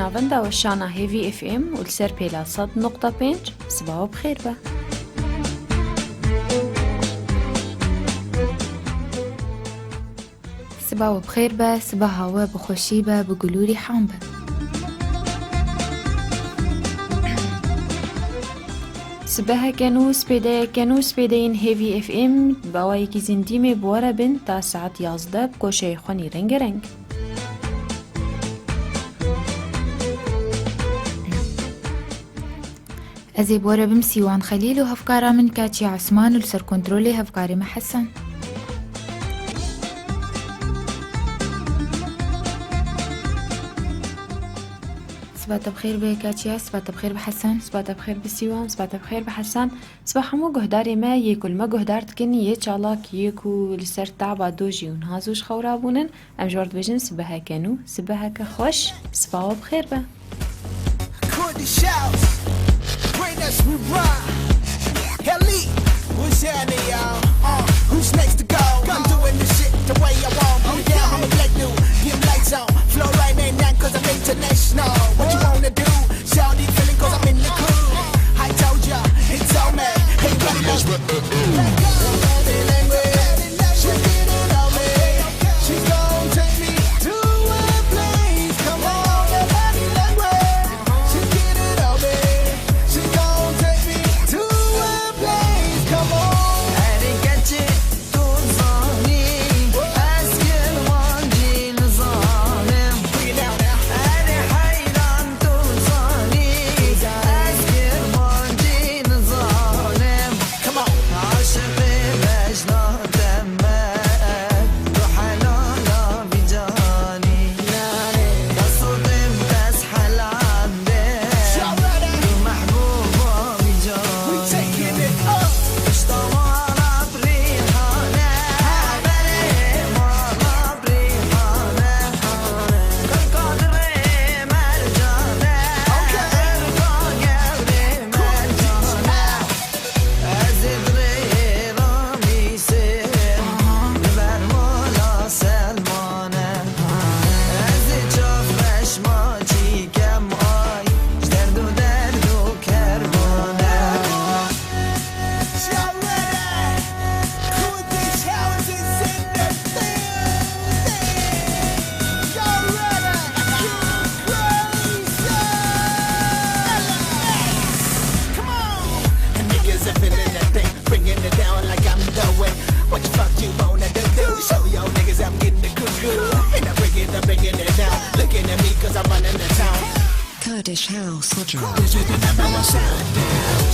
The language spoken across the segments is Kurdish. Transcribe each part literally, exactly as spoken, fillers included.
Navenda weşana Hêvî F M û li ser pêla sed nokta pênc, siba we bi xêr be. Siba we bi xêr be, sibeha we bi xweşî be, bi gul û rîhan be. Sibeheke nû, spêdeyeke nû, spêdeyên Hêvî F M, bi awayekî zindî me bi we re bin ta saet yazdeh bi koşeyê xwe nî rengereng. Ez ê bi we re bim Sîwan Xelîl û hevkara min Kaçiya Osman û li ser kontrolê hevkarê me Hesen. Siba te bi xêr be Kaçiya, siba te bi xêr be Hesen. Siba te bi xêr be Sîwan, siba te bi xêr be Hesen. Siba hemû guhdarê me yê ku li me guhdar dikin, yê çalak, yê ku li ser taba dojî û niha zû ji xew rabûnin, em ji we re dibêjin sibeheke nû, sibeheke xweş, siba we bi xêr be. Kurdish house, greatness we run. Elite, who's any y'all? Uh, who's next to go? I'm doing this shit the way I want. Put it down, I'ma black dude. Dim lights on, flow right now, 'cause I'm international. What you wanna do? Shawty feeling 'cause I'm in the cool. I told ya, it's on me. Hey, buddy, let's She get it on me. She gon' take me to a place. Come on, body language. She get it on me. She gon' take me to a place. Come on. Erê keçê tu zanî, ez kirmancî nizanim. Erê heyran tu zanî, ez kirmancî nizanim. Aşiqê bejna te me, tu helala vî canî. Dest û tim dest helal be, tu mehbûba vî canî. Pişta mala bi rîhane, berê mala bi rîhane. Qirka dirê mercane, qirka gewrê mercane. Ez ê dirê Ramîsê, li ber mala Selmane. Ez ê çav reşma çîkem ay, ji derd û derd û kermane. Kurdish house is in the building. Y'all ready? Come on. Niggas are feeling that thing, bringing it down like I'm the way. What the fuck you wanna do? Do? Show y'all niggas I'm getting the cuckoo. And I'm bringing, I'm bringing it down. Looking at me 'cause I'm running the town. Kurdish house, Roger.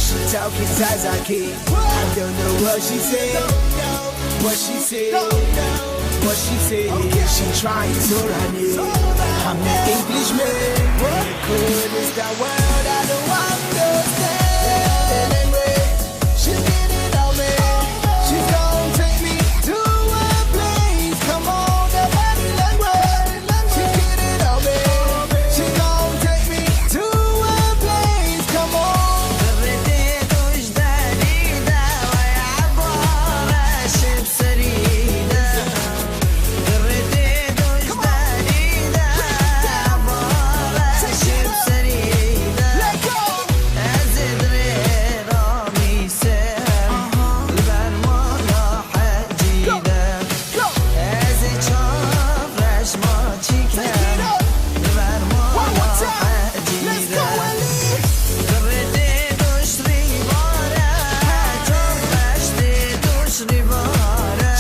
She talking Zazaki. I don't know what she said. What she said. What she said. She trying to run it. I'm an Englishman. What? Could is the word I don't understand. She get it on me. She gon' take me to a place. Come on, the body language. She get it on me. She gon' take me to a place. Come on. Rêdê tu ji derî de, wey ebara şib serî de. Rêdê tu ji derî de, ebara şib serî de. Ez ê dirê Ramîsê, li ber mala Hecî de. Ez ê çav reşma çîkem, li ber mala Hecî de. Rê tê doşrî vare, çav reş tê doşrî vare.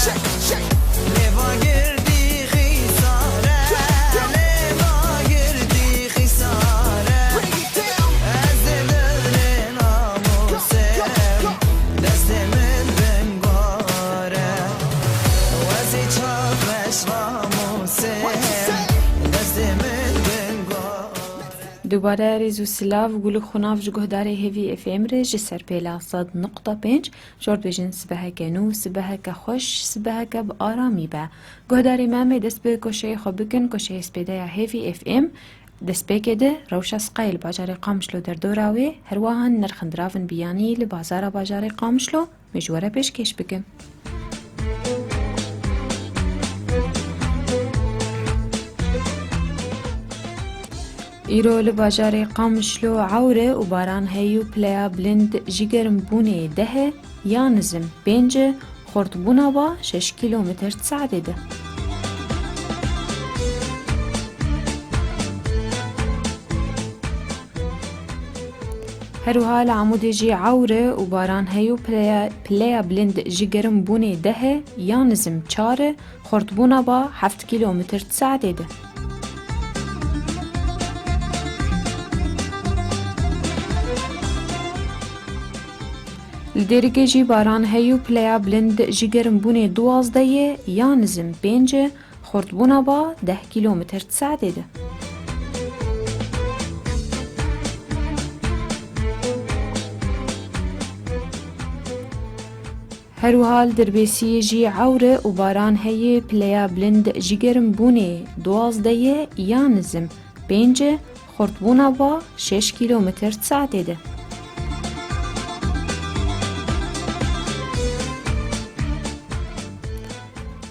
Lê va girdî xîsare, lê va girdî xîsare. Ez ê dirê Ramîsê, destê min bingare. Wezî çav reş Ramûsê, destê min bingare. Dubare rêz û silav, gul û xunav ji guhdarê Hêvî F M re ji ser pêla sed nokta pênc, ji we re dibêjin sibeheke nû, sibeheke xweş, sibeheke bi aramî be. Guhdarê me, em ê dest bi koşeyê xwe bikin, koşeyê spêdeya Hêvî F M. Destpêkê de rewşa siqayê li bajarê Qamişlo derdora wê, her wiha nirxên diravên biyanî li bazara bajarê Qamişlo, em ê ji we re pêşkêş bikin. Îro li bajarê Qamişlo ewr e û baran heye û pileya bilind ji germbûnê deh e ya nizim pênc e, xurtbûna ba şeş kîlometr di saetê de. Her wiha li Amûdê jî ewr e û baran heye û pileya, pileya bilind ji germbûnê deh e ya nizim çar e, xurtbûna ba heft kîlometr di saetê de. Li Dêrikê jî baran heye û pileya bilind ji germbûnê duwazdeh e ya nizim pênc e, xurtbûna ba deh kîlometr di saetê de. Her wiha li Dirbêsiyê jî ewr e û baran heye, pileya bilind ji germbûnê duwazdeh e ya nizim pênc e, xurtbûna ba şeş kîlometr di saetê de.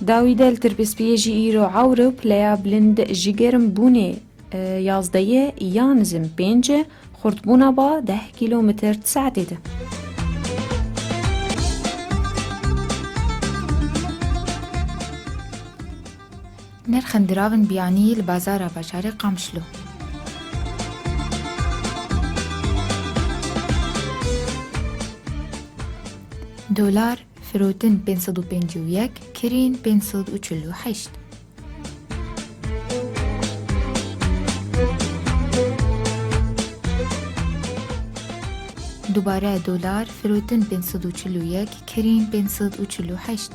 Dawî de li Tirpispiyê jî îro ewr e û pileya bilind ji germbûnê, e, yazdeh e ya nizim pênc e, xurtbûna ba deh kîlometr di saetê de. Nirxên diravên biyanî li bazara bajarê Qamişlo. Dolar firotin pênc sed û pêncî û yek, kirîn pênc sed û çil û heşt. Dubare dolar firotin pênc sed û çil û yek, kirîn pênc sed û çil û heşt.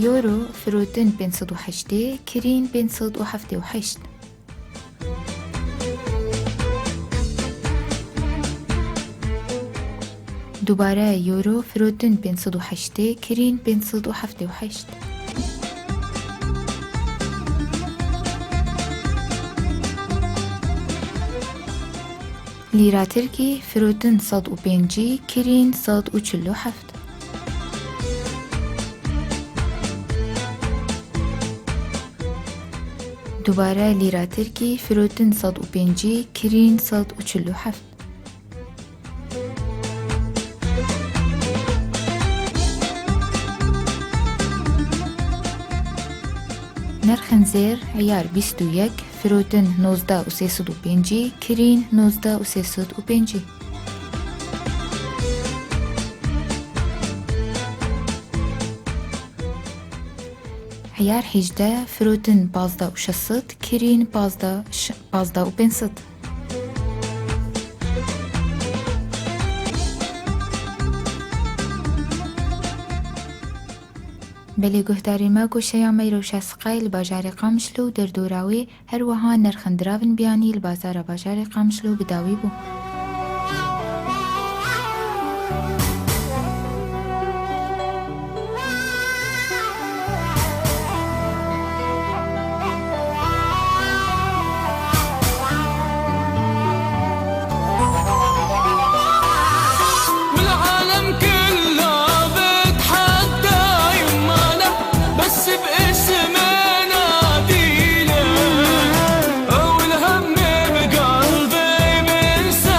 Euro firotin pênc sed û heştê, kirîn pênc sed û heftê û heşt. Dubare euro firotin pênc sed û heştê, kirîn pênc sed û heftê û heşt. Lîra tirkî firotin sed û pêncî, kirîn sed û çil û heft. Dubare lîra tirkî firotin sed û pêncî, kirîn sed û çil û heft. Nirxên zêr, eyar bîst û yek, firotin nozdeh û sê sed û pêncî, kirîn nozdeh û sê sed û pêncî. Eyar hejdeh, firotin pazdeh û şeş sed, kirîn pazdeh ş-, pazdeh û pênc sed. Belê guhdarê me, goşeya me îro şastiqayê li bajarê Qamişlo û derdora wê, her wiha nirxên diravên biyanî li bazara bajarê Qamişlo bi dawî bû. والعالم كله بتحدى يمانا، بس باسم نادينا. والهم بقلبي بنسى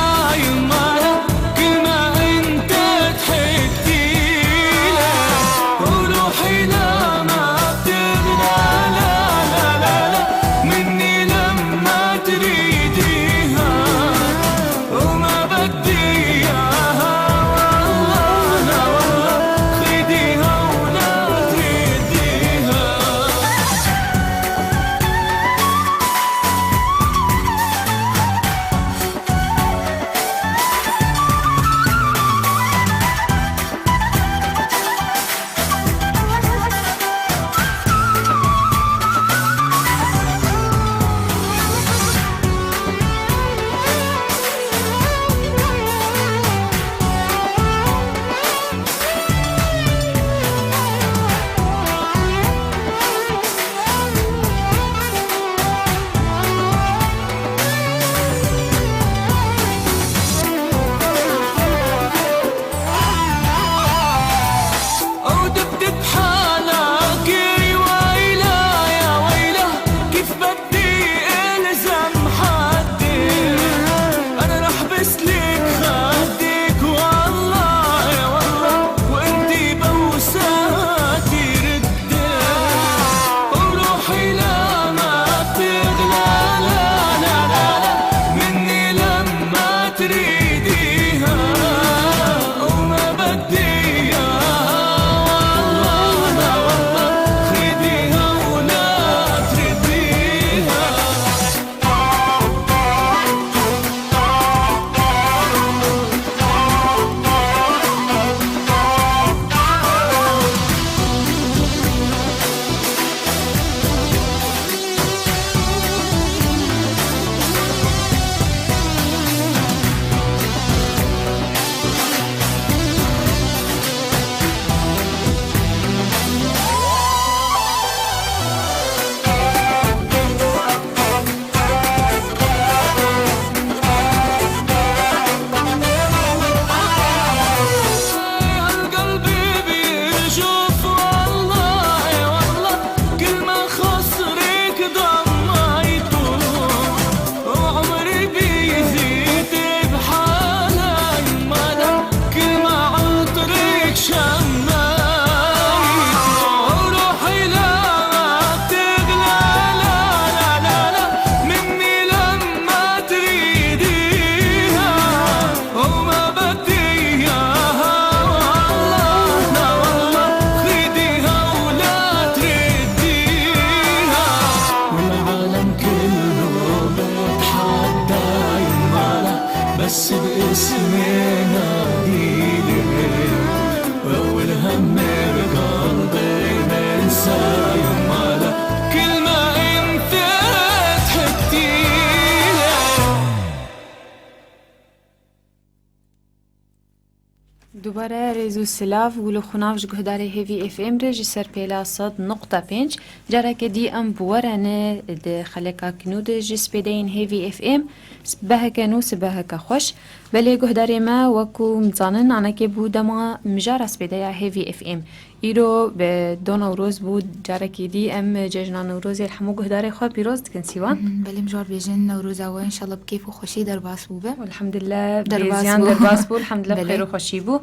Were rêz û silav û li xunav ji guhdarê Hêvî F M re ji ser pêla sed nokta pênc. Careke dî em bi we re ne di xeleka kinû de ji spêdeyên Hêvî F M. Sibeheke nû, sibeheke xweş. Belê guhdarê me, wekû em dizanin, anekê bû dema mijara spêdeya Hêvî F M. Îro bi do Newroz bû, carekê dî em cejna Newrozê li hemû guhdarê xwe pîroz dikin, Sîwan. Mhm, belê, em ji wan bêjin Newroza we înşallah bi kêf û xweşî derbas bûbe. Elhamdulillah, Derbas bêziyan bû. Derbas bû, elhamdulillah, Belê. Xêr û xweşî bû.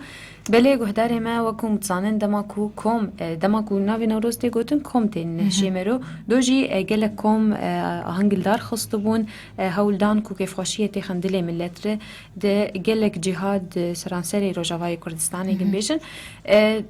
Belê guhdarê me, wekû em dizanin, dema ku kom, e, dema ku navê Newroz tê gotin, kom tên Mhm. nehşê mero. Do jî, e, gelek kom, e, aheng li dar xistibûn, e, hewl dan ku kêfxweşiyê têxin dilê millet re. Di gelek cîha di seranserê Rojavayê Kurdistanê Mhm. ginbêjin. E,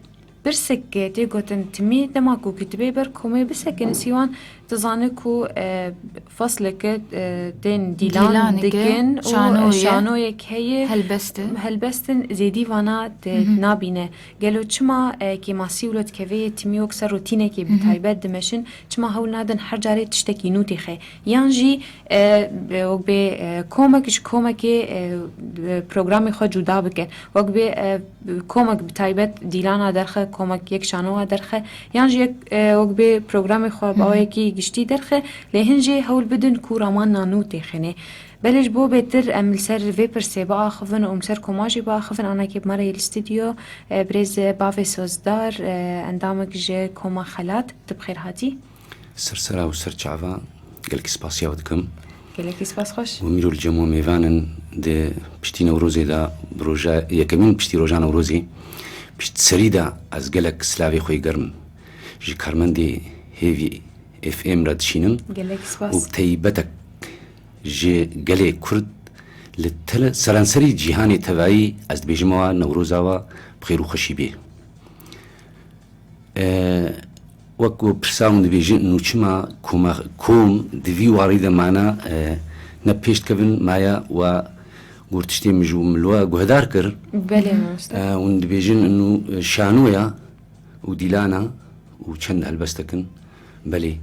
Pirsek tê gotin, timî dema ku kitibê ber komê bisekin, Sîwan, tu zane ku, e, fasleke, e, tên dîlan Dîlaneke, dikin û, e, şanoye, şanoyek heye. Helbest e. Helbestin zêdî vana te Mhm. nabîne. Gelo çima, e, kêmasî wilo dikeve yê timî wek ser rotînekê bi Mhm. taybet dimeşin, çima hewl nadin her carê tiştekî nû têxe? Yan jî, e, wek bê, e, komek ji komekê, e, programê xwe cuda bikin. Wek bê, e, komek bi taybet dîlana derxe, komek yek şanowa derxe, yan jî yek, e, wek bê programê xwe bi Mhm. awayekî giştî derxe, lê hin jî hewl bidin ku ramanna nû têxinê. Belê ji bo bêtir em li ser vê pirsê biaxivin û em ser koma jî biaxivin, anakê bi me re yê li stûdyo, e, birêz Bavê Sozdar, e, endamek ji Koma Xelat, tu bi xêr hatî. Ser sera û ser çava gelekî spasiya we dikim. Gelekî spas xweş. Û mîro li cem we mêvan in di piştî Newrozê de, bi roja yekemîn piştî roja Newrozê, pişt serî de ez gelek silavê xwe yê germ ji karmendê Hêvî F M re dişînim. Gelekî spas. Û bi teybetek ji gelê Kurd li tele seranserî cîhanê tevayî ez dibêjim we Newroza we bi xêr û xweşî bê. E, wek ku pirsa hûn dibêjin, nû çima koma, kom di vî warî de mana, e, ne pêş dikevin, maya we got tiştê min ji min li we guhdar kir. Belê, mamoste. E, hûn dibêjin, nû, e, şanoya û dîlana û çend helbestek in. Belê.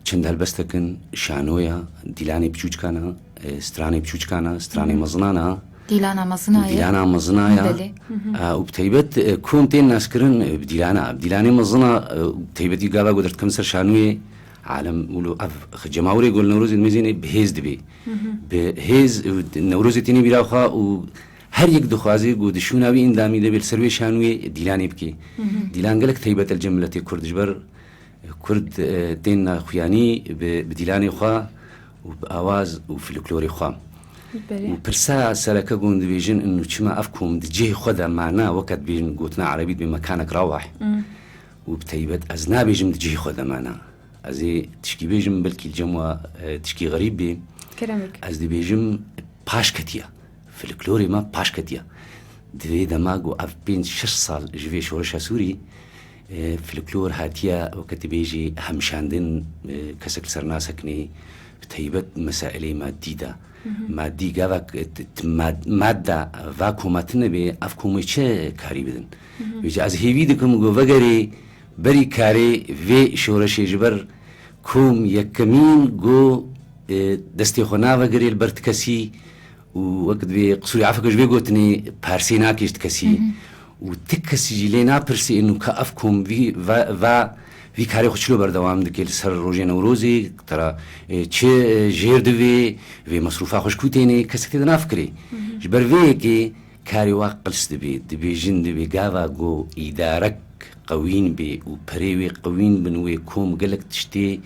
Çend helbestek in, şanoya, dîlanê biçûçikana, e, stranê biçûçikana, stranê Mhm. mezinana. Dîlana mezina ye. Dîlana mezina ya. Belê. Mhm. A, û bi taybet, e, kom tên naskirin, e, bi dîlana. Bi dîlanê mezina, e, û bi taybetî gava ku derdikim ser şanoyê, alem wilo ev cemawirê gol Newrozê mêzênê bi hêz dibê. Mhm. Bi hêz, e, Newrozê tênê bîra xwe û her yek dixwaze ku di şûna wî îndamî de bê li ser wê şanoyê dîlanê bikê. Mhm. Dîlan gelek taybet e li cem miletê Kurd ji ber Kurd, e, tên xuyanî bi, bi dîlanê xwe û bi awaz û folklorê xwe. Belê. Û pirsa sereke ku hûn dibêjin, û çima ev kom di cihê xwe de mana, weke dibêjin gotina erebî dibê mekanek rawah. Mm. Û bi taybet ez nabêjim di cihê xwe de mana. Ez ê tişkî bêjim, belkî li cem we, e, tişkî xerîb bê. Kerem bike. Ez dibêjim paş ketiye. Folklorê me paş ketiye. Di vê dema ku ev pênc şeş sal ji vê şoreşa Sûrî, e, folklor hatiye, weke tu bêjî, hemşandin, e, kesek li ser nasekinê, bi taybet mesailê madî de. Mhm. Madî gavek, e, t-, t-, mad-, madda va koma tune bê, ev komê çi karî bidin? Mhm. Vêca ez hêvî dikim ku vegerê berî karê vê şoreşê ji ber kom yekemîn ku, e, destê xwe navegirê li ber ti kesî, û wek divê qisûrê efeke ji vê gotinê parsê nake ji ti kesî. Mhm. Û ti kesî jî lê napirsê û ka ev kom vî, va, va, vî karê xwe çilo berdewam dike li ser rojê Newrozê, tera, e, çi, e, jêr divê, vê mesrûfa xwe ji ku tênê, kesek tê de nafikirê. Mhm. Ji ber vê yekê karê wa qirs dibê, dibêjin divê gava ku îdarek qewîn bê û perê wê qewîn bin, wê kom gelek tiştê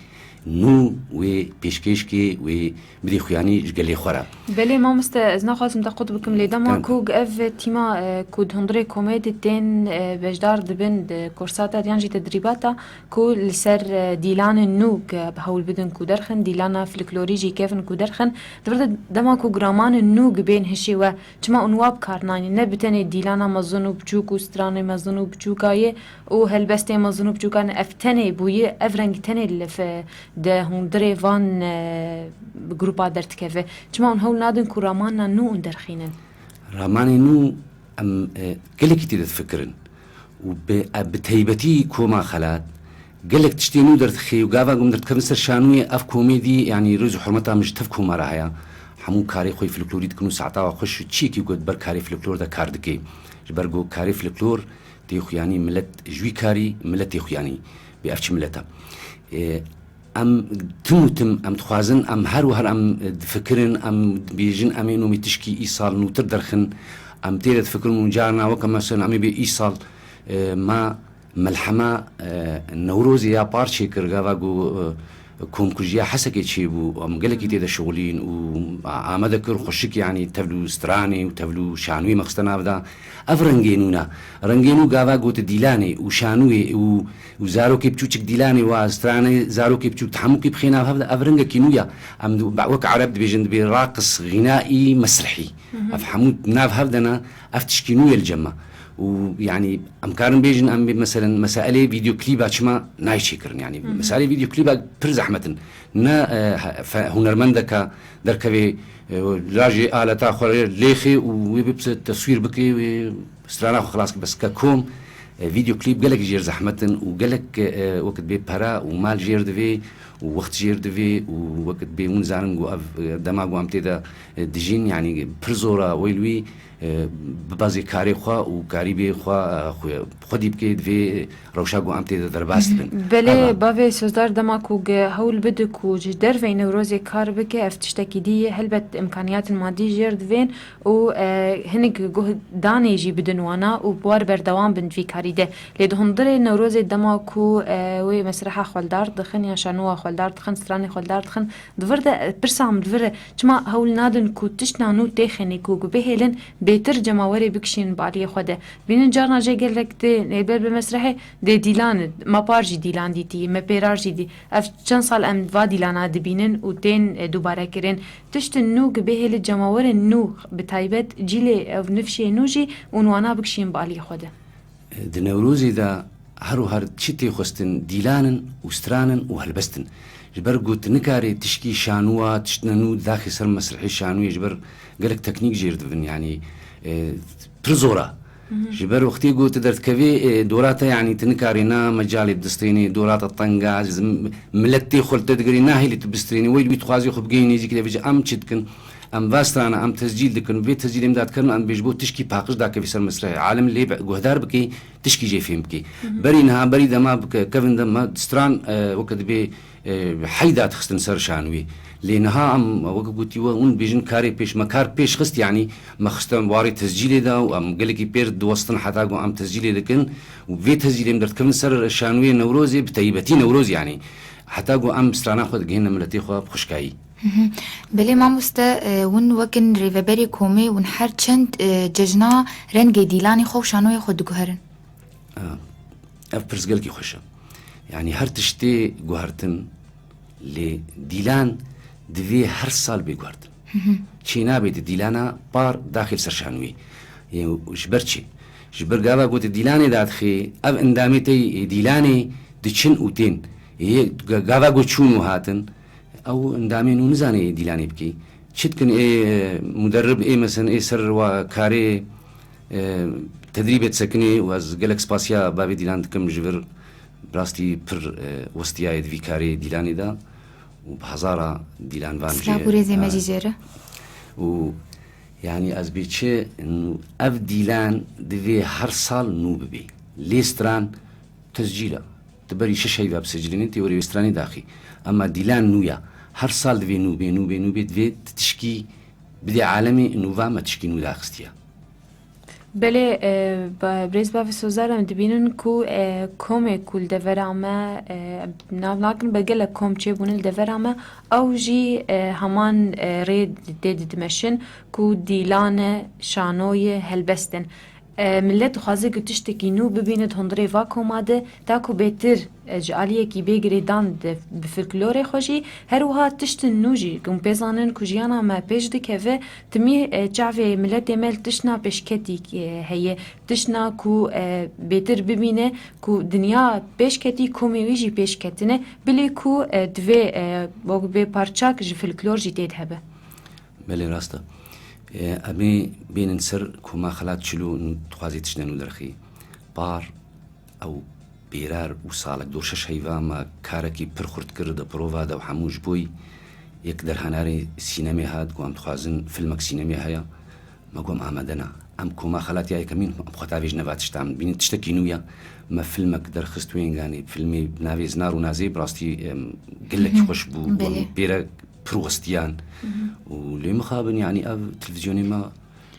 nû wê pêşkêş kê, wê bidê xuyanî ji gelê xwe re. Belê mamoste, ez naxwazim te qut bikim, lê dema Tamam. ku ev tîma, e, ku di hundirê komê de tên, e, beşdar dibin di kursata yan jî tedrîbata ku li ser, e, dîlanên nû ke bi hewl bidin ku derxin, dîlana folklorî jî kevin ku derxin, di vir de dema ku gramanên nû gibên hişê we, çima hûn wa bi kar naynin? Ne bi tenê dîlana mezin û biçûk û stranê mezin û biçûka yê û helbestê mezin û biçûkan ev tenê bûye, ev reng tenê li f-, di hundirê van, e, grupa derdikeve. Çima hûn hewl nadin ku ramana nû hûn derxînin? Ramanê nû em, e, gelekî tê de difikirin û bi, e, bi taybetî koma Xelat gelek tiştê nû derdixê û gava ku em derdikevin ser şanûyê ev komê dî, yanî rêz û hurmeta min ji tev koma re heye. Hemû karê xwe yê folklorî dikin û saeta xwe xweş û çiyekî ku di ber karê folklor de kar dike. Ji ber ku karê folklor tê xuyanî, milet ji wî karî milet tê xuyanî. Bê ev çi milet e? E, em tim û tim, em dixwazin, em her û her em difikirin, em dibêjin, em ê nomê tişkî îsal nûtir derxin, em tê de difikirin û carna weke mesela em ê bê îsal, e, ma Melhema, e, Newrozê ya par çêkir, gava ku, e, komkujiya Hesekê çêbû, em gelekî tê de şixulîn û a-, amade kir xweşik, yanî tevlû stranê û tevlû şanûyê me xiste nav da. Ev rengê nû ne. Rengê nû gava ku tu dîlanê û şanûyê û, û zarokê biçûçik dîlanê wa stranê zarokê biçûk di hemûkî bixê nav hev de, ev rengekî nû ya. Em di-, wek ereb dibêjin dibê raqis, ɣînaî, mesrihî. Ev hemû nav hev de ne, ev tişkî nû ye li cem me. Û, yanî, em karin bêjin, em bê, meselen, meselê vîdeoklîba çima nayê çêkirin? Yanî, meselê vîdeoklîba pir zehmet in. Ne, e, he-, fe-, hunermendeke derkevê, e, lajê aleta xwe lêxê û wê bipse teswîr bike, wê strana xwe xilas ke. Bes ke kom, e, vîdeoklîp gelek jêr zehmet in û gelek, e, wekit bê pere û mal jêr divê û wext jêr divê û wekit bê hûn zanin ku ev, e, dema ku em tê de, e, dijîn, yanî pir zor e, weyl wî, e, bi bazê karê xwe û karîbê xwe, e, xwe, xwedî bike, divê rewşa ku em tê de derbas dibin. Belê, bavê Sozdar dema ku ge-, hewl bide ku ji derveyî Newrozê kar bike, ev tiştekî dî ye. Helbet imkaniyatên madî jêr divên û, e, hinek guhdanê jî bidin wana û bi war berdewam bin di vî karî de. Lê di hundirê Newrozê dema ku, e, wê mesreha xweldar dixin ya şanowa xweldar dixin, stranê xweldar dixin, di vir de, e, pirsa min di vir e, çima hewl nadin ku tiştna nû têxênê ku, ku bihêlin bêtir cemawerê bikişînin bi aliyê xwe de? Bînin carna jê gelek tê nêber bi mesrehê dê dîlan, ma par jî dîlan dîtî, me pêrar jî dî. Ev çend sal em va dîlana dibînin û tên, e, dubare kirin. Tiştin nû ku bihêlin cemawerên nû, bi taybet cîlê ev nifşê nû jî û wana bikişînin bi aliyê xwe de. Di Newrozê de her û her çi tê xwestin dîlan in û stran in û helbest in. Ji ber ku tu nikarî tişkî şanûwa, tiştine nû daxî ser mesrihê şanûyê, ji ber gelek teknîk jêr dibin, yanî, e, pir zor e. Ji ber wextê ku tu derdikevî, e, dora te, yanî tu nikarî na mecalê bidistînî, dora te teng e, zim-, milet tê xwe li te digirî, nahêlî tu bistînî, wey wî dixwazî xwe bigihînî nêzîkî de, vêce em çi dikin? Em va strana, em tescîl dikin, vê tescîlê min de dikerin, em bêj bo tişkî paqij dakevî ser mesrehê. Alem lê be-, guhdar bikî, tişkî jê fêm bikî. Berî niha, berî dema bike-, kevin de me stran, e, weke dibê, e, heyda dixistin ser şanûyê. Lê niha em, weke gotî we, hûn bêjin karê pêş, me kar pêş xist, yanî me xiste warê tescîlê de û em gelekî pêr diwestin heta ku em tescîlê dikin. Û vê tescîlê min derdikevin ser şanûyê Newrozê, bi taybetî Newroz, yanî heta ku em strana xwe digihîne miletê xwe bi xweşkayî. Belê mamoste, e, hûn wekin rêveberê komê, hûn her çend, e, cejna rengê dîlanê xwe û şanoyê xwe diguherin? A, ev pirs gelkî xweş e. Yanî her tiştê guhertin, lê dîlan divê her sal bê guhertin. Çê nabê di dîlana par daxil ser şanûyê. Yê, ji ber çi? Ji ber gava ku di dîlanê dadixê, ev endamê te yê dîlanê diçin û tên. Yê, ga-, gava ku çûn û hatin, ew endamê nû nizane ê dîlanê bikî. Çi dikin ê, e, muderrib, ê mesen, ê ser wa karê, e, tedrîbê disekinê û ez gelek spasiya bavê dîlan dikim ji vir, bi rastî pir, e, westiyayê di vî karê dîlanê de û bi hezara dîlanvan jê. Silav û rêzê me jî jê re. Û, yanî ez bê çi, nû, ev dîlan divê her sal nû bibê. Lê stran tescîl e. Tu berî şeş heyva bisecilînî, tê werê wê stranê daxî. Ema dîlan nû ya. Her sal divê nû bê, nû bê, nû bê, divê tu tişkî bidê alemê, nû va me tişkî nû daxistiye. Belê, e, ba-, birêz bavê Sozar, em dibînin ku, e, komê ku li devera me, e, em nav nakin, be gelek kom çêbûne li devera me, ew jî, e, heman, e, rê tê didimeşin ku dîlan e, şano ye, helbest in. E, milet dixwaze ku tiştekî nû bibîne di hundirê va koma de, ta ku bêtir, e, ji aliyekî bê girêdan de bi folklorê xwe jî, her wiha tiştin nû jî, ku em pê zanin ku jiyana me pêş dikeve, timî, e, çavê miletê me li tiştna pêşketî, e, heye, tiştna ku, e, bêtir bibîne ku dinya pêşketî, komê wî jî pêşketine, bilê ku, e, divê, e, wek bê parçak ji folklor jî tê de hebe. Belê, rast e. E, em ê bênin ser ku me xelat çil û nû dixwazî tiştên nû derxî. Par ew pêrar û salek do şeş heyva me karekî pir xurt kir di prova de û hemû ji bo yek derhenarê sînemê hat ku em dixwazin filmek sînemê heye. Me got, "Em amade ne." Em koma xelat ya yekemîn, em xwe tavê ji neva tişta em bînin, tiştekî nû ye. Me filmek derxist wê, yanî filmê bi navê Zinar û Nazê, bi rastî, em, gelekî xweş bû. Belê. Em pê re pir westiyan. Û lê mixabin, yanî ev televîzyonê me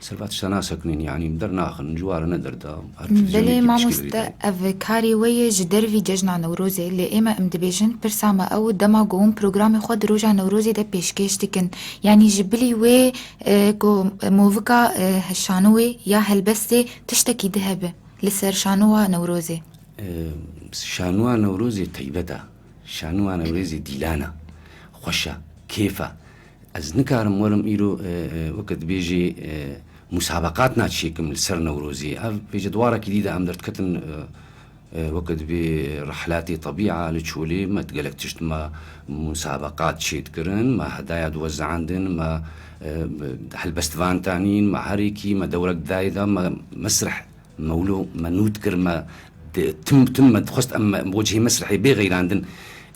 ser va tişta nasekinên, yanî dernaxin, ji ware ne derda. Her televîzyonekî Belê, piştgirî mamoste, dike. Ev karê we ye ji dervî cejna Newrozê, lê ême em dibêjin, pirsa me ew, dema ku hûn programê xwe di roja Newrozê de pêşkêş dikin, yanî ji bilî wê, e, ku movika, e, şanoyê ya helbestê tiştekî di hebe li ser şanowa Newrozê? E, şanowa Newrozê teybet e. Şanowa Newrozê dîlan e. Xweş e. Kêf e. Ez nikarim werim îro, e, e, weke dibêjê, e, musabeqat naçêkim li ser Newrozê. Ev vêce di warekî dî de em derdiketin, e, e, weke dibê rihlatê tebîa li Çolê me gelek tişt me musabeqat çêdikirin, me hedaya diwezandin, me, e, helbestvan tanîn, me herêkî, me dewrek dayê de, me mesreh mewlo me nû dikir, me di-, tim, tim me dixwest em me bo cihê mesrehê bê xeyrandin.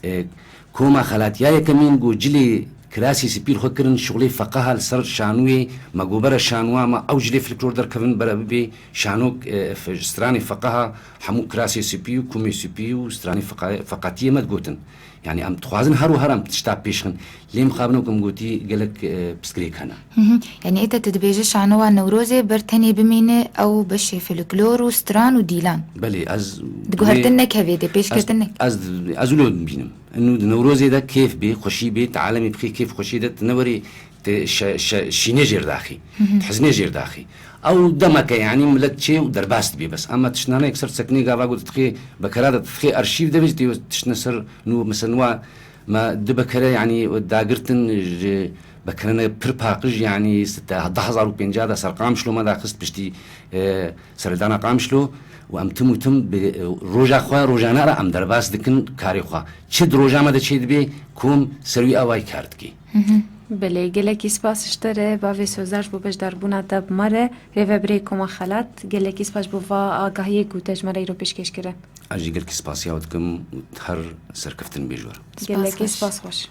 E, koma xelat ya yekemîn ku cilê kirasê spî li xwe kirin, şixulê feqeha li ser şanûyê, me got bere şanûa me ew cilê folklor derkevin, bere bibê şanok, e, f-, stranê feqeha, hemû kirasê spî û kumê spî û stranê feqa-, feqatiyê me digotin. Yanî em dixwazin her û her em tişta pêş xin. Lê mixabin wek em gotî gelek, e, pirsgirêk hene. Hı hı. Yanî ête tu dibêje şanowa Newrozê ber tenê bimîne ew beşê folklor û stran û dîlan. Belê, ez Di guhertin wê, nekevê de, pêşketin ez, nek- ez, ez wilo dibînim. Eno di Newrozê de kêf bê, xweşî bê, tu alemê bixê kêf xweşî de, tu newerê, tu şe-, şe-, şînê jêr daxî, Hı hı. tu hizmê jêr daxî. Ew demeke, yanî milet çê û derbas dibê bes. Ama tiştname yek ser sekinê gava ku tu dixê bekera de, tu dixê arşîv de bê, tê tiştne ser nû, mesela nû me du bekere, yanî dagirtin ji bekerene pir paqij, yanî site-, du hezar û pêncî de ser Qamişlo me daxist piştî, e, serhildana Qamişlo û em tim û tim bi, e, roja xwe, rojane re em derbas dikin karê xwe. Çi di roja me de çê dibê, kom ser wî awayî kar dikê. Hı hı. Belê, gelekî spas ji te re, bavê Sozar, ji bo beşdarbûna te bi me re. Rêvebirê Koma Xelat, gelekî spas ji bo va agahiyê ku te ji me re îro pêşkêş kire. Ez jî gelkî spasiya we dikim û her serkeftin bê ji we re. Gelekî spas xweş.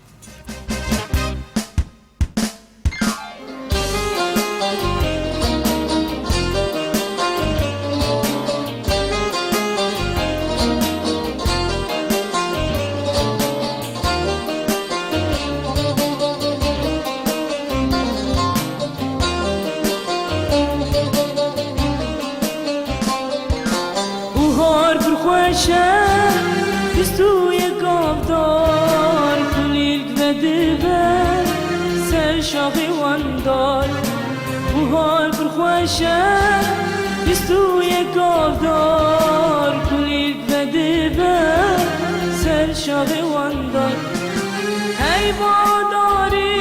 Buhar pir xweş e, bîst û yek avdar, kulîlk vedibe ser şaxê wan dar. Buhar pir xweş e, bîst û yek avdar, kulîlk vedibe ser şaxê wan dar. Hey badarî,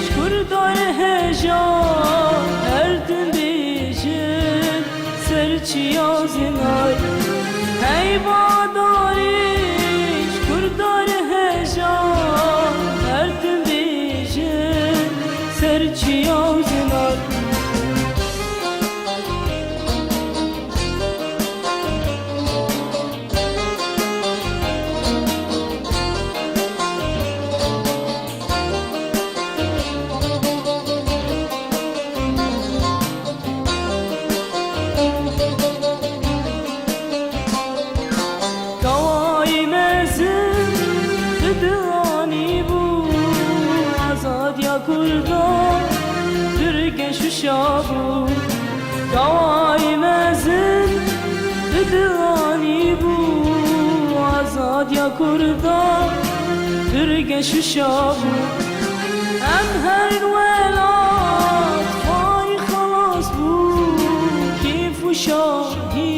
ji kurdar hêja, her tim bêjin, ser çiya zinar. Hey badarî, ji kurdar hêja, her tim bêjin, ser çiya zinar. Kawayî mezin bi diranî bû, azadiya Kurda pir geş û şa bû. Kawayî mezin bi diranî bû, azadiya Kurda pir geş û şa bû. Em herin welat xwayî xelas bû, kêf û şahî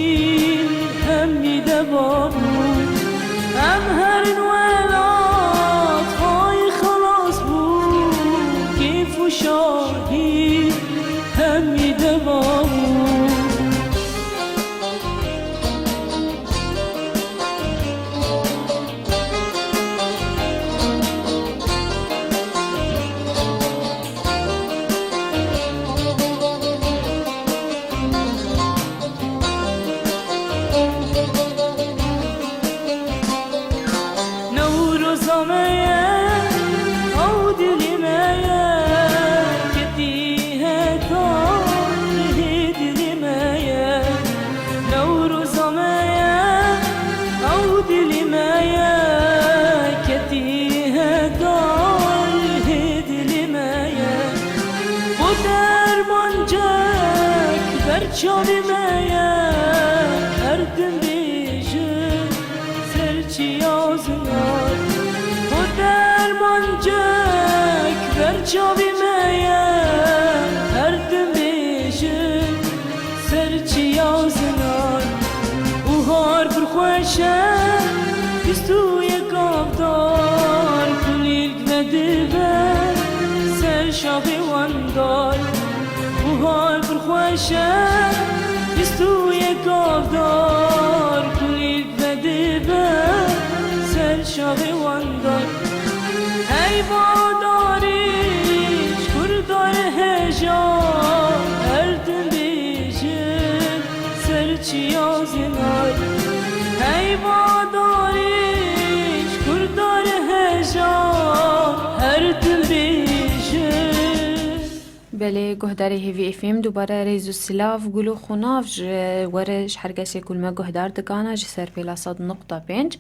hemî deba bû. Em herin welat xwayî xelas bû, kêf û şahî hemî deba bû. Newroza me ye, ew dilê me ye, ketî heta Çavê me ye her tim bêjin, ser çiya zinar. Xwe dermancek ber çavê me ye her tim bêjin, ser çiya zinar. Û har pir xweş e, bîst û yek avdar, kulîlk vedibe ser şaxê wan dar. Û hal pir xweş e, bîst û yek avdar, kulîlk vedibe ser şaxê wan dar. Hey badarî, ji kurdarê heja, her tim bêjin, ser çiya zinar. Hey badarî, ji kurdarê heja, her tim bêjin. Belê, guhdarê Hêvî F M, dubare rêz û silav, gul û xunav ji we re, ji her kesê ku li me guhdar dikana, ji ser pêla sed nokta pênc.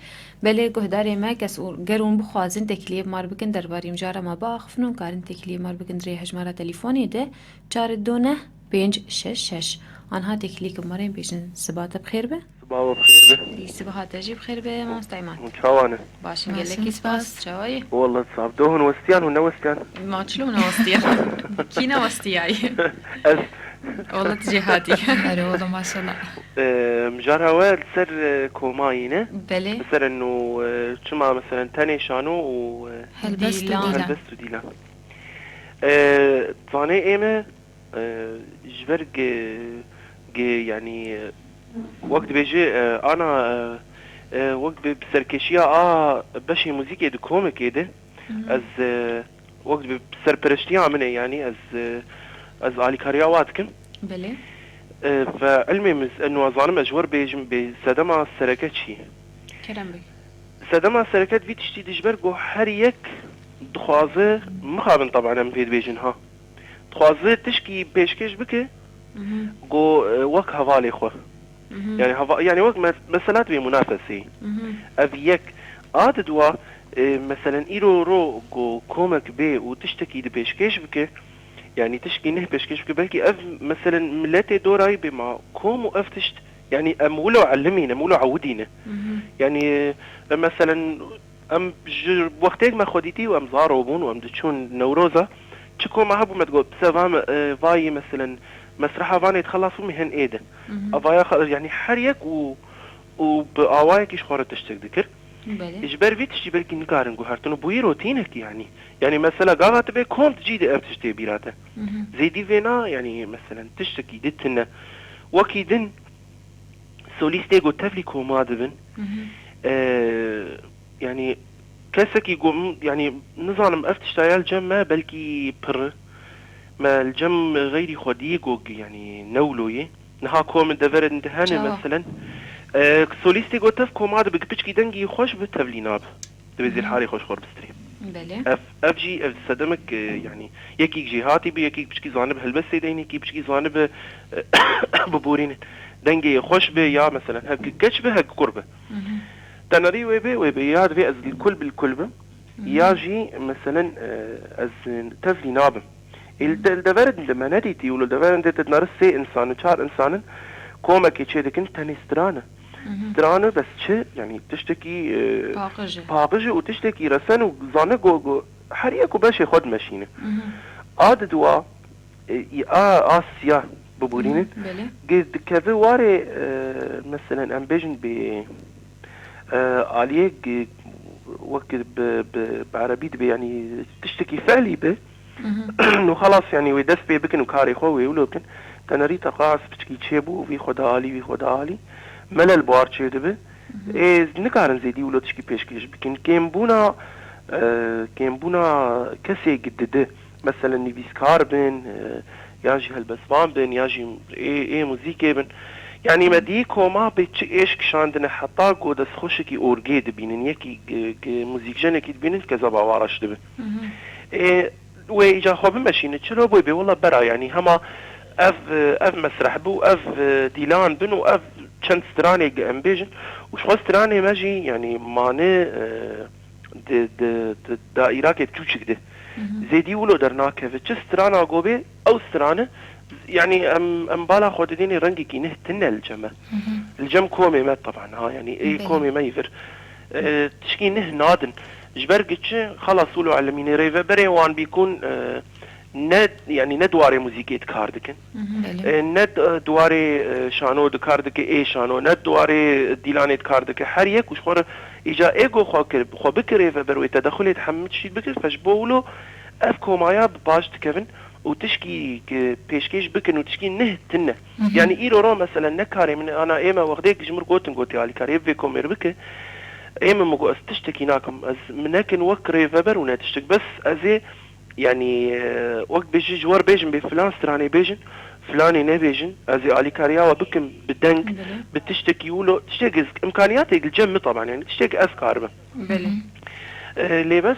Belê, guhdarê me, kes û ger hûn bixwazin tekliyê bi mar bikin, derbarî mijara me biaxifin û karin tekliyê mar bikin di rê hejmara telefonê de, çar du neh pênc şeş şeş. Anha tekliyê bi marê bêjin, siba te bi xêr be. Siba we bi xêr be. Î, siba te jî bi xêr be, mamosta Îman. Hûn çawa ne? Başin, gelekî spas. Çawa yî? Wallah, sab. Do hûn westiyan, hûn newestiyan? Ma çilo newestiya? Kî newestiyayî? Ez. Wallah, tu jê hatî. Erê, wallah, maşallah. Ee, mijara we li ser, e, komayî ne? Belê. Li ser eno, e, çima, meselen, tenê şano û, e, Helbest û dîlan. Dîlan. Helbest û dîlan. Ee, zanê ê me, e, ji ber gi, gi, yanî, e, wek dibêje, e, ana, e, e, wek bi, bi serkêşiya a beşê muzîkê di komekê de, Hı hı. ez, e, wek bi serpereştiya min e, yanî ez, e, ez alîkariya wa dikim. Belê. E, ve ilmê min, ez nizanim ez ji we re bêjim bê sedema sereke çi? Kerem bike. Sedema sereke di vî tiştî de ji ber ku her yek dixwaze, mixabin taban em vê dibêjin ha. Dixwaze tişkî pêşkêş bike, Mhm. ku, e, wek hevalê xwe. Mhm. Yani heva-, yani wek me-, mesela dibê munafeseyî. Mhm. Ev yek. A di dua, e, meselen îro ro ku komek bê û tiştekî di pêşkêş bike, yani tişkî neh pêşkêş bike, belkî ev meselen miletê dorayî bê ma kom û ev tişt, yani em wilo elimîne, em wilo ewidîne. Mhm. Yani, e, meselen em ji wextêk me xwe dîtî û em zaro bûn û em diçûn Newroza, çi koma hebû me digot, bi seva me, e, vayî meselen mesreha vanê dixelasbû me hen ê de. Mhm. Avaya xwe, yani her yek û, û bi awayekî ji xwe re tiştek dikir. Belê. Ji ber vî tiştî belkî nikarin guhertin û bûyî rotînek yani. Yani mesela gava tu bê kom tu cî de ev tiştê bîra te. Mhm. Zêdî vê na yani meselen tiştekî di tune. Wekî din solîstê ku tevlî koma dibin. Mhm. Ee, yani kesekî ku m-, yani nizanim ev tişta ya li cem me belkî pir. Me li cem xeyrî xwediyê ku yani newloyê. Niha komên deverên di hene Çawa? Meselen. Ee, solîstê ku tev koma dibe, piçkî dengî xweş bi tevlî nabe. Dibê Hı hı. zêrharê xweş xwe bistirê. Belê. Ev, ev jî, ev sedemek, e, yani, yekî jêhatî bi, yekî piçkî zanibe helbestê deyne, yekî piçkî zanibe, e, biborînin. Dengê xweş be, ya meselen, hek keç be, hek kur be. Hı hı. Tenerî wê be, wê be, ya divê ez li kul bil kul bim, Hı hı. ya jî, meselen, e, ez tevlî nabim. Ê, li de-, li deverên de me nedîtî û li deverên de te dinare sê însan û çar însanin komekê çê dikin, tenê stran e. Mhm. Stran e, bes çi? Yanî tiştekî, e, Paqij e. paqij e û tiştekî resen û zane ku, ku her yek û beşê xwe dimeşîne. Mhm. A di dua, e, î a, a siya biborînin. Mhm, belê. Gi dikeve warê, e, meselen em bêjin bê, e, aliyê gi-, wek bi, bi, bi erebî dibe, yanî tiştekî fe'lî be. Mhm. No xelas, yanî wê dest pê bikin û karê xwe wê wilo bikin. Tenerî teqas piçkî çêbû, vî xwe da alî, vî xwe da alî. Melel buhar çêdibe. Mhm. Ê, nikarin zêdî wilo tişkî pêşkêş bikin. Kêmbûna, e, kêmbûna kesê gi dide. Meselen nivîskar bin, e, ya jî helbestvan bin, ya jî ê, ê muzîkê bin. Yanî me dî koma bê çi êş kişandine heta ku destxweşekî orgê dibînin, yekî, e, e, muzîkjenekî dibînin kezeba waraş dibe. Mhm. Ê, wê îca xwe bimeşîne, çilo boy bê, wela bera, yanî hema ev, ev mesreh bû, ev dîlan bin û ev çend stranê em bêjin û ji xwe stranê me jî, yanî mane, e, di, di, di daîrakê biçûçik de. Mhm. Zêdî wilo dernakeve. Çi strana go bê, ew strane Yanî em, em bala xwe didînê rengekî neh tine li cem me. Li cem komê me teban ha, yanî ê Belê. komê me yî vir. E, tişkî neh nadin. Ji ber gi çi? Xelas wilo elemînê rêveberê wan bîkûn, e, ne, yanî ne di warê muzîkê di kar dikin. Belê. E, ne di, di warê, e, şano di kar dike, ê şano, ne di warê dîlanê di kar dike. Her yek û ji xwe re îca ê go xwe kir, xwe bikir rêveber wê tedexulê di hemû tiştî bikir, fe ji bo wilo ev komaya bi paş dikevin û tişkî ki pêşkêş bikin û tişkî neh tine. Yanî îro ro meselen ne karê min e, ana ê me wexdêk ji mir gotin gotê alîkarê vê komê re bike, ê min min got ez tiştekî nakim, ez min nekin wek rêveber û ne tiştek, bes ez ê, yanî, e, wek bêjî ji we re bêjim bê filan stranê bêjin, filanê nebêjin, ez ê alîkariya we bikim bi deng, Belê. bi tiştekî wilo, tiştek ez, imkaniyatê li cem min teban, yanî tiştek ez karibim. Belê. E, lê bes,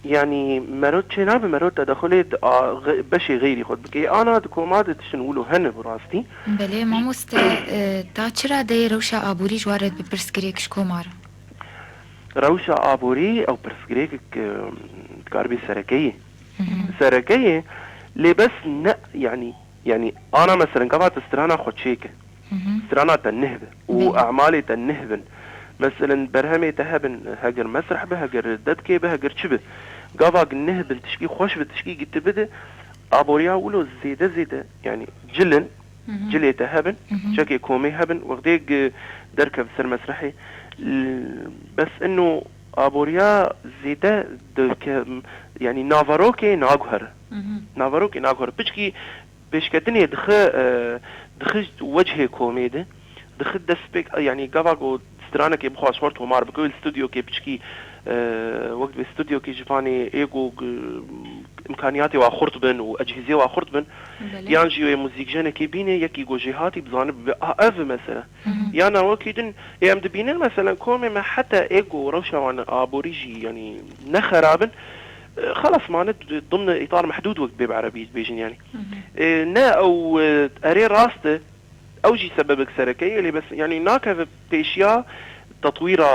yanî mero çê nabe, mero tedexulê di a, xi-, beşê xeyrî xwe dike. Ana di koma de tiştin wilo hene bi rastî. Belê, mamoste, e, ta çi radeyê rewşa aborî ji we re bi pirsgirêk ji koma re? Rewşa aborî ew pirsgirêkek, e, dikar bê sereke ye. Sereke ye, lê bes ne, yanî, yanî ana meselen gava tu strana xwe çêke. Strana te neh be û Belê. emalê te neh bin. Meselen berhemê te hebin, heger mesreh be, heger dedkê be, heger çi be. Gava gi neh bin, tişkî xweş be, tişkî gi tu bide, aboriya wilo zêde zêde, yanî cilin, cilê te hebin, çekê komê hebin, wextê gi derkev ser mesrehê, l-, bes ino aboriya zêde dike, yanî naverokê naguhere. Naverokê naguhere. Piçkî pêşketinê dixe, e, dixe wecihê komê de, dixe destpêk, yanî gava ku stranekê bixwe ji xwe tomar bike, wê li studyokê piçkî, e, wek divê studyokê ji vanê ê ku, e, imkaniyatê wa xurt bin û ecihîzê wa xurt bin, Belê. yan jî wê muzîkjenekê bîne, yekî ku jêhatî bizanibe, a, ev e mesele. Yana wekî din, ê em dibînin, meselen, komê me heta ê ku rewşa wan aborî jî, yanî ne xerab in, e, xelas mane di-, dimne îtar mehdûd wek dibê bi erebî dibêjin, yanî. E, ne ew, e, erê rast e, ew jî sebebek sereke ye, lê bes, yanî nakeve pêşiya tetwîra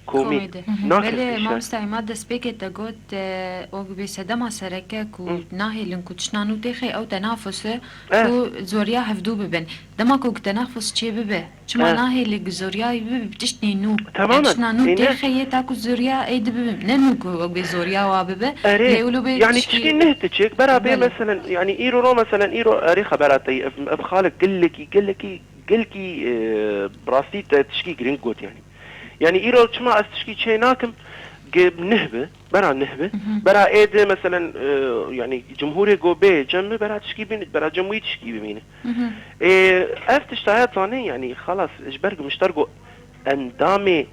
komê. Komê de. Nakeve Belê, pêşiya. Mamoste Emad destpêkê te got, e, wek bê sedema sereke ku Hı. nahêlin ku tiştna nû têxe, ew tenafus e, Eh. ku zoriya hevdû bibin. Dema ku tenafus çê bibe, çima Eh. nahêle ku zoriya bibe bi tiştnê nû? Temamen. Tiştna nû Ê, ne- têxe yê ta ku zoriya ê di bibin. Ne nû ku wek bê zoriya wa bibe. Erê, Lê wilo bê yanî tişkî tiştî neh ti çêk, bera bê Belê. meselen, yanî îro ro meselen, îro erê xebera te ye, ev, ev xalek gelekî, gelekî, gelekî, e, bi rastî te tişkî girîng got, yanî. Yanî îro çima ez tişkî çê nakim, ge neh bi, bera neh bi, bera ê di, meselen, e, yanî cumhurê go bê cem bi, bera tişkî bîne, bera cem wî tişkî bimîne. Ê, ev tiştaya zanê, yanî xelas, ji ber ku mişter go endamê,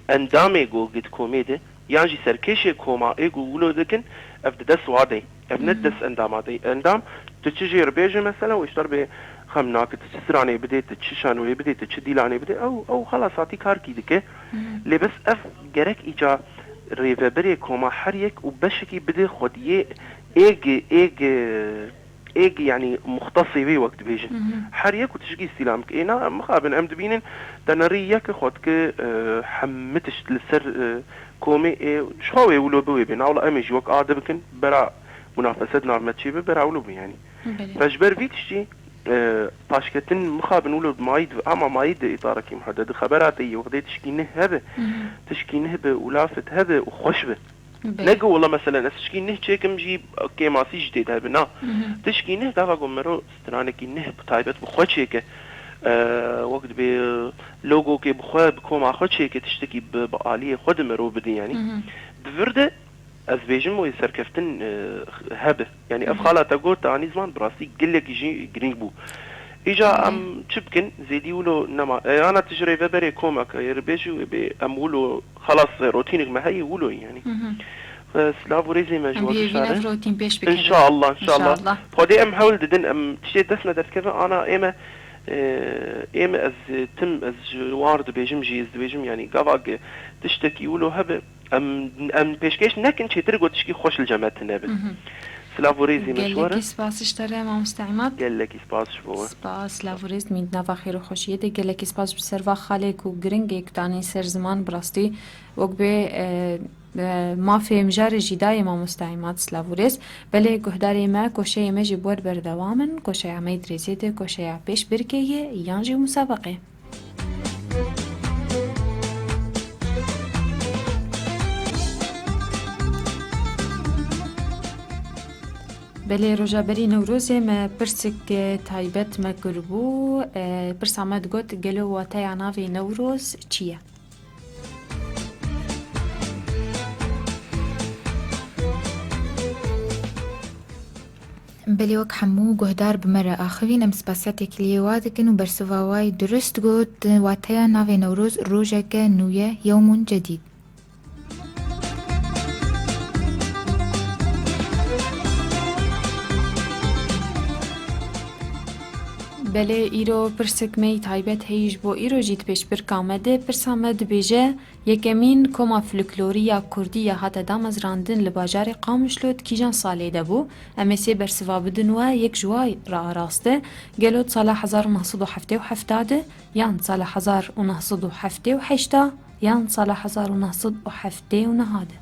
endamê go gid komê de, yan jî serkêşê koma ê ku wilo dikin, ev di dest wa de. Ev ne dest endama de. Endam, tu çi jê re bêje, mesela, û ji te re bê xem nake, tu çi stranê bidê, tu çi şanoyê bidê, tu çi dîlanê bidê, ew, ew xelas hatî karkî dike. Lê bes ev gerek îca rêveberê koma her yek û beşekî bidê xwediyê êg, êg, êg, yanî muxtesê wê wek dibêjin. Her yek û tişkî îstîlam bike. Ê na, em mixabin, em dibînin, te nerî yek xwe dike, e, hemî tişt li ser, e, komê ê, ji xwe wê wilo biwê bê. Na wila em ê jî wek a dibikin, bera munafeset nav me çê be, bera wilo bê yanî. Belê. Fe ji ber vî tiştî, e, paşketin mixabin wilo mayî dibe, ama mayî di îtarekî muhede di xebera te yî wexdê tişkî neh hebe, tişkî neh be û lafet hebe û xweş be. Belê. Ne ku wela meselen ez tişkî neh çêkim jî kêmasî jî tê de hebe. Na. Tişkî neh gava ku mero stranekî neh bi taybet bi xwe çêke, e, wek dibê logokê bi xwe, bi koma xwe çêke, tiştekî bi, bi aliyê xwe di mero bidin yanî. Di vir de ez bêjim wê serkeftin, e, hebe. Yanî ev xala te got, te anî ziman, bi rastî gelekî jî girîng bû. Îca em çi bikin, zêdî wilo nema. E, ana tu ji rêveberê komek e, yê re bêjî wê bê em wilo, xelas, e, rotînek me heye, wilo yanî. E, silav û rêzê me ji we bişare. Em bi hêvî ev rotîn pêş bikin. Înşallah, înşallah. Înşallah. Xwedê em hewl didin, em tiştê dest me derdikeve, ana ê me, e, ê me ez, e, tim, ez ji wan re dibêjim jî, ez dibêjim yanî gava ge tiştekî wilo hebe, Em, em pêşkêş nekin çêtir got tişkî xweş li cem me tune be. Mhm. Silav û rêzî min ji we re. Gelekî spas ji te re, mamoste Îmad. Gelekî spas ji bo we. Spas, silav û rêz, mîn di nava xêr û xweşiyê de. Gelekî spas ji ser va xalek û giringek danî ser ziman, bi rastî wek bê, e, e, mafê mijarê jî dayê mamoste Îmad, silav û rêz. Belê guhdarê me, koşeyê me jî bi we re berdewam in. Koşeya me yê dirêjê de koşeya pêşbirkê ye yan jî musabeqê. Belê, roja berî Newrozê me pirsek, e, taybet me kiribû. E, pirsa me digot, gelo wateya navê Newroz çi ye? Belê, wek hemû guhdar bi me re axivîn, em spasiya têkiliyê wa dikin û bersiva wa yî durist got, wateya navê Newroz rojeke nû ye, yewmûn cedîd. Belê, îro pirsek me yî taybet heyî ji bo îro jî di pêşbirka me de. Pirsa me dibêje, Yekemîn koma folklorî ya kurdî ya hate damezrandin li bajarê Qamişlo di kîjan salê de bû? Em ê sê bersiva bidin we, yek ji wa re rast e. Gelo di sala hezar û neh sed û heftê û heft de, yan di sala hezar û neh sed û heftê û heşt de, yan di sala hezar û neh sed û heftê û neh de?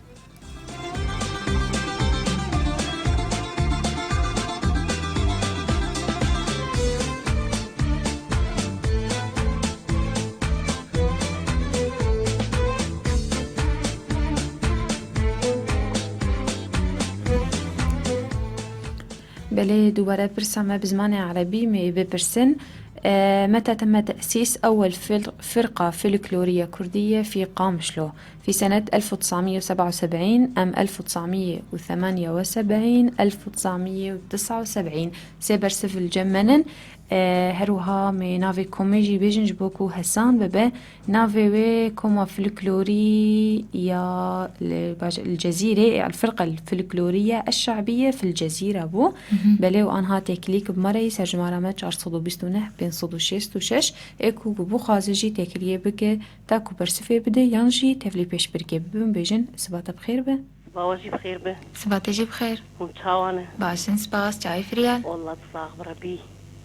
Belê, dubare pirsa me bi zimanê erebî me bipirsin. E, mete teme tesîs ewel fil-, firqa folkloriye kurdiye fî Qamişlo. Fî senet elf û tesamiye û seba û sebîn, em elf û tesamiye û semaniye û sebîn, elf û tesamiye û tisa û sebîn. Sê bersiv li cem me nin. E, her wiha me navê komê jî bêjin ji bo ku hesan bibe. Navê wê koma folklorî ya li baş-, li Cezîrê, e, el-Firqa el-Folkloriye eş-Şe'biye fil Cezîre bû. Mhm. Belê û anha têkilî ki bi me re yî ser jimara me çar sed û bîst û neh pênc sed û şêst û şeş, ê ku ku bixwaze jî têkiliyê bike, ta ku bersivê bide yan jî tevlî pêşbirkê bibin, bêjin siba te bi xêr be. Siba we jî bi xêr be. Siba te jî bi xêr. Hûn çawa ne? Baş in, spas. Çawa yî Firyal? Wallah, tu sax bi Rebî.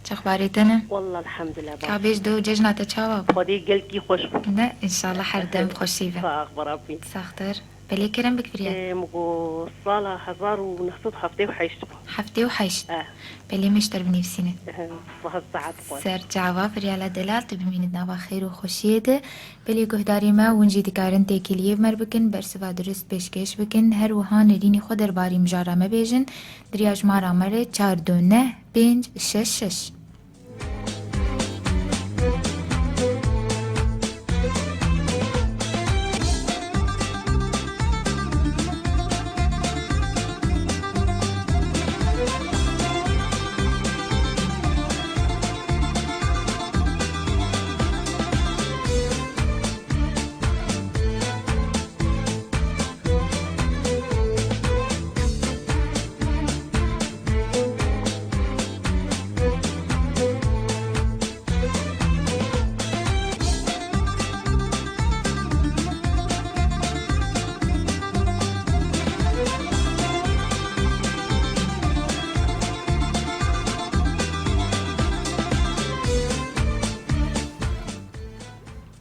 Çaxbarê te ne? Wallah, elhamdulillah, baş. Ka bêj do, cejna te çawa bû? Xwedê gelkî xweş bû. Ne, înşallah her dem xweşî be. Sax bi Rebî. Saxtir. Belê kerem bik Firyal. Em go sala hezar û neh sed û heftê û heşt bû. Heftê û heşt. Eh. Belê me ji te re binivîsîne. Eh, siha saet xweş. Ser çava Firyala delal, tu bimînî di nava xêr û xweşiyê de. Belê guhdarê me, hûn jî dikarin têkiliyê bi me re bikin, bersiva dirust pêşkêş bikin, her wiha nêrînî xwe derbarî mijara me bêjin, di riya jimara me re çar du neh pênc şeş şeş.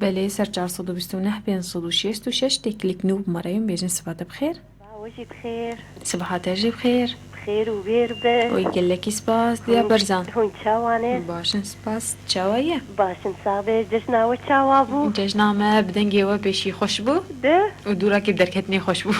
Belê, ser çar sed û bîst û neh pênc sed û şêst û şeş têkilîk nû bi me re yên, bêjin siba te bi xêr. Siba we jî bi xêr. Siba te jî bi xêr. Bi xêr û wêr be. Oy, gelekî spas, diya Berzan. Hûn çawa ne? Baş in, spas. Çawa ye? Baş in, sax be. Cejna we çawa bû? Cejna me bi dengê we pêşî xweş bû. De? Û dûrakê bi derketinê xweş bû.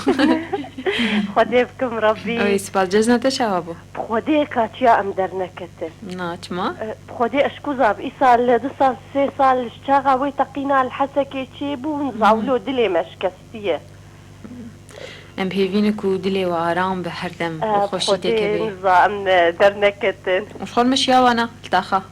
Xwedê bikim Rebbî. Oy, spas. Cejna te çawa bû? Bi Xwedê ka çiya em derneketin. Na, çima? E, bi Xwedê ez ku zab, îsal, du sal, sê sal ji çaxa wê teqîna li Hesekê çêbû, min zab, wilo dilê me şikestiye. Em bi hêvî ne ku dilê we aram be, her dem û xweşî tê kevê. Niza em, e, derneketin. Û xormiş ya wana li taxa.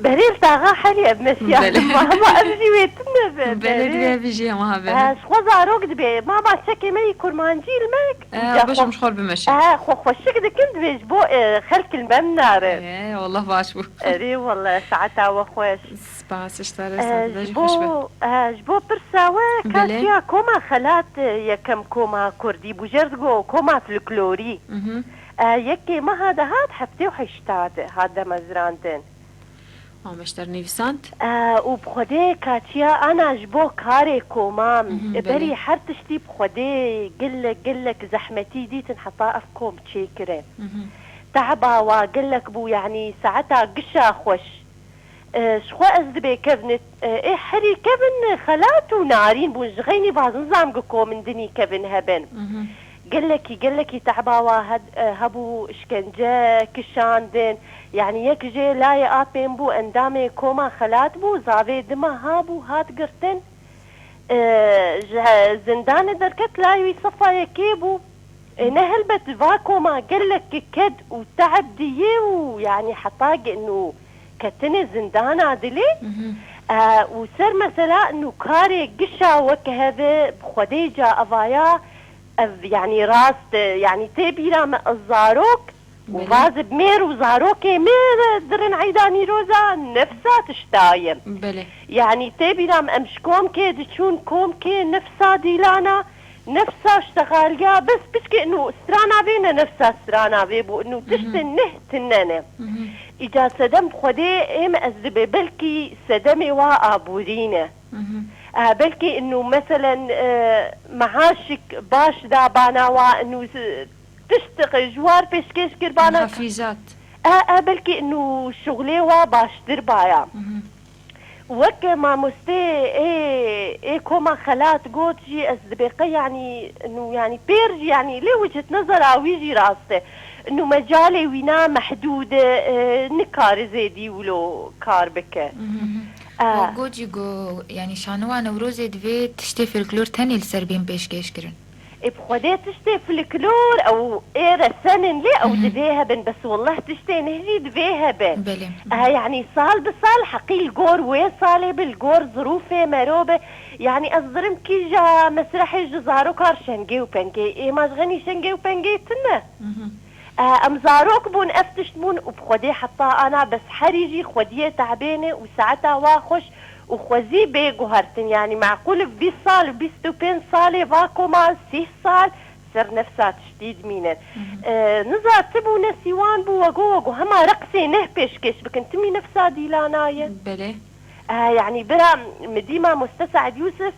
Berê li taxa herî ev meşiya. Belê. Hema ev jî wê tune be. Belê, divê ev jî hema be. He, ji xwe zarok dibê. Mama çekê me yî kurmancî li me. E, baş em ji xwe bimeşe. He, xwe xweşik dikin, divê ji bo, e, xelk li me nare. E, wallah baş bû. Erê, wallah, saeta we xweş. Spas, ji te re, saeta te jî xweş be. E, ji bo, e, ji bo pirsa we, belê. Katiya koma xelat, e, yekem koma kurdî bû, jê re digo koma folklorî. Mhm. E, yekê meha de hat, heftê û heşta de hat demezrandin. Mamoste nivîsand. E, û bi Xwedê katiya ana ji bo karê koman, mhm, e, belê. Berî her tiştî bi Xwedê gelek, gelek zehmetî dîtin heta ev kom çêkirin. Mhm. Tehba wa gelek bû, yanî saeta gişa xweş. E, ji xwe ez dibê kevin, e, ê herî kevin xelat û narîn bûn. Ji xeynî bazin zam ku komindinî kevin hebin. Mhm. Gelekî, gelekî tehba wa hed-, e, hebû, işkence kişandin. Yanî yek jê layê apên bû, endamê koma xelat bû, zavê dima habû, hat girtin. E, ji he-, zindanê derket, layê wî sefa yekê bû. E, ne helbet va koma gelek ked û teeb diyê û yanî heta ge-, nû ketine zindana dilê. Mhm. E, û ser mesela nû karê gişa wek heve bi Xwedê ca evaya, ev yanî rast, e, yanî tê bîra me ez zarok û, belê, vazib mêr û zarokê me dirin eyda Nîroza nefsa tiştayim. Belê. Yanî tê bîra me em ji komkê diçûn komkê nefsa dîlana, nefsa ştexaliya, bes piçkê nû strana vê ne nefsa strana vê bû, nû, mhm, tiştên neh tine ne. Mhm. Îca sedem Xwedê ê me ez dibê belkî sedemê wa aborî ne. Mhm. E, belkî nû meselen, e, mehaşik baş da bana wa, nû s-, tişt ji war pêşkêş kir bana. Muhafizat. E, e, belkî nû şuxlê wa baştir baya. Mhm. Wek mamostê ê, ê koma xelat got jî, ez dibê qey, yanî, nû, yanî, pêr jî, yanî, lê wicit nezera wî jî rast e. Nû mecalê wîna mehdûd e, e, nikare zêdî wilo kar bike. Mhm. E. Got jî go, yanî, şanowa Newrozê divê tiştê folklor tenê li ser bên pêşkêş kirin. Ê, bi Xwedê tiştê fliklor ew ê resenin lê ew, mhm, divê hebin, bes wellah tiştê neh jî divê hebin. Belê. E, yanî sal bi sal heqî li gor wê salê bi, li gor zirûfê mero bi. Yanî ez dirim kîja mesrehê ji zarokar şengê û pengê, ê ma ji xenî şengê û pengê tune. Mhm. E, em zarok bûn, ev tişt bûn û bi Xwedê heta ana bes herî jî xwediyê tebêne û saeta wa xweş û xwezî bê guhertin. Yanî meqûl e bîst sal, bîst û pênc salê va koma sîh sal ser nefsa tiştî dimînin. Mhm. E, niza ti bû ne sîwan bû, wego wego hema reqsê neh pêşkêş bikin, timî nefsa dîlana ye. Belê. E, yanî bira midî mamoste Seîd Yûsif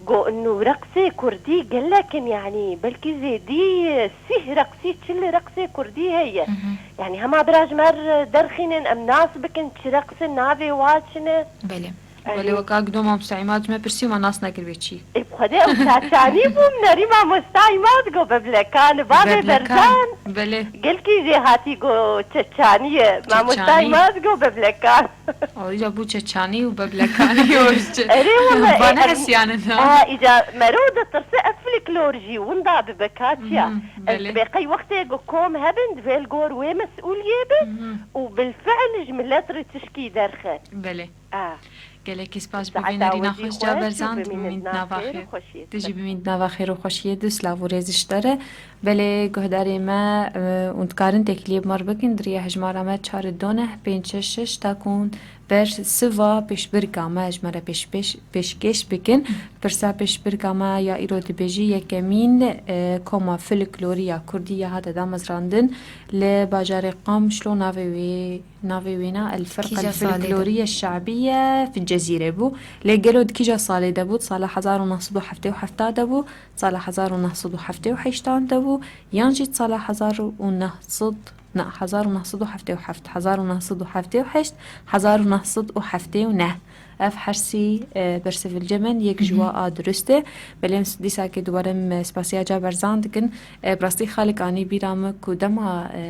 go, nû reqsê kurdî gelek in, yanî belkî zêdî sîh reqsî, çil reqsê kurdî heye. Mhm. Yanî hema bira ji me re derxînin, em nas bikin çi reqs in, navê wa çi ne. Belê. Erê. Belê, wek a gido mamoste Îmad ji me pirsî, me nas nekir bê çi. Ê, bi Xwedê ew çaçanî bû, min erî mamosta Îmad go beblekan, bavê Beblekan. Berzan. Belê. Gelkî jê hatî go çeçanî ye. Mamosta Çeçanî. Îmad go beblekan. Alîca bû çeçanî û beblekanî û çe-, Erê wele, va e, ne em, hesiyanin ha. Ha, îca mero ditirse ev fliklor jî winda bibe katiya. Mhm, ez belê. Dibê qey wextê go kom hebin, divê li gor wê mesûliyê be Mhm. û bilfiil ji milet re tişkî derxe. Belê. Ah. Gelekî spas, bibîne rîna xweş, ca berzand, bimînît nava xêr. Tu jî bimînît nava xêr û xweşiyê de, silav û rêz ji te re. Belê guhdarê me, e, hûn dikarin têkiliyê bi me re bikin, di riya hejmara me çar du neh pênc şeş şeş takûn ber siva pêşbirka me ji me re pêş, pêş, pêşkêş bikin. Pirsa pêşbirka me ya îro dibêjî, yekemîn, e, koma folklorî ya kurdî ya hate damezrandin li bajarê Qamişlo, navê wê Navê wêna El Firqa El Folkloriye Şebiye fi Cezîre bû. Lê gelo di kîja salê de bû? Di sala hezar û neh sed û heftê û heft de bû, di sala hezar û neh sed û heftê û heşt de bû, yan jî di sala hezar û neh sed, na, hezar û neh sed û heftê û heft, hezar û neh sed û heftê û heşt, hezar û neh sed û heftê û neh. Ev hersî, e, bersivil cemen, yek ji wa a dirust e. Belê em dîsa ke duwarim, e, spasiya ca berzan dikin. E, bi rastî xalik anî bîra min ku dema, e,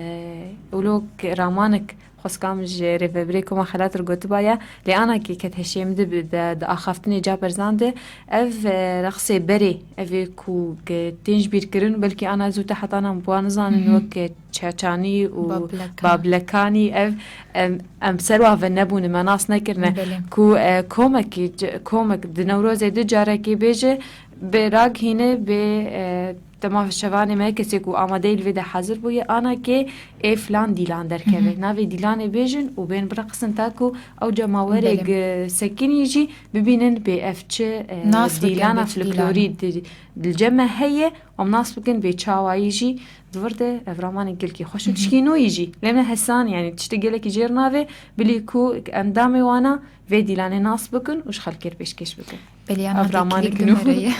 wilo ramanik Xwestkam ji rêvebirê Koma Xelat re gotibaye, lê ana kê ket heşê min di, di, di axaftinê ca berzan de, ev, e, reqsê berê, ev ê ku ge-, tên ji bîr kirin, belkî ana zû te heta nan bi wan nizanin, Mhm. wek, e, çeçanî û Bableka. Bablekanî, ev, em, em ser wa ve nebûne, me nas nekirine. Belê. Ku, e, komekî, c-, komek di Newrozê di carekê bêje, bê raghîne, bê, e, Dema şevanê me kesê ku amadeyî li vê de hazir bûye, ana kê ê filan dîlan derkeve. Mhm. Navê dîlanê bêjin û bên bireqisin ta ku ew cemawerê Belê. gi sekinî jî bibînin bê ev çi, e, Nas bikin dîlana bê çi folklorî dîlan. di, di cem me heye, em nas bikin bê çawayî jî di vir de ev ramanê gelkî xweş û Mhm. tişkî nûyî jî. Lê me hesan, yanî tiştê gelekî jêr navê, bilî ku endamê wana vê dîlanê nas bikin û ji xelkê re pêşkêş bikin. Belê, ana Ev ramanê teknik kinû. numereyê.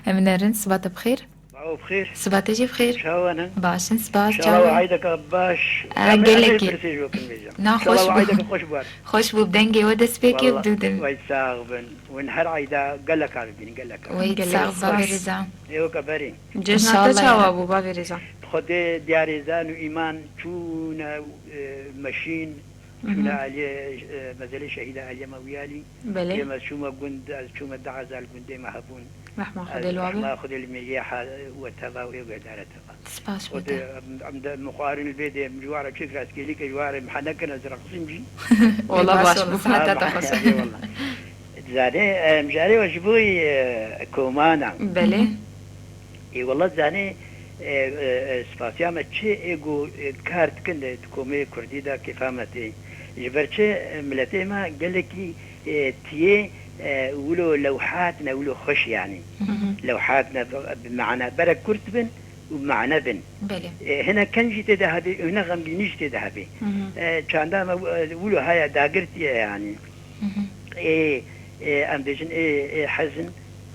Em nerin, siba te bi xêr. Bawo bi xêr. Siba te jî bi xêr. Çawa ne? Baş in, spas, Çawa çawa? aydeka baş. Aa, Em gelekî. pirsê ji we kin bêjim. Na, Çawa xweş bû. aydeka xweş bû. Xweş bû, bi dengê we dest pê kê Wallah, bi dû din. Wey sax bin. Win her ayda gelek kar bîn, gelek kar. Wey Gelek sax spas. Baberê Can. Ê weke berî. Cejna te Înşallah çawa ya. bû, Baberê Can? Xwedê diyarê zan û îman çûne, e, meşîn, çûne Mhm. aliyê, e, mezelê şehîda Aliye Mewiyalî. Belê. Ê me çûme gund, ez çûme du ezar gundê me hebûn. Rehma Xwedê li wa be. Rehma Xwedê li me yê ha-, we teva û ê guhedara teva. Spas Xwedê. Xwedê, em, em de mixwarin li vê de, em ji wara çêk rastgêlî ke ji wara em hene kin ez reqsim jî. Wala Baş baş ol, bû. Siheta te Ama, xweş. eyvallah. Zanê, em, jare we ji bo, e, komana. Belê. Hı hı. Ê, wela zanê, e, e, e, spasiya me çi ê ku, e, kar dikin de di komê kurdî de kêfa me tê. Ji ber çi, e, miletê me gelekî, e, tiyê, e, wilo lewhat ne, wilo xweş yanî. Hı hı. Lewhat ne bi, bi mana berek kurt bin û mane bin. Belê. E, hinek ken jî tê de hebê, hinek xemgînî jî tê de hebê. Hı hı. E, çanda me, e, wilo haya dagirtiye yanî. Hı hı. Ê, ê, em bêjin ê, ê hezin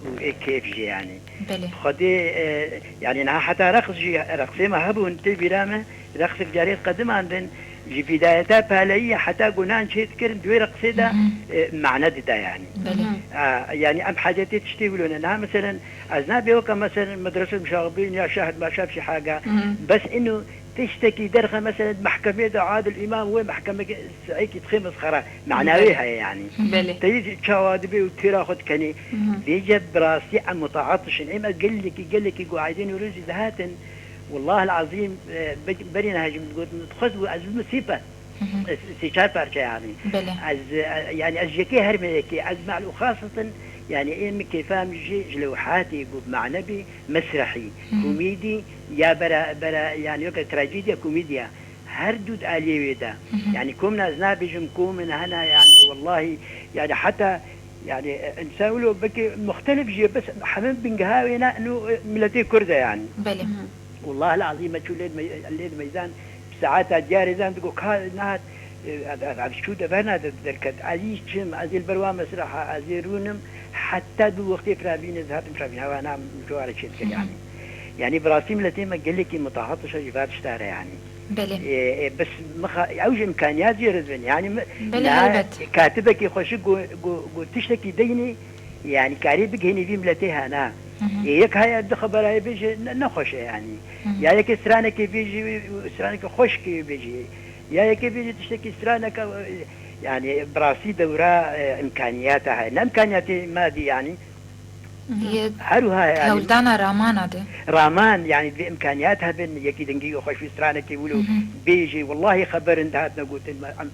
û ê kêf jî yanî. Belê. Xwedê, e, yanî niha heta reqs jî, reqsê me hebûn, tê bîra me, reqsek carê qediman bin, ji bîdayeta paleyî heta ku nan çê dikirin, di wê reqsê de, Hı hı. e, mane dida yanî. Belê. Hı. A, yanî em hacetê tiştê wilo ne. Niha meselen, ez nabê weke meselen medrese muşaxibîn ya şahid maşaf şî haga. Hı hı. Bes ino tiştekî derxe, meselen, mehkemê de Adil Îmam wê mehkemeke seyekî dixê mesxera. Manawê Belê. heye, yanî. Belê. Te yê çawa dibê û têra xwe dikenê. Mhm. Vêce bi rastî em mutaatişin. Ê me gelekî, gelekî ku Eydê Newrozî dihatin, wellahil azîm, e, be-, berî niha jî min digot, min dixwest ku ez bibim sê pe-, Mhm. e, sê çar parçe, yanî. Belê. Ez, e, yanî ez ji yekê her me yekê, ez me'l û xasetin, yanî ê min kêfa min jî ji lewhatê ku bi mane bî, mesrehî, Mhm. komîdî, ya bera, bera, yanî weke trajediya komîdiya. Her du di aliyê wê de. Mhm. Yanî komna ez nabêjim komin hena, yanî wellahî, yanî heta, yanî, e, însan wilo belkî muxtelif jî ye, bes hemî bingeha wê ne, ino, e, miletê Kurd e yanî. Belê. Mhm. Wellahil azîm me çû lê di mey-, lê di meydan, saeta diyarê zan digo ka nehat, e, ev, ev, ev çû de berna de derket. Ez î çim, ez ê li ber wa mesreha, ez ê rûnim, heta du wextê firavîn ez hatim firavîn. Hewa nam ji wara çê dikir yanî. Mhm. Yanî bi rastî miletê me gelekî mutahatişe ji va tişta re yanî. Belê. E, e, bes mixa-, ew ji imkaniyat jê re dibin. Yanî mi-, Belê, na helbet. katibekî xweşik got, got, got tiştekî deynê, yanî karê bigihînî vî miletê hena. Hı hı. E, yek haya di xeberayê bêje, ne, ne xweş e yanî. Hı hı. Ya yekê stranekê bêje, stranekê xweşkê bêje. Ya yekê bêje tiştekî straneke, e, yanî bi rastî dewra, e, imkaniyata heye. Ne imkaniyatê madî yanî. Mhm. Yê Her wiha ye, yanî hewldana ramana de. Raman, yanî divê imkaniyat hebin, yekî dengî xweş wî stranekê wilo Mhm. bêjê, wellahî xeberin dihatine gotin, me, em,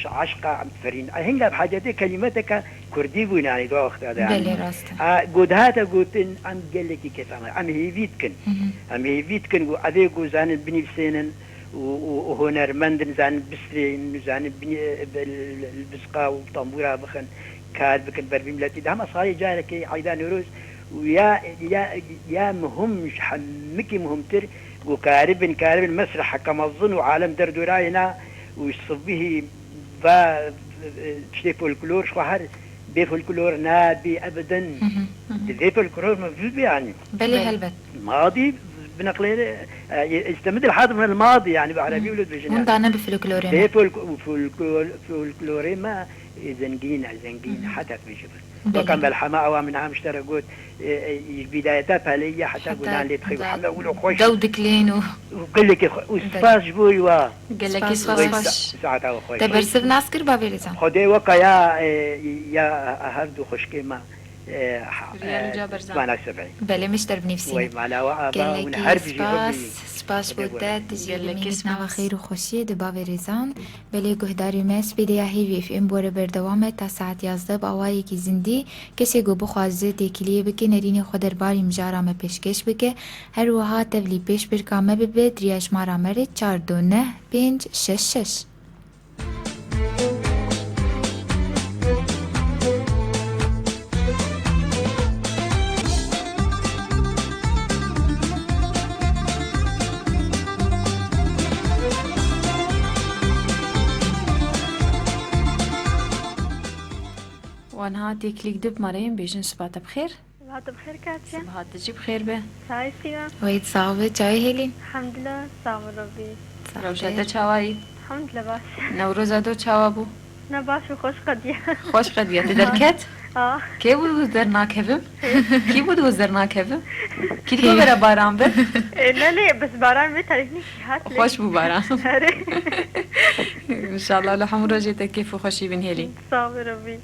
ji eşqa em diferîn. Hinga bi hacetê kelîmeteke kurdî bûn, yanî di wexta de, yanî. Belê, rast e. A, ku dihate gotin, em gelekî kêfa me, em hêvî dikin. Mhm. Em hêvî dikin ku evê ku zanin binivîsênin, û, û, û hunermend in, zanin bistrên, zanin binî-, bi-, li, li bizqa û tembûra bixin, kar bikin ber vî miletî. Di hema salê carekê Eyda Newroz û ya, ya, ya muhim, ji hemikî muhimtir, ku karibin, karibin mesreheke mezin û alem derdorayê na û sibihî va, e, tiştê folklor, ji xwe her bê folklor nabî ebedin. Hı hı, hı hı. Divê folklor mevcûd be, yanî. Belê, Belê. helbet. Madî Binaqlêre, e, istemid el hadir min el madi, yani bi erebî wilo dibêjin. Hûn yani. Dane bi folklorê me. Dê folk-, folklor-, folklorê me, e, zengîn e, zengîn, heta dibêjin. Belê. Weka melhema ewa min hem ji te re got, e, e, ji bîdayeta pelê ye heta gunan lê bixî, heme wilo xweş. Dew diklên û gelekî xwe-, û spas ji bo wa. Gelekî spas, spas. Saeta we xweş. Te bersiv nas kir bavê Rêzan. Xwedê weka ya, e, ya her du xwişkê me. Riyal û Caberzan. Mana seb'î. Belê, min ji te re binivîsîne. Wey mala we ava hûn her bijî. Gelekî spas, spas bo te, tu jî bimînî di nava xêr û xweşiyê de bavê Rêzan. Belê guhdarê me, spêdeya Hêvî F M bi we re berdewam e ta saet yazdeh bi awayekî zindî. Kesê ku bixwaze têkiliyê bike, nerînê xwe derbarî mijara me pêşkêş bike. Her wiha tevlî pêşbirka me bibe, di rêya jimara me re çar du neh pênc şeş şeş. Wan ha têkilîk dib me re yên bêjin siba te bi xêr. Siba te bi xêr katiye. Siba te jî bi xêr be. Çayê sî be. Wey sax be, çayê hêlî. Elhamdulillah, sax be Rabbî. Sax be. Rewşa te çawa yî? Elhamdulillah baş. Newroza do çawa bû? Ne baş û xweş qediye. Xweş qediye. Ti derket? Ha. Kê bû derdnakevim? Kî bû derdnakevim? Kî dikevere baran be? E, ne lê, bes baran vê tarîf nîşî hat lê. Xweş bû baran. Erê. Înşallah li hemû rojê te kêf û xweşî bin hêlî. Sax be Rabbî.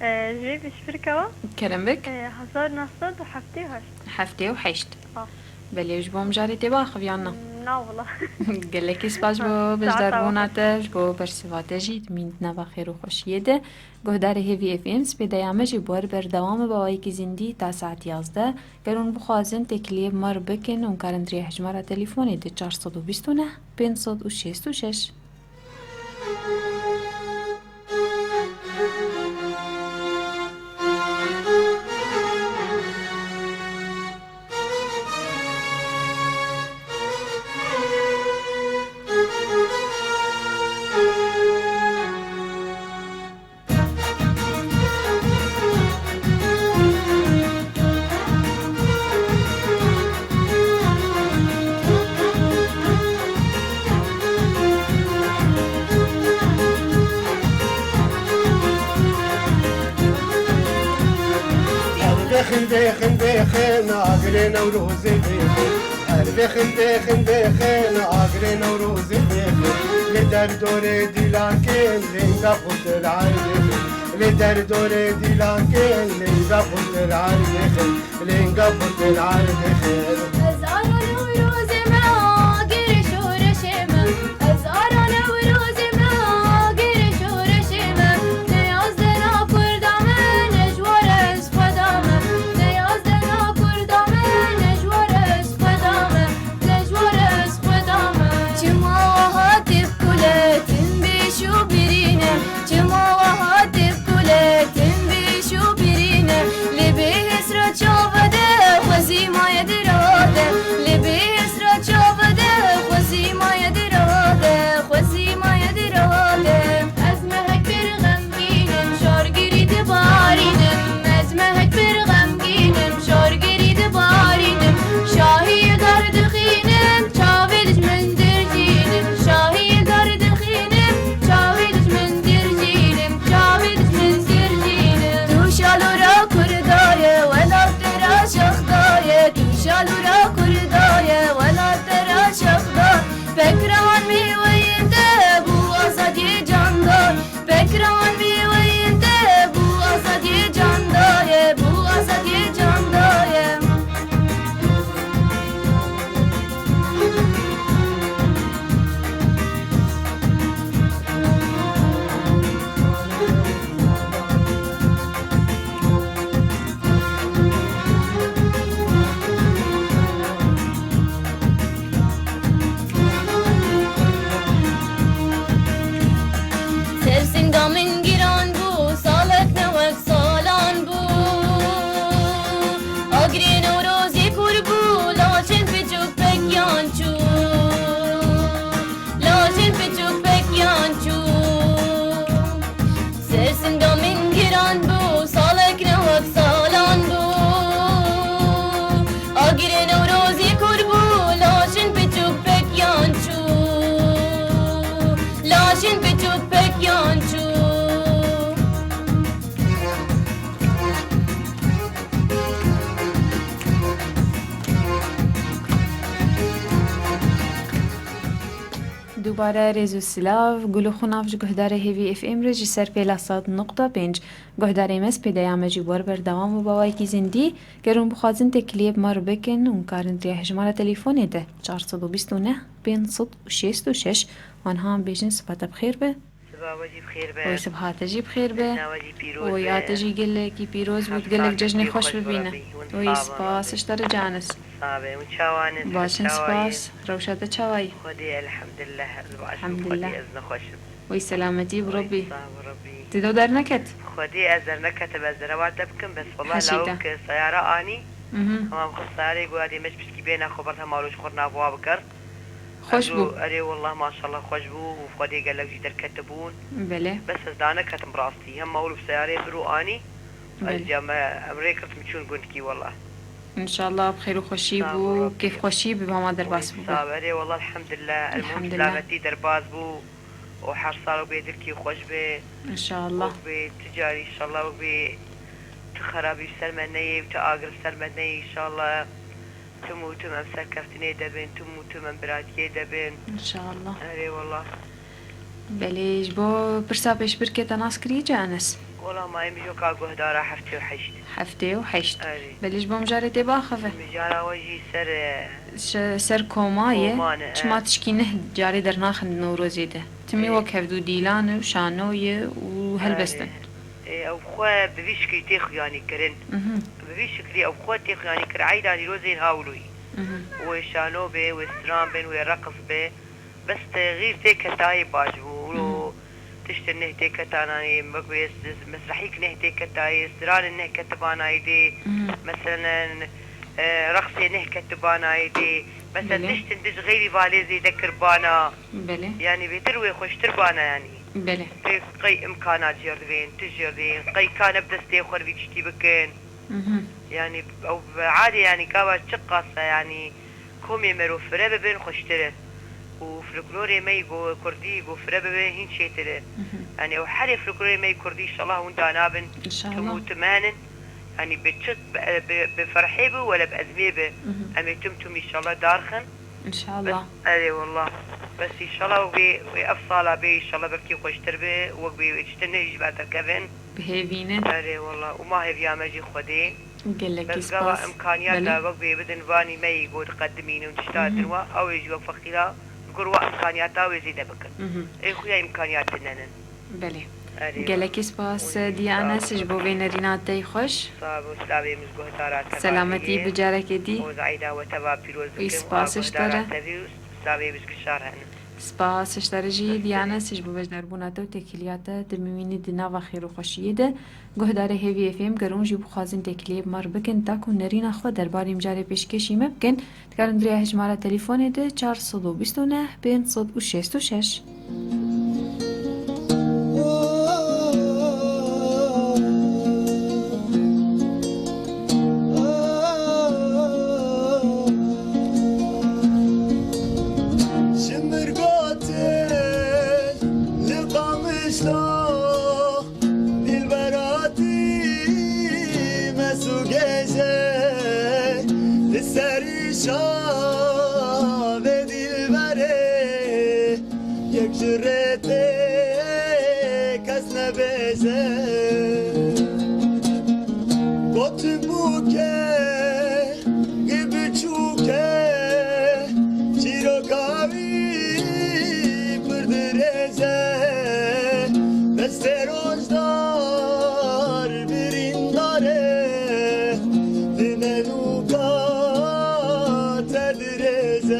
E, ji vê piştpirka wa? Kerem bik. E, hezar neh sed û heftê û heşt. Heftê û heşt. Ha. Belê, ji bo mijarê tê biaxiviyan na? Na wala. Gelekî spas ji bo beşdarbûna te, ji bo bersiva te jî, dimîn di nava xêr û xweşiyê de. Guhdarê Hêvî F M, spêdeya me jî bi we re berdewam e bi awayekî zindî ta saet yazdeh. Ger hûn bixwazin têkiliyê bi me re bikin, hûn karin di rêya hejmara telefûnê de çar sed û bîst û neh pênc sed û şêst û şeş. Her bêxin, bêxin, bêxin, agirê Newrozê bêxin. Her bêxin, bêxin, bêxin, agirê Newrozê bêxin. Li derdorê dîlakên, lênga xwe til erdê xin. Li derdorê dîlakên, lênga xwe til erdê xin. Lênga xwe til erdê xin. Ez ara Newrozê me, agirê şoreşê me. Ez ara Newrozê me, agirê şoreşê me. Ne yazdena Kurda me, ne ji we re ez xwe dame. Ne yazdena Kurda me, ne ji we re ez xwe dame. Ne ji we re ez xwe dame. Çima wiha tê bi kuletin bêş û birîne? Çima wiha tê bi kuletin bêş û birîne? Lê bê hêsra çava de xwezî maye di ra de. Dubare rêz û silav, gul û xunav ji guhdarê Hêvî F M re ji ser pêla sed nokta pênc. Guhdarê me, spêdeya me jî wer berdewam û bawayekî zindî. Ger hûn bixwazin têkiliyê bi me re bikin, hûn karin di rêya hejmara telefonê de çar sed û bîst û neh pênc sed û şêst û şeş, wan han bêjin siba te bi xêr be. Siba we jî bi xêr be. Oy, siba te jî bi xêr be. Bejna we jî pîroz be. Oy, a te jî gelekî pîroz bû, gelek cejnê xweş bibîne. Oy, spas, ji te re canis. Sabe, hûn çawan in? Baş in, spas. Rewşa te çawa ye? Xwedê elhemdulillah, ez baş im, Elhemdulillah. Xwedê ez nexweş im. Oy, selametî bi Oy, Rabbî. Sağ ol Rabbî. Ti do derneket? Xwedê ez derneket, ez derewa te bikim, bes wallah Heşî te. Lawik seyara anî. Mhm. Tamam, xwe seyarê got, adê me ji piskî bêne xwe, bes hema ji xwe nava bikir. Xweş bû. Erê wallah, maşallah, xweş bû û Xwedê gelek jî derketibûn. Belê. Bes ez daneketim rastî. Hem mawil bi seyarê bir û anî. Belê. Ez ya me, em rê girtin çûn gundkî wallah. Înşallah bi xêr û xweşî bû, kêfxweşî bi hema derbas bû. Sağ ol Rabbî. Oy, sağ ol. Erê wallah, elhemdulillah. Erê Elhemdulillah. Selametî derbas bû. û her sal wek bê dilkî xweş be. Înşallah. Wek bê tu carî înşallah wek bê tu xerabî ser me neyê û tu agir ser me neyê înşallah. Tim û tim em serkeftinê de bin, tim û tim em biratiyê de bin. Înşallah. Erê wallah. Belê, ji bo pirsa pêşbirkê te nas kiriye ci Enes? Wala ma em mijoka guhdara heftê û heşt. Heftê û heşt. Erê. Belê, ji bo mijarê tê biaxive? Mijara we jî ser, e, Şe-, ser koma ye. Koma ne, Çima e. Tişkî neh carê dernaxin di Newrozê de? Timî Ê. wek hevdû dîlan û şano ye û helbest in. Erê. Ê, ew xwe bi vî şiklî tê xuyanî kirin. Mhm. Bi vî şiklî ew xwe tê xuyanî kirin. Eyda Nîrozê hawlo ye. Mhm. Wê şano be, wê stran bin, wê reqs be. Bes te xîr tê ketayê baş bû. Wilo Mhm. tiştin neh tê ketananê, wek bê s-, mesrehîk neh tê ketayê, stranin neh ketibanayê dê. Mhm. Meselen, e, reqsê neh ketibanayê dê. Meselen Belê. tiştin diş xeyrî valê zêde kirbana. Belê. Yanî bêtir wê xweştir bana yanî. Belê. Tê qey imkana cêr dibên, tu jêr dibên, qey kane bi destê xwe vî tiştî bikin. Mhm. Yanî ew bi adê yanî gava çiqas e yanî komê mero fire bibin xweştir e. Û folklorê me yî go kurdî go fire bibe hîn çêtir e. Mhm. Yanî ew herê folklorê me yî kurdî înşallah hûn danabin. Înşallah. Tim û tim henin. Yanî bi çi, bi, bi, bi ferhê bi wele bi ezmê bi. Mhm. Em ê tim tim înşallah darxin. Înşallah. Bes, erê wallah. Bes înşallah wek bê, wê ev sala bê înşallah belkî xweştir be, wek bê wê tiştin ne jî derkevin. Bi hêvî ne. Erê wallah. Û ma hêviya me jî Xwedê. Gelekî Bes gava spas. imkaniyata Belê. wek bê bidin vanî me yî got qedimîn û tişta Mhm. din wa, ew ê jî wek feqîra gur wa imkaniyata wê zêde bikin. Mhm. Ê xuya imkaniyat tine nin. Belê. Erê, Gelekî spas, Oy, Diya sağ ol. Enes, ji bo vê nerîna te yê xweş. Sağ ol, slavê min ji guhdara te Selametî bi carekê dî. Oz eyda we teva pîroz Oy, bikim, spas ji te guhdara re. Tevî û slavê min ji gişar henin. Spas ji te re jî, Diya Enes, ji bo beşdarbûna te û têkiliya te. Dimimînî di nava xêr û xweşiyê de. Guhdarê Hêvî F M, ger hûn jî bixwazin têkiliyê bi me re bikin, ta ku nerîna xwe derbarê mijarê pêşkêşî me bikin, Dikarin di rêya hejmara telefonê de çar sed û bîst û neh pênc sed û şêst û şeş. Ji Mirgotê li Qamişlo Dilbera ti mesûgêje li serî şavê dilberê yek ji rê tê kes nebêje. Gotin bûke Wî biçûk e, çîroka wî pir dirêj e, destê rojdar birîndar e, di melûka te dirêj e.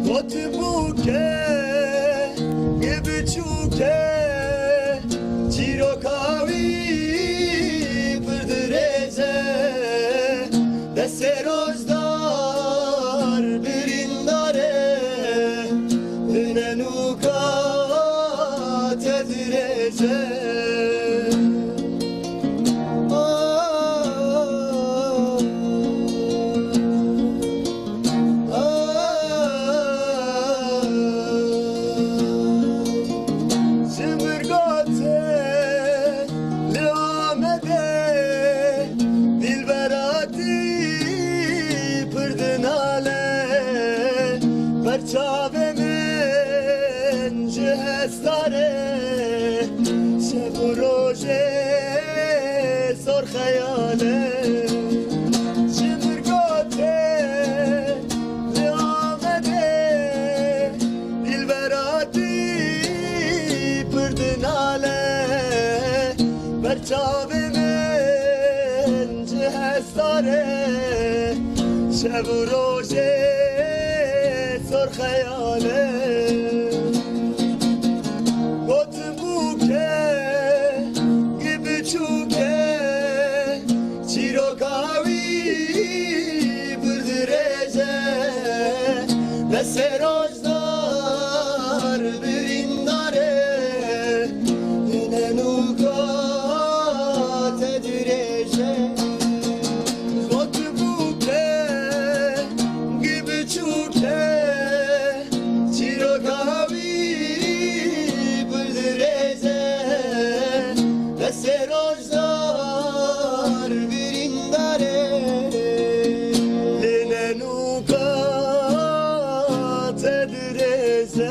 Gotibû Çavê min ji hestarê, şev û rojê zor xeyal e. Ji Mirgotê li Amedê, dîlbera te pir dinale. Ber çavê min ji hestarê, şev û rojê zor xeyal e. Gotibû kengî biçûk e, çîroka wî pir dirêj e. Destê rojdar birîndar e, li nûka te dirêj e. Gotibû kengî biçûk e, çîroka wî pir dirêj e. Destê rojdar birîndar e, li nûka te dirêj e.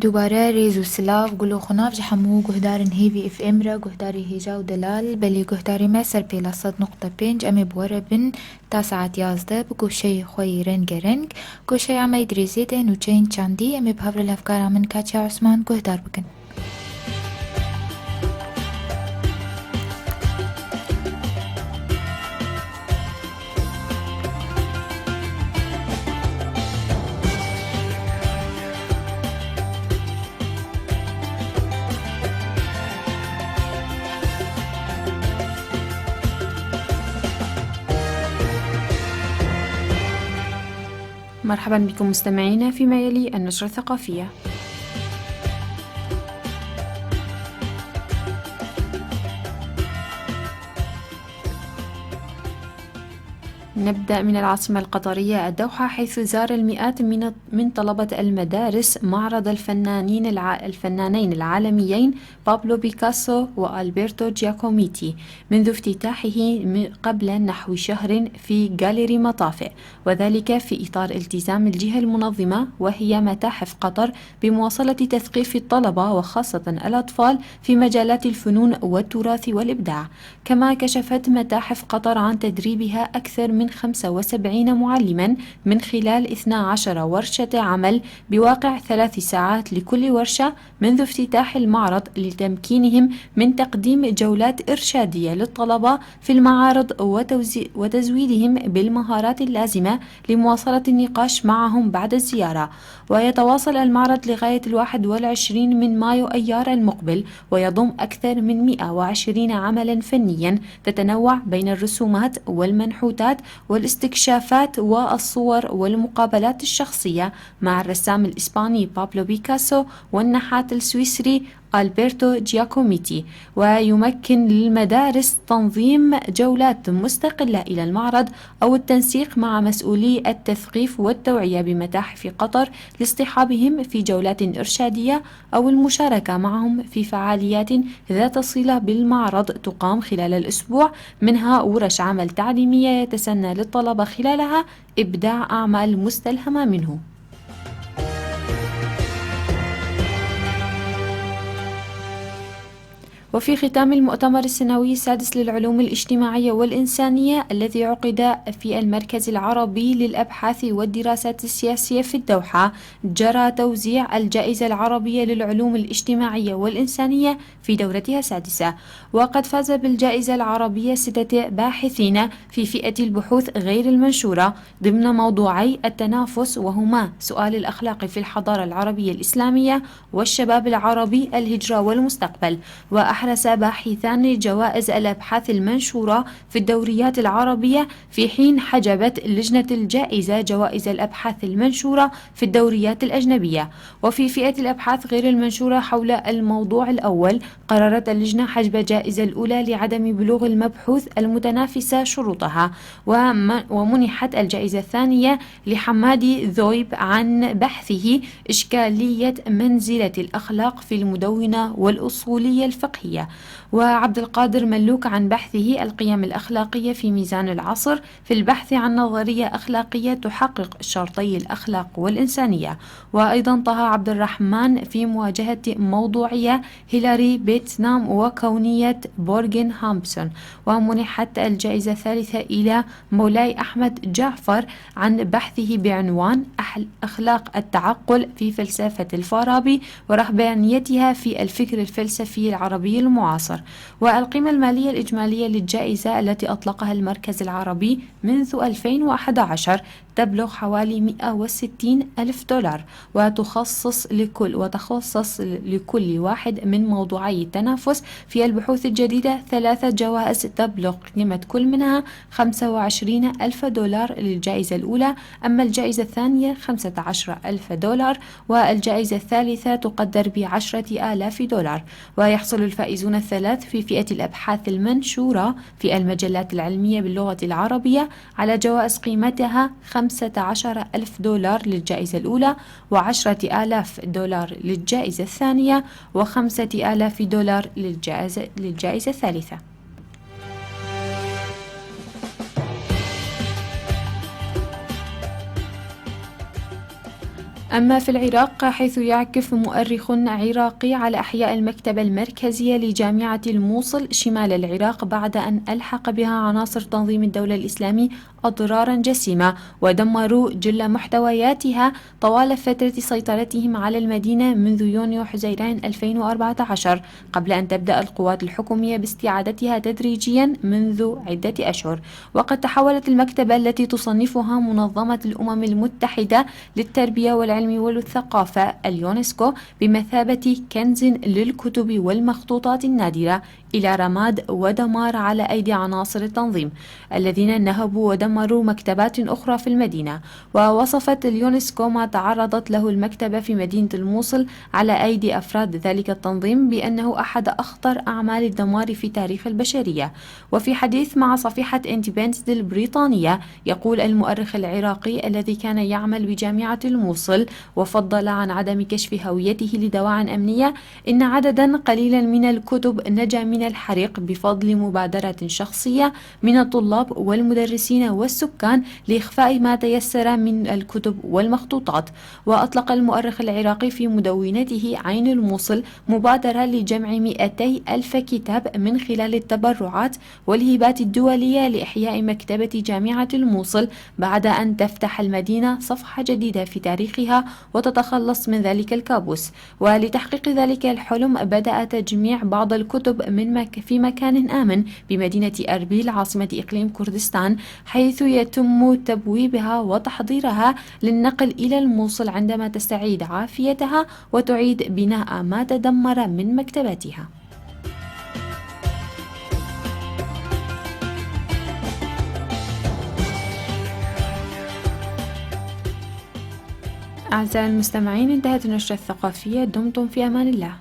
Dubare rêz û silav, gulo xunav ji hemû guhdarên Hêvî F M re, guhdarê hêja û delal, belê guhdarê me ser pêla sed nokta pênc, em ê bi we re bin ta saet yazdeh, bi goşeyê xwe yê rengereng, goşeya me yê dirêzê de nûçeyên çandî, em ê bi hev re li hevkara min Katya Osman guhdar bikin. مرحبا بكم مستمعينا، فيما يلي النشرة الثقافية. نبدأ من العاصمة القطرية الدوحة، حيث زار المئات من، من طلبة المدارس معرض الفنانين الع-، الفنانين العالميين بابلو بيكاسو وألبرتو جياكوميتي منذ افتتاحه م-، قبل نحو شهر في جاليري مطافئ، وذلك في إطار التزام الجهة المنظمة، وهي متاحف قطر، بمواصلة تثقيف الطلبة وخاصة الأطفال في مجالات الفنون والتراث والإبداع. كما كشفت متاحف قطر عن تدريبها أكثر من خمسة وسبعين معلما من خلال اثنا عشر ورشة عمل بواقع ثلاث ساعات لكل ورشة منذ افتتاح المعرض، لتمكينهم من تقديم جولات إرشادية للطلبة في المعارض وتوزي-، وتزويدهم بالمهارات اللازمة لمواصلة النقاش معهم بعد الزيارة. ويتواصل المعرض لغاية الواحد والعشرين من مايو أيار المقبل، ويضم أكثر من مئة وعشرين عملا فنيا تتنوع بين الرسومات والمنحوتات والاستكشافات والصور والمقابلات الشخصية مع الرسام الإسباني بابلو بيكاسو والنحات السويسري ألبرتو جياكوميتي. ويمكن للمدارس تنظيم جولات مستقلة إلى المعرض أو التنسيق مع مسؤولي التثقيف والتوعية بمتاحف قطر لاصطحابهم في جولات إرشادية أو المشاركة معهم في فعاليات ذات صلة بالمعرض تقام خلال الأسبوع، منها ورش عمل تعليمية يتسنى للطلبة خلالها إبداع أعمال مستلهمة منه. وفي ختام المؤتمر السنوي السادس للعلوم الاجتماعية والإنسانية الذي عقد في المركز العربي للأبحاث والدراسات السياسية في الدوحة، جرى توزيع الجائزة العربية للعلوم الاجتماعية والإنسانية في دورتها السادسة. وقد فاز بالجائزة العربية ستة باحثين في فئة البحوث غير المنشورة ضمن موضوعي التنافس، وهما سؤال الأخلاق في الحضارة العربية الإسلامية والشباب العربي، الهجرة والمستقبل. وأحرز باحثان جوائز الأبحاث المنشورة في الدوريات العربية، في حين حجبت لجنة الجائزة جوائز الأبحاث المنشورة في الدوريات الأجنبية. وفي فئة الأبحاث غير المنشورة حول الموضوع الأول، قررت اللجنة حجب الجائزة الأولى لعدم بلوغ المبحوث المتنافسة شروطها، وم-، ومنحت الجائزة الثانية لحمادي ذويب عن بحثه إشكالية منزلة الأخلاق في المدونة والأصولية الفقهية. وعبد القادر ملوك عن بحثه القيم الأخلاقية في ميزان العصر، في البحث عن نظرية أخلاقية تحقق شرطي الأخلاق والإنسانية. وأيضًا طه عبد الرحمن في مواجهة موضوعية هيلاري بيتنام وكونية بورغن هامبسون. ومنحت الجائزة الثالثة إلى مولاي أحمد جعفر عن بحثه بعنوان أحل-، أخلاق التعقل في فلسفة الفارابي ورهبانيتها في الفكر الفلسفي العربي المعاصر. والقيمة المالية الإجمالية للجائزة التي أطلقها المركز العربي منذ ألفين وأحد عشر تبلغ حوالي مئة وستين ألف دولار، وتخصص لكل، وتخصص لكل واحد من موضوعي التنافس في البحوث الجديدة ثلاثة جوائز تبلغ قيمة كل منها خمسة وعشرين ألف دولار للجائزة الأولى، أما الجائزة الثانية خمسة عشر ألف دولار، والجائزة الثالثة تقدر بعشرة آلاف دولار. ويحصل الفائزون الثلاث في فئة الأبحاث المنشورة في المجلات العلمية باللغة العربية على جوائز قيمتها خمسة عشر ألف دولار للجائزة الأولى، وعشرة آلاف دولار للجائزة الثانية، وخمسة آلاف دولار للجائزة، للجائزة الثالثة. أما في العراق، حيث يعكف مؤرخ عراقي على أحياء المكتبة المركزية لجامعة الموصل شمال العراق بعد أن ألحق بها عناصر تنظيم الدولة الإسلامي أضرارا جسيمة، ودمروا جل محتوياتها طوال فترة سيطرتهم على المدينة منذ يونيو حزيران ألفين وأربعة عشر، قبل أن تبدأ القوات الحكومية باستعادتها تدريجيا منذ عدة أشهر. وقد تحولت المكتبة التي تصنفها منظمة الأمم المتحدة للتربية والعلم والثقافة، اليونسكو، بمثابة كنز للكتب والمخطوطات النادرة إلى رماد ودمار على أيدي عناصر التنظيم الذين نهبوا ودمروا مكتبات أخرى في المدينة. ووصفت اليونسكو ما تعرضت له المكتبة في مدينة الموصل على أيدي أفراد ذلك التنظيم بأنه أحد أخطر أعمال الدمار في تاريخ البشرية. وفي حديث مع صفيحة إندبندنت البريطانية، يقول المؤرخ العراقي الذي كان يعمل بجامعة الموصل وفضل عن عدم كشف هويته لدواعٍ أمنية إن عددا قليلا من الكتب نجا من الحريق بفضل مبادرة شخصية من الطلاب والمدرسين والسكان لإخفاء ما تيسر من الكتب والمخطوطات. وأطلق المؤرخ العراقي في مدونته عين الموصل مبادرة لجمع مئتي ألف كتاب من خلال التبرعات والهبات الدولية لإحياء مكتبة جامعة الموصل بعد أن تفتح المدينة صفحة جديدة في تاريخها وتتخلص من ذلك الكابوس. ولتحقيق ذلك الحلم بدأ تجميع بعض الكتب من مك-، في مكان آمن بمدينة أربيل عاصمة إقليم كردستان، حيث يتم تبويبها وتحضيرها للنقل إلى الموصل عندما تستعيد عافيتها وتعيد بناء ما تدمر من مكتباتها. أعزائي المستمعين، انتهت النشرة الثقافية، دمتم في أمان الله.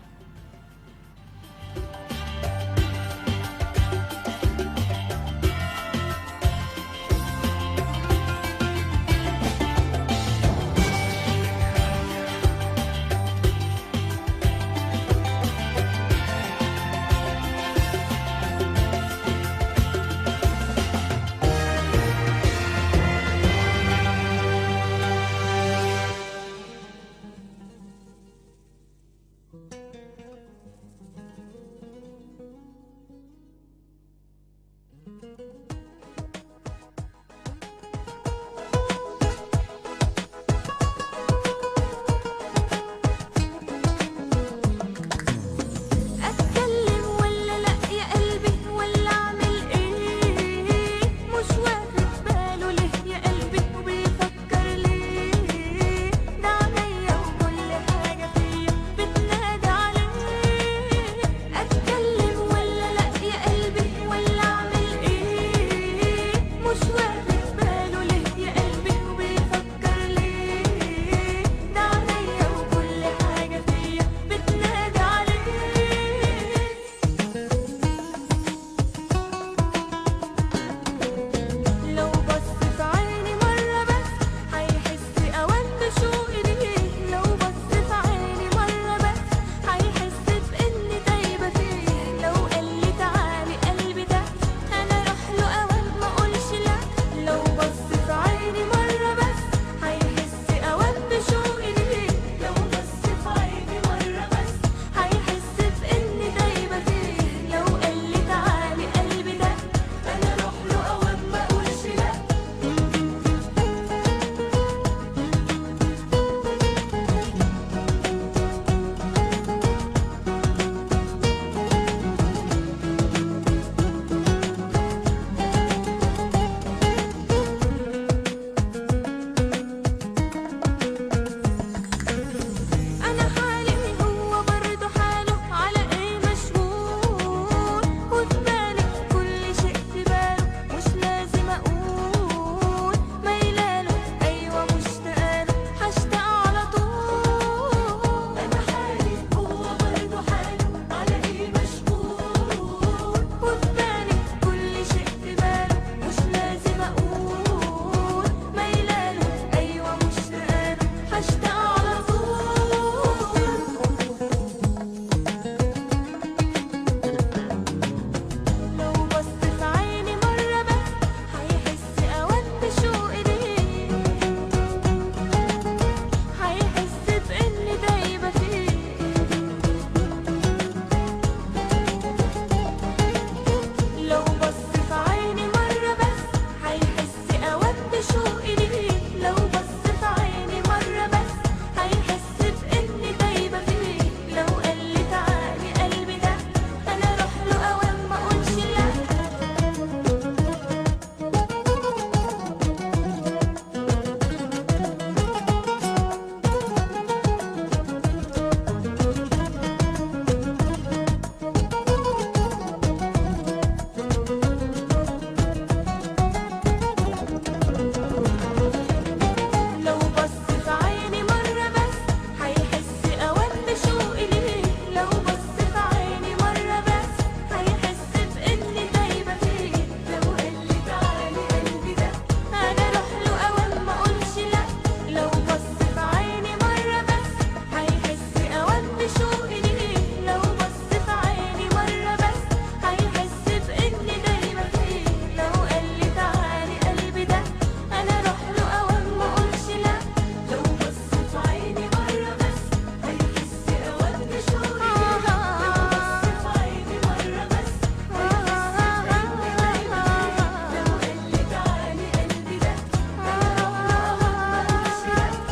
شو إلي لو بصت عيني مرة بس، حيحس بإني دايبة فيه. لو قال لي تعالي قلبي ده، أنا أروح له أوام ما أقولش لأ. لو بص في عيني مرة بس، حيحس أوام بشوقي ليه. لو بص في عيني مرة بس، حيحس بإني دايبة فيه. لو قال لي تعالي قلبي ده، أنا أروح له أوام ما أقولش لأ. لو بص في عيني مرة بس، حيحس أوام بشوقي ليه. لو بص في عيني مرة بس، حيحس بإني دايبة فيه. لو قال لي تعالي قلبي ده، أنا أروح له أوام ما أقولش لأ. لو بص في عيني مرة بس، حيحس أوام بشوقي ليه. لو بص في عيني مرة بس، حيحس بإني دايبة فيه. لو قال لي تعالي قلبي ده، أنا أروح له أوام ما أقولش لأ.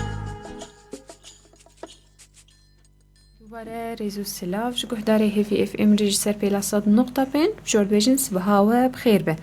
Dubare rêz û silav ji guhdarê Hêvî F M re ji ser pêla sed nokta pênc, bi jor dibêjin sibeha we bi xêr be.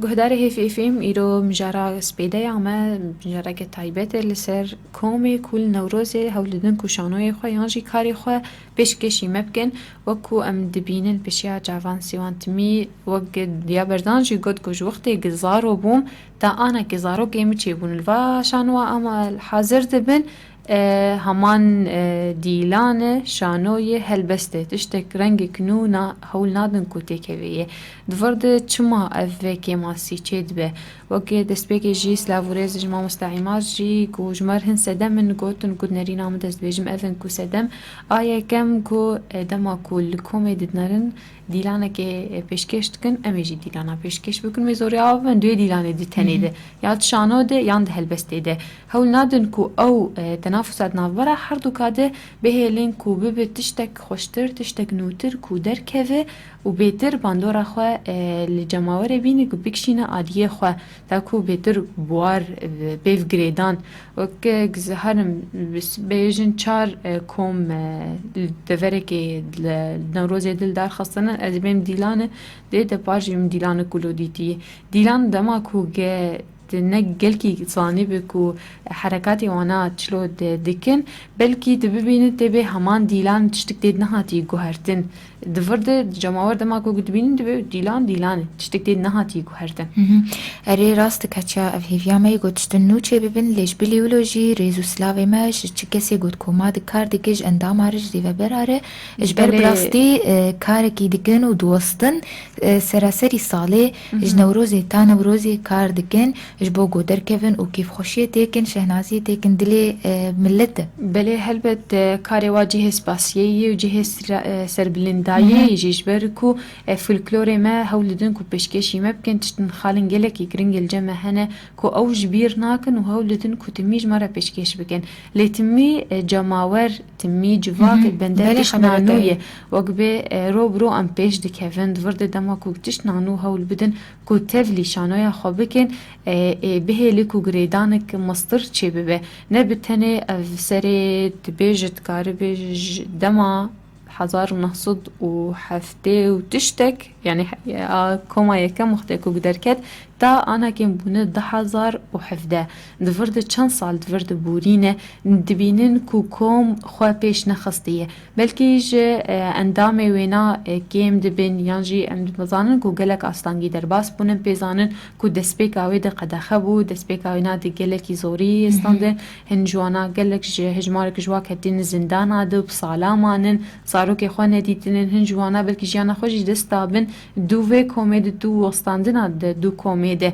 Guhdarê Hêvî F M, îro mijara spêdeya me, mijareke taybet e li ser komê ku li Newrozê hewl didin ku şanoyê xwe yan jî karê xwe pêşkêşî me bikin. Wek ku em dibînin pêşiya çavan Sêwan Timî, wek Diya Berdan jî got ku ji wextê ku zaro bûm, ta anekê zarokê min çêbûn li va şanoa em hazir dibin. E, heman, e, dîlan e, şano ye, helbest e. Tiştek rengek nû na, hewl nadin ku têkevê ye. Di vir de çima ev kêmasî çêdibe? Wekî destpêkê jî silav û rêz ji mamoste Îmaz jî ku ji me re hin sedem in gotin ku di nerîna min dest dibêjim ev in ku sedem. A yekem ku, e, dema ku li komê didinerin, dîlanekê, e, pêşkêş dikin, em ê jî dîlana pêşkêş bikin. Wê zorê ava bibin di wê dîlanê di tenê de, ya di şano de, yan di helbestê de. Hewl nadin ku ew, e, tenafusa di navbera herduka de bihêlin ku bibe tiştek xweştir, tiştek nûtir ku derkeve û bêtir bandora xwe, e, li cemawerê bîne ku bikişîne aliyê xwe, ta ku bêtir buar, e, pêv girêdan. Wek, e, gizeharim bis-, bêjin çar, e, kom, e, li deverekê li Newrozê dil darxistine, ez bêm dîlane, dê de par jî min dîlane kulo dîtî. Dîlan dema ku ge-, te ne gelkî zanî be ku herekatê wana çilo de dikin, belkî tu bibînî tê bê heman dîlan tiştik tê nehatî guhertin. Di vir de cemawer dema ku dibînin dibê dîlan dîlan e. Tiştek tê nehatî guhertin. Mhm. Erê, rast e, keça ev hêviya me ye ku tiştin nû çê bibin, lê ji bilî wilo jî rêz û silavê me ji çi kesê got ku ma di kar dike, ji endama re, ji rêvebera re, ji ber Belê. bi rastî, e, karekî dikin û diwestin, e, seraserî salê, ji Mhm. Newrozê ta Newrozê kar dikin. Ji bo ku derkevin û kêfxweşiyê têkin, şehnaziyê têkin dilê, e, millet de. Belê, helbet, e, karê wa cihê spasiyê yê û cihê sira-, e, serbilindayê Mhm. yê jî, ji ber ku, e, folklorê me hewl didin ku pêşkêşî me bikin, tiştin xalin gelekî giring li cem me hene ku ew ji bîr nakin û hewl didin ku timî ji me re pêşkêş bikin. Lê timî, e, cemawer, timî civak Mhm. bende Belê, tişt xeberê te nanû ye. ye. Wek bê, e, ro bi ro em pêş dikevin. Di vir de dema ku tişt nanû hewl bidin, ku tevlî şanoya xwe bikin, e, ê bihêlî ku girêdanek mestir çêbibe. Ne bi tenê ev serê dibêje, dikaribe ji dema hezar û neh sed û heftê û tiştek, yanî he-, a koma yekem wextê ku derket, ta anakên bûne du hezar û hevdeh. Di vir de çend sal di vir de borîne, dibînin ku kom xwe pêş nexistiye. Belkî ji, e, endamê wêna, e, kêm dibin, yan jî em dizanin ku gelek astengî derbas bûnin, pê zanin ku destpêka wê de qedexe bû, destpêka wêna de gelekî zorî Mhm. standin, hin ji wana gelek ji hejmarek ji wa ketîn zindana de bi sala manin, zarokê xwe nedîtinin, hin ji wana belkî jiyana xwe jî dest dabin, dû vê komê de, dû westandina de, dû komê de.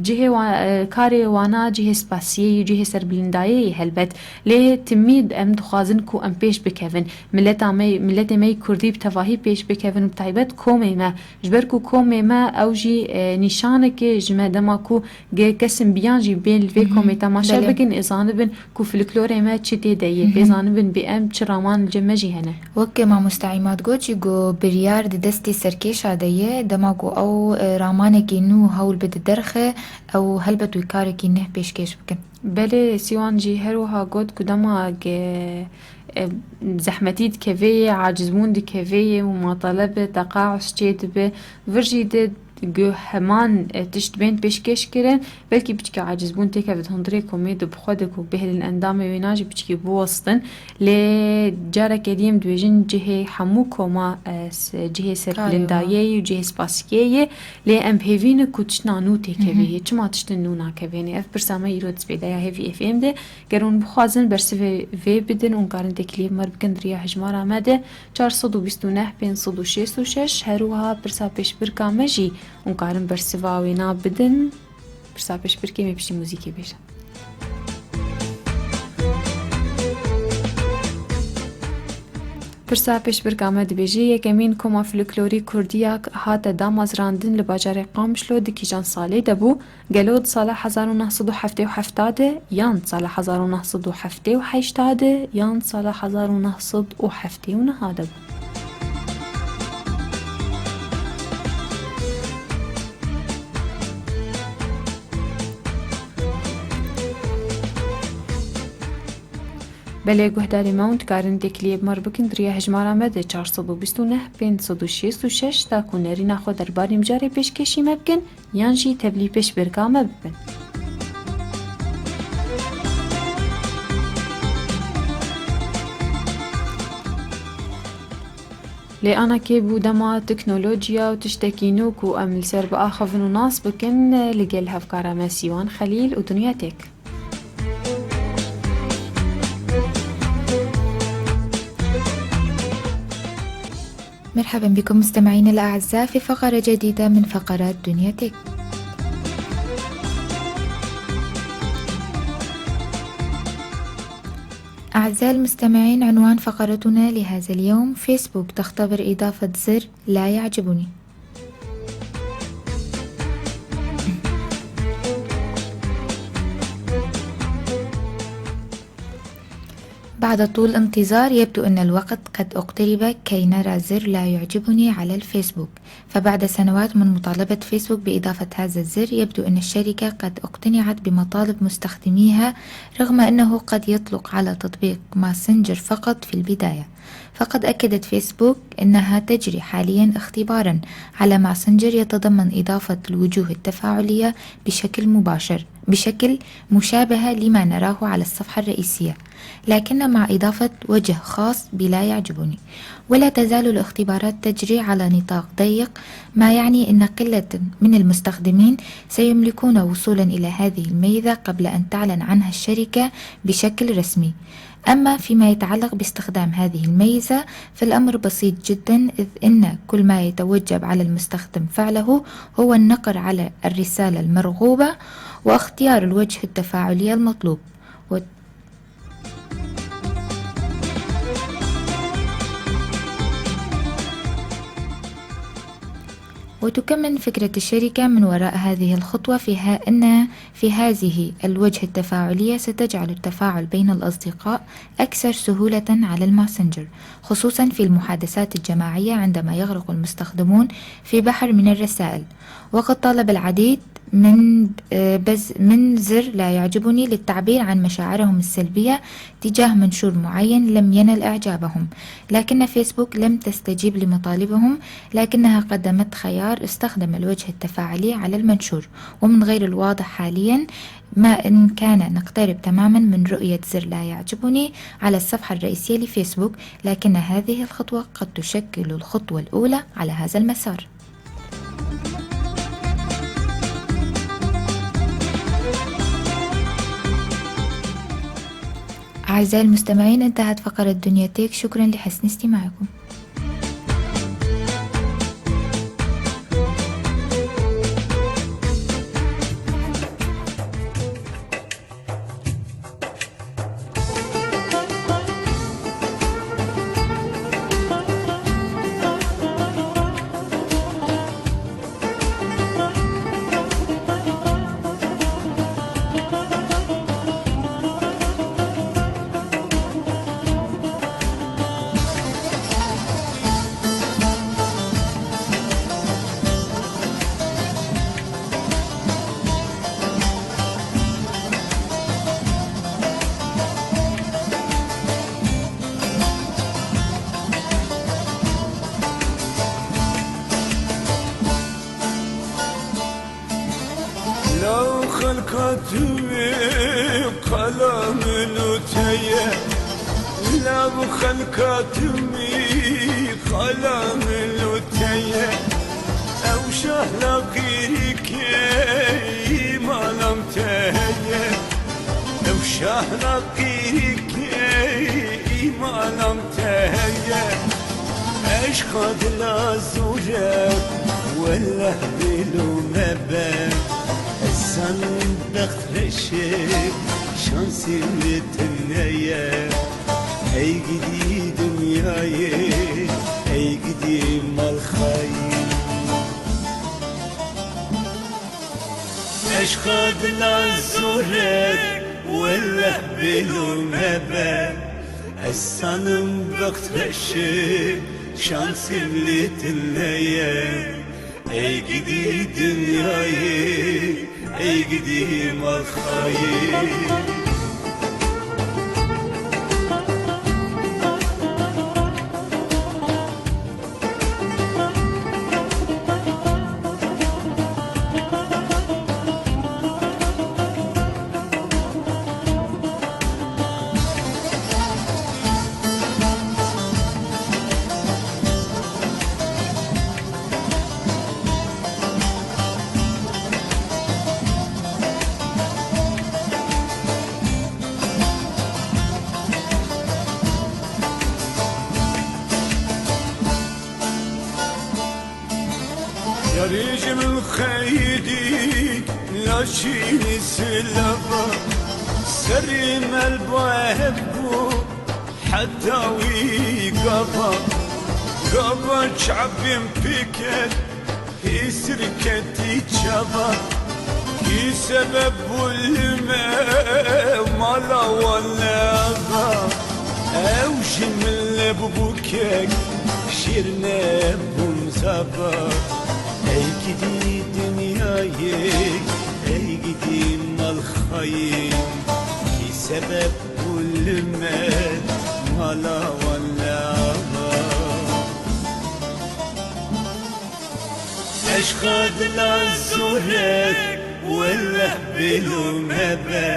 Cihê wa-, e, karê wana cihê spasiyê yê, cihê serbilindayê yê helbet. Lê timî em dixwazin ku em pêş bikevin. Mileta me, miletê me yê kurdî bi tevahî pêş bikevin, bi taybet komê me. Ji ber ku komê me ew jî, e, nîşaneke ji me dema ku ge kesin biyan jî bên li vê Mhm. komê temaşe Belê. bikin, ê zanibin ku folklorê me çi tê de yê, Mhm. pê zanibin bê em çi raman li cem me jî hene. Weke mamoste Îmad got jî, ku biryar di destê serkêşa de ye, dema ku ew, e, ramanekê nû hewl bide derxe ew helbet wî karekî neh pêşkêş bikin. Belê, Sîwan jî her wiha got ku dema ge-, e, zehmetî dikevê yê, acizbûn dikevê yê û matalebe, teqaus çê dibe, vir jî di gu heman, e, tişt bên pêşkêş kirin, belkî piçke acizbûn têkeve di hundirê komê de bi xwe de ku bihêlin endamê wêna jî piçkî biwestin. Lê careke dî em dibêjin cihê hemû koma, e, s-, cihê serbilindayê yê û cihê spasiyê yê, lê em bi hêvî ne ku tiştna nû têkevê yê. Çima tiştin nû nakevêne? Ev pirsa me îro dispêde ya Hêvî F M de. Ger hûn bixwazin bersivê vê bidin, hûn karin têkiliyê bi me re bikin di riya hejmara me de, çar sed û bîst û neh pênc sed û şêst û şeş, her wiha pirsa pêşbirka me jî hûn karin bersiva wêna bidin. Pirsa pêşbirkê me piştî muzîkê bêjin. Pirsa pêşbirka me dibêje, yekemîn koma folklorî kurdî ya hate damezrandin li bajarê Qamişlo di kîjan salê de bû? Gelo di sala hezar û neh sed û heftê û heft de, yan di sala hezar û neh sed û heftê û heşt de, yan di sala hezar û neh sed û heftê û neh de bû? Belê guhdarê me, hûn dikarin têkiliyê bi me re bikin di riya hejmara me de, çar sed û bîst û neh pênc sed û şêst û şeş, ta ku nerîna xwe derbarê mijarê pêşkêşî me bikin, yan jî tevlî pêşbirka me bibin. Lê ana kê bû dema teknolojiya û tiştekî nû ku em li ser biaxivin û nas bikin, li gel hevkara me Sîwan Xelîl û Dinya Têk. مرحبا بكم مستمعينا الأعزاء في فقرة جديدة من فقرات دنيا تك. أعزائي المستمعين، عنوان فقرتنا لهذا اليوم: فيسبوك تختبر إضافة زر لا يعجبني. بعد طول انتظار، يبدو أن الوقت قد اقترب كي نرى زر لا يعجبني على الفيسبوك. فبعد سنوات من مطالبة فيسبوك بإضافة هذا الزر، يبدو أن الشركة قد اقتنعت بمطالب مستخدميها، رغم أنه قد يطلق على تطبيق ماسنجر فقط في البداية. فقد أكدت فيسبوك أنها تجري حاليًا اختبارًا على ماسنجر يتضمن إضافة الوجوه التفاعلية بشكل مباشر، بشكل مشابهة لما نراه على الصفحة الرئيسية، لكن مع إضافة وجه خاص بلا يعجبني. ولا تزال الاختبارات تجري على نطاق ضيق، ما يعني أن قلة من المستخدمين سيملكون وصولًا إلى هذه الميزة قبل أن تعلن عنها الشركة بشكل رسمي. أما فيما يتعلق باستخدام هذه الميزة، فالأمر بسيط جدًا، إذ إن كل ما يتوجب على المستخدم فعله هو النقر على الرسالة المرغوبة واختيار الوجه التفاعلي المطلوب. و- وتكمن فكرة الشركة من وراء هذه الخطوة في ها-، أن في هذه الوجه التفاعلية ستجعل التفاعل بين الأصدقاء أكثر سهولة على الماسنجر، خصوصًا في المحادثات الجماعية عندما يغرق المستخدمون في بحر من الرسائل. وقد طالب العديد من، آه، بز-، من زر لا يعجبني للتعبير عن مشاعرهم السلبية تجاه منشور معين لم ينل إعجابهم، لكن فيسبوك لم تستجيب لمطالبهم، لكنها قدمت خيار استخدم الوجه التفاعلي على المنشور، ومن غير الواضح حاليًا ما إن كان نقترب تمامًا من رؤية زر لا يعجبني على الصفحة الرئيسية لفيسبوك، لكن هذه الخطوة قد تشكل الخطوة الأولى على هذا المسار. أعزائي المستمعين، انتهت فقرة دنيا تيك. شكرًا لحسن استماعكم. Xelka tu wî qala min û te ye, lav xelka tu wî qala min û te ye. Ew şahla qîrikê îmalam te ye, ew şahla qîrikê îmalam te ye. Eşqa dila zor e, wellah bêlo mebe. Ez zanim bext reş e, şansê min li te ye. Ey gidî dinyayê, ey gidî malxayî. Eşqa dila zor e, wellah bêlo mebe. Ez zanim bext reş e, şansê min li te ye. Ey gidî dinyayê, ey gidî malxayê. Yarî ji min xeyidî, laşînî silava, serî melba hev bû, heta wî gava, gava çavên pêket, hêsir ketî çava, kî sebeb bû li me mala wan neva. Ew ji min lê bû kek, şêr nebûm zava. Ey gidî dinyayê, ey gidî malxayê, kî sebeb bû li me mala wan leva. Eşqa dila zor e, wellah bêlo mebe.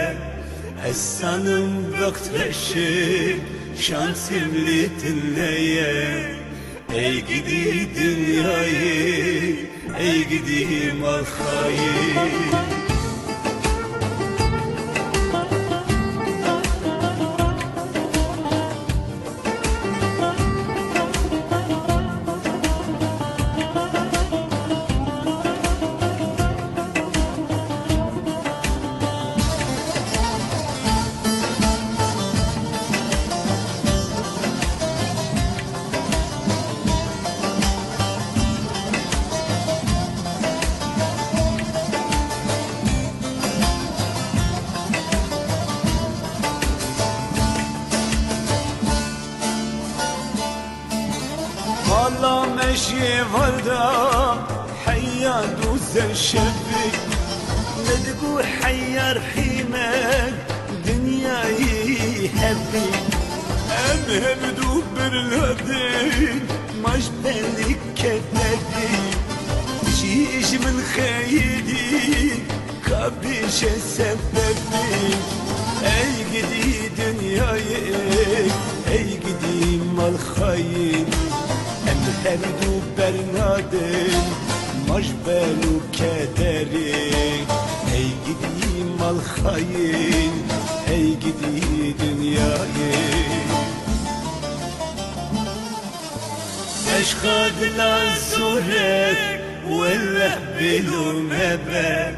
Ez zanim bext reş e, şansê min li te ye. Ey gidî dinyayê, ey gidî malxayê. Mala me jê êvarda heya dûze şevî, min digot heya rehîme dinyayê hevî. Em hevdu birna din, ma ji belê kederî, çi ji min xeyidî, ka bêje sebebî. Ey gidî dinyayê, ey gidî malxayê, em hevdu bernadin, ma ji bel û kederê. Ey gidî malxayê, ey gidî dinyayê. Eşqa dila zor e, wellah bêlo mebe.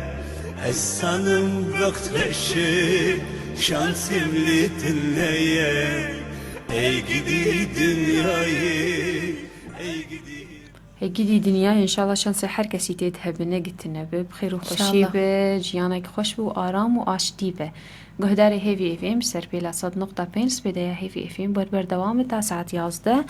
Ez zanim bext reş e, şansê min li te ye. Ey gidî dinyayê, ey gidî. Ey gidî dinyayê, înşallah şansê her kesî tê de hebine, gitine be, bi xêr û xweşî İnşallah. Be, jiyanek xweş be û aram û aştî be. Guhdarê Hêvî F M ji ser pêla sed nokta pênc spêdeya Hêvî F M ber berdewam e ta saet yazdeh.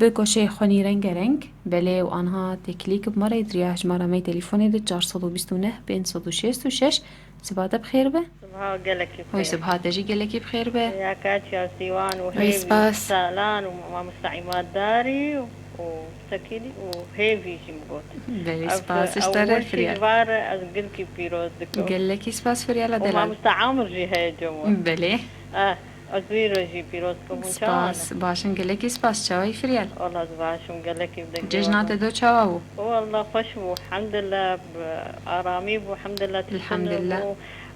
Bi koşeyê xwenî rengereng, belê û anha têkilî ki bi me re di riya hejmara me yê telîfonê de çar sed û bîst û neh pênc sed û şêst û şeş. Siba te bi xêr be. Siba gelekî bi xêr. Oy, siba te jî gelekî bi xêr be. Ya kaç ya Sîwan û Oy, Hêvî spas. Salan û mamosta Îmaddarî û û tekînî û hêvî jî min got. Belê, spas ji te re Firyal. Ji wan re ez gilkî pîroz dikim. Gelekî spas Firyala delal. Û mamoste Amir jî heye cem we. Belê. Eh, ez wî re jî pîroz dikim. Hûn çawa ne? Spas, baş in, gelekî spas. Çawa yî Firyal? Wala ez baş im, gelekî bi dengê we. Cejna te do çawa bû? Wala xweş bû, elhamdulillah, bi aramî bû, elhamdulillah, tiştin bû. Elhamdulillah.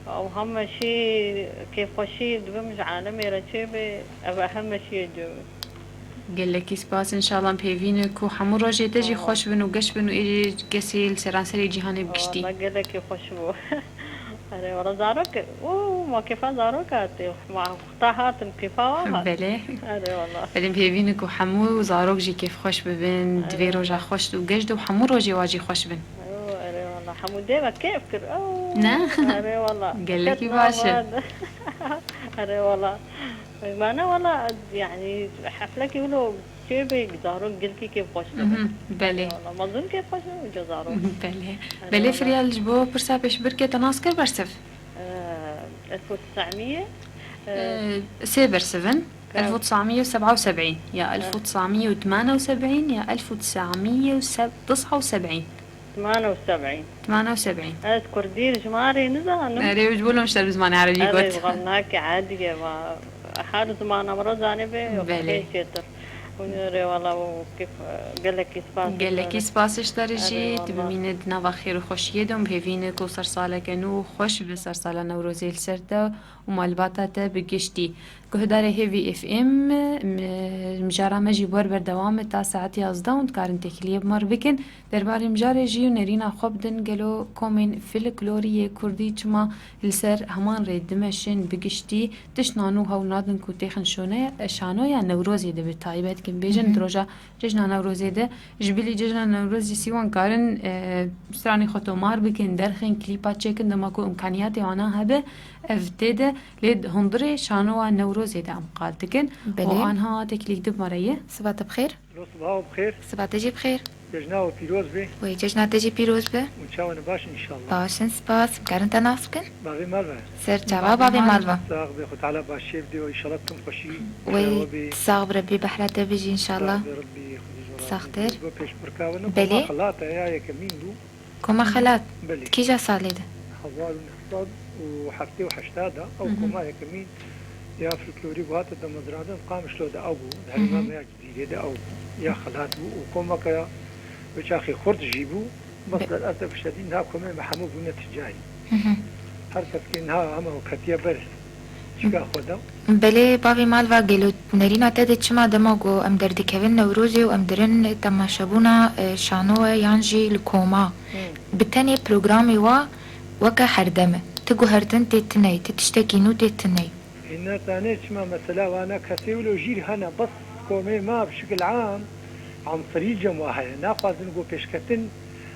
Ew heme şî kêfxweşî dibim ji alemê re çêbe, ev heme şî ye cem. Gelekî spas, înşallah em pêvî ne ku hemû rojê te jî xweş bin û geş bin û ê kesê li seranserê cîhanê bi giştî. Wala gelekî xweş bû. Erê wala zarok, û ma kêfa zarok hatê, ma xta hatin kêfa wan hat. Belê. Erê wala. Belê em pêvî ne ku hemû zarok jî kêfxweş bibin, di vê roja xweş û geş de û hemû rojê wa jî xweş bin. Erê wala, hemû dê me kêf kir. Ne? Erê wala. Gelekî baş e. Erê wala. Mane wala, yanî heflekî wilo çê bê, zarok gelkî kêf xweş dibin. Mhm, belê. Wala, mezin kêf xweş dibin, uca zarok. Mhm, belê. Erê wala. Belê Firyal, ji bo pirsa pêşbirkê te nas kir bersiv? Ee, elf û tesemiye, ee, sê bersiv in. Elf û tesemiye û seb'a û seb'în ya elf û tesemiye û temane û seb'în ya elf û tesemiye û tes'a û seb'în. Temane û seb'în. Temane û seb'în. Ez kurdî jimarê nizanim. Erê, ji bo lom ji te bi zimanê erebî got. Erê, wallahî edî ye, ma her zimana min re zanîbê, belê, xêr çêtir. Erê wala, û kif, gelekî spas. Gelekî spas ji te re jî. Erê wala. Tu bimîne di nava xêr û xweşiyê de û em hêvî ne ku sersaleke nû û xweş bi sersala Newrozê li ser te û malbata te bi giştî. Guhdarê Hêvî F M, m-, mijara me jî wer berdewam e ta saet yazdeh û dikarin têkiliyê bi me re bikin. Derbarê mijarê jî û nerîna xwe bidin, gelo komên folklorî yê kurdî çima li ser heman rê dimeşin, bi giştî tiştna nû hewl nadin ku têxin şone-, şanoya Newrozê de bi taybet kim bêjin, mhm, di roja Cejna Newrozê de, ji bilî Cejna Newrozê sîwan karin, e, stranê xwe tomar bikin, derxin, klîpa çêkin, dema ku imkaniyatê wana hebe, ev tê de, lê hundirê şanowa Newrozê de em qal dikin. Belê. Û anha têkilîk di me re ye. Siba te bi xêr. Lo sibaha bi xêr. Siba te jî bi xêr. Cejna we pîroz be. Wê cejna te jî pîroz be. Hûn çawa ne, baş in înşallah? Baş in, spas. Em karin te nas bikin? Bavê Malva. Ser çava bavê Malva. Sax be, Xwe Teala başiyê bide we, înşallah tim xweşî. Wê sax bi Rebbî, behra te bijî înşallah. Sax be Rebbî, Xwedê ji we razî be. Saxtir. Go pêşbirka we ne. Belê. Koma Xelat e ya yekemîn bû. Koma Xelat. Belê. Kîja salê de? Hezar û neh sed û heftê û heşt de ew, mhm, koma yekemîn ya folklorî bû hate damezrandin, Qamişlo de ew bû, di herêma me ya Cizîrê de ew bû, ya Xelat bû û komeke ya wê çaxê xurt jî bû. Bes lilesef şedîd niha komê me hemû bûne ticarî. Mhm. Her kes kê niha hema ketiye ber çika xwe de. Belê bavê Malva, gelo nerîna te de çima dema ku em derdikevin Newrozê û em dirin temaşebûna, e, şanoye yan jî li koma, hı, bi tenê programê wa weke herdem e. Ti guhertin tê tune ye, ti tiştekî nû tê tune ye. Ê, ne zanê çima mesela wana kesê wilo jîr hene, bes komê ma bi şikil am, amsirî cem wa heye. Naxwazin ku pêşketin,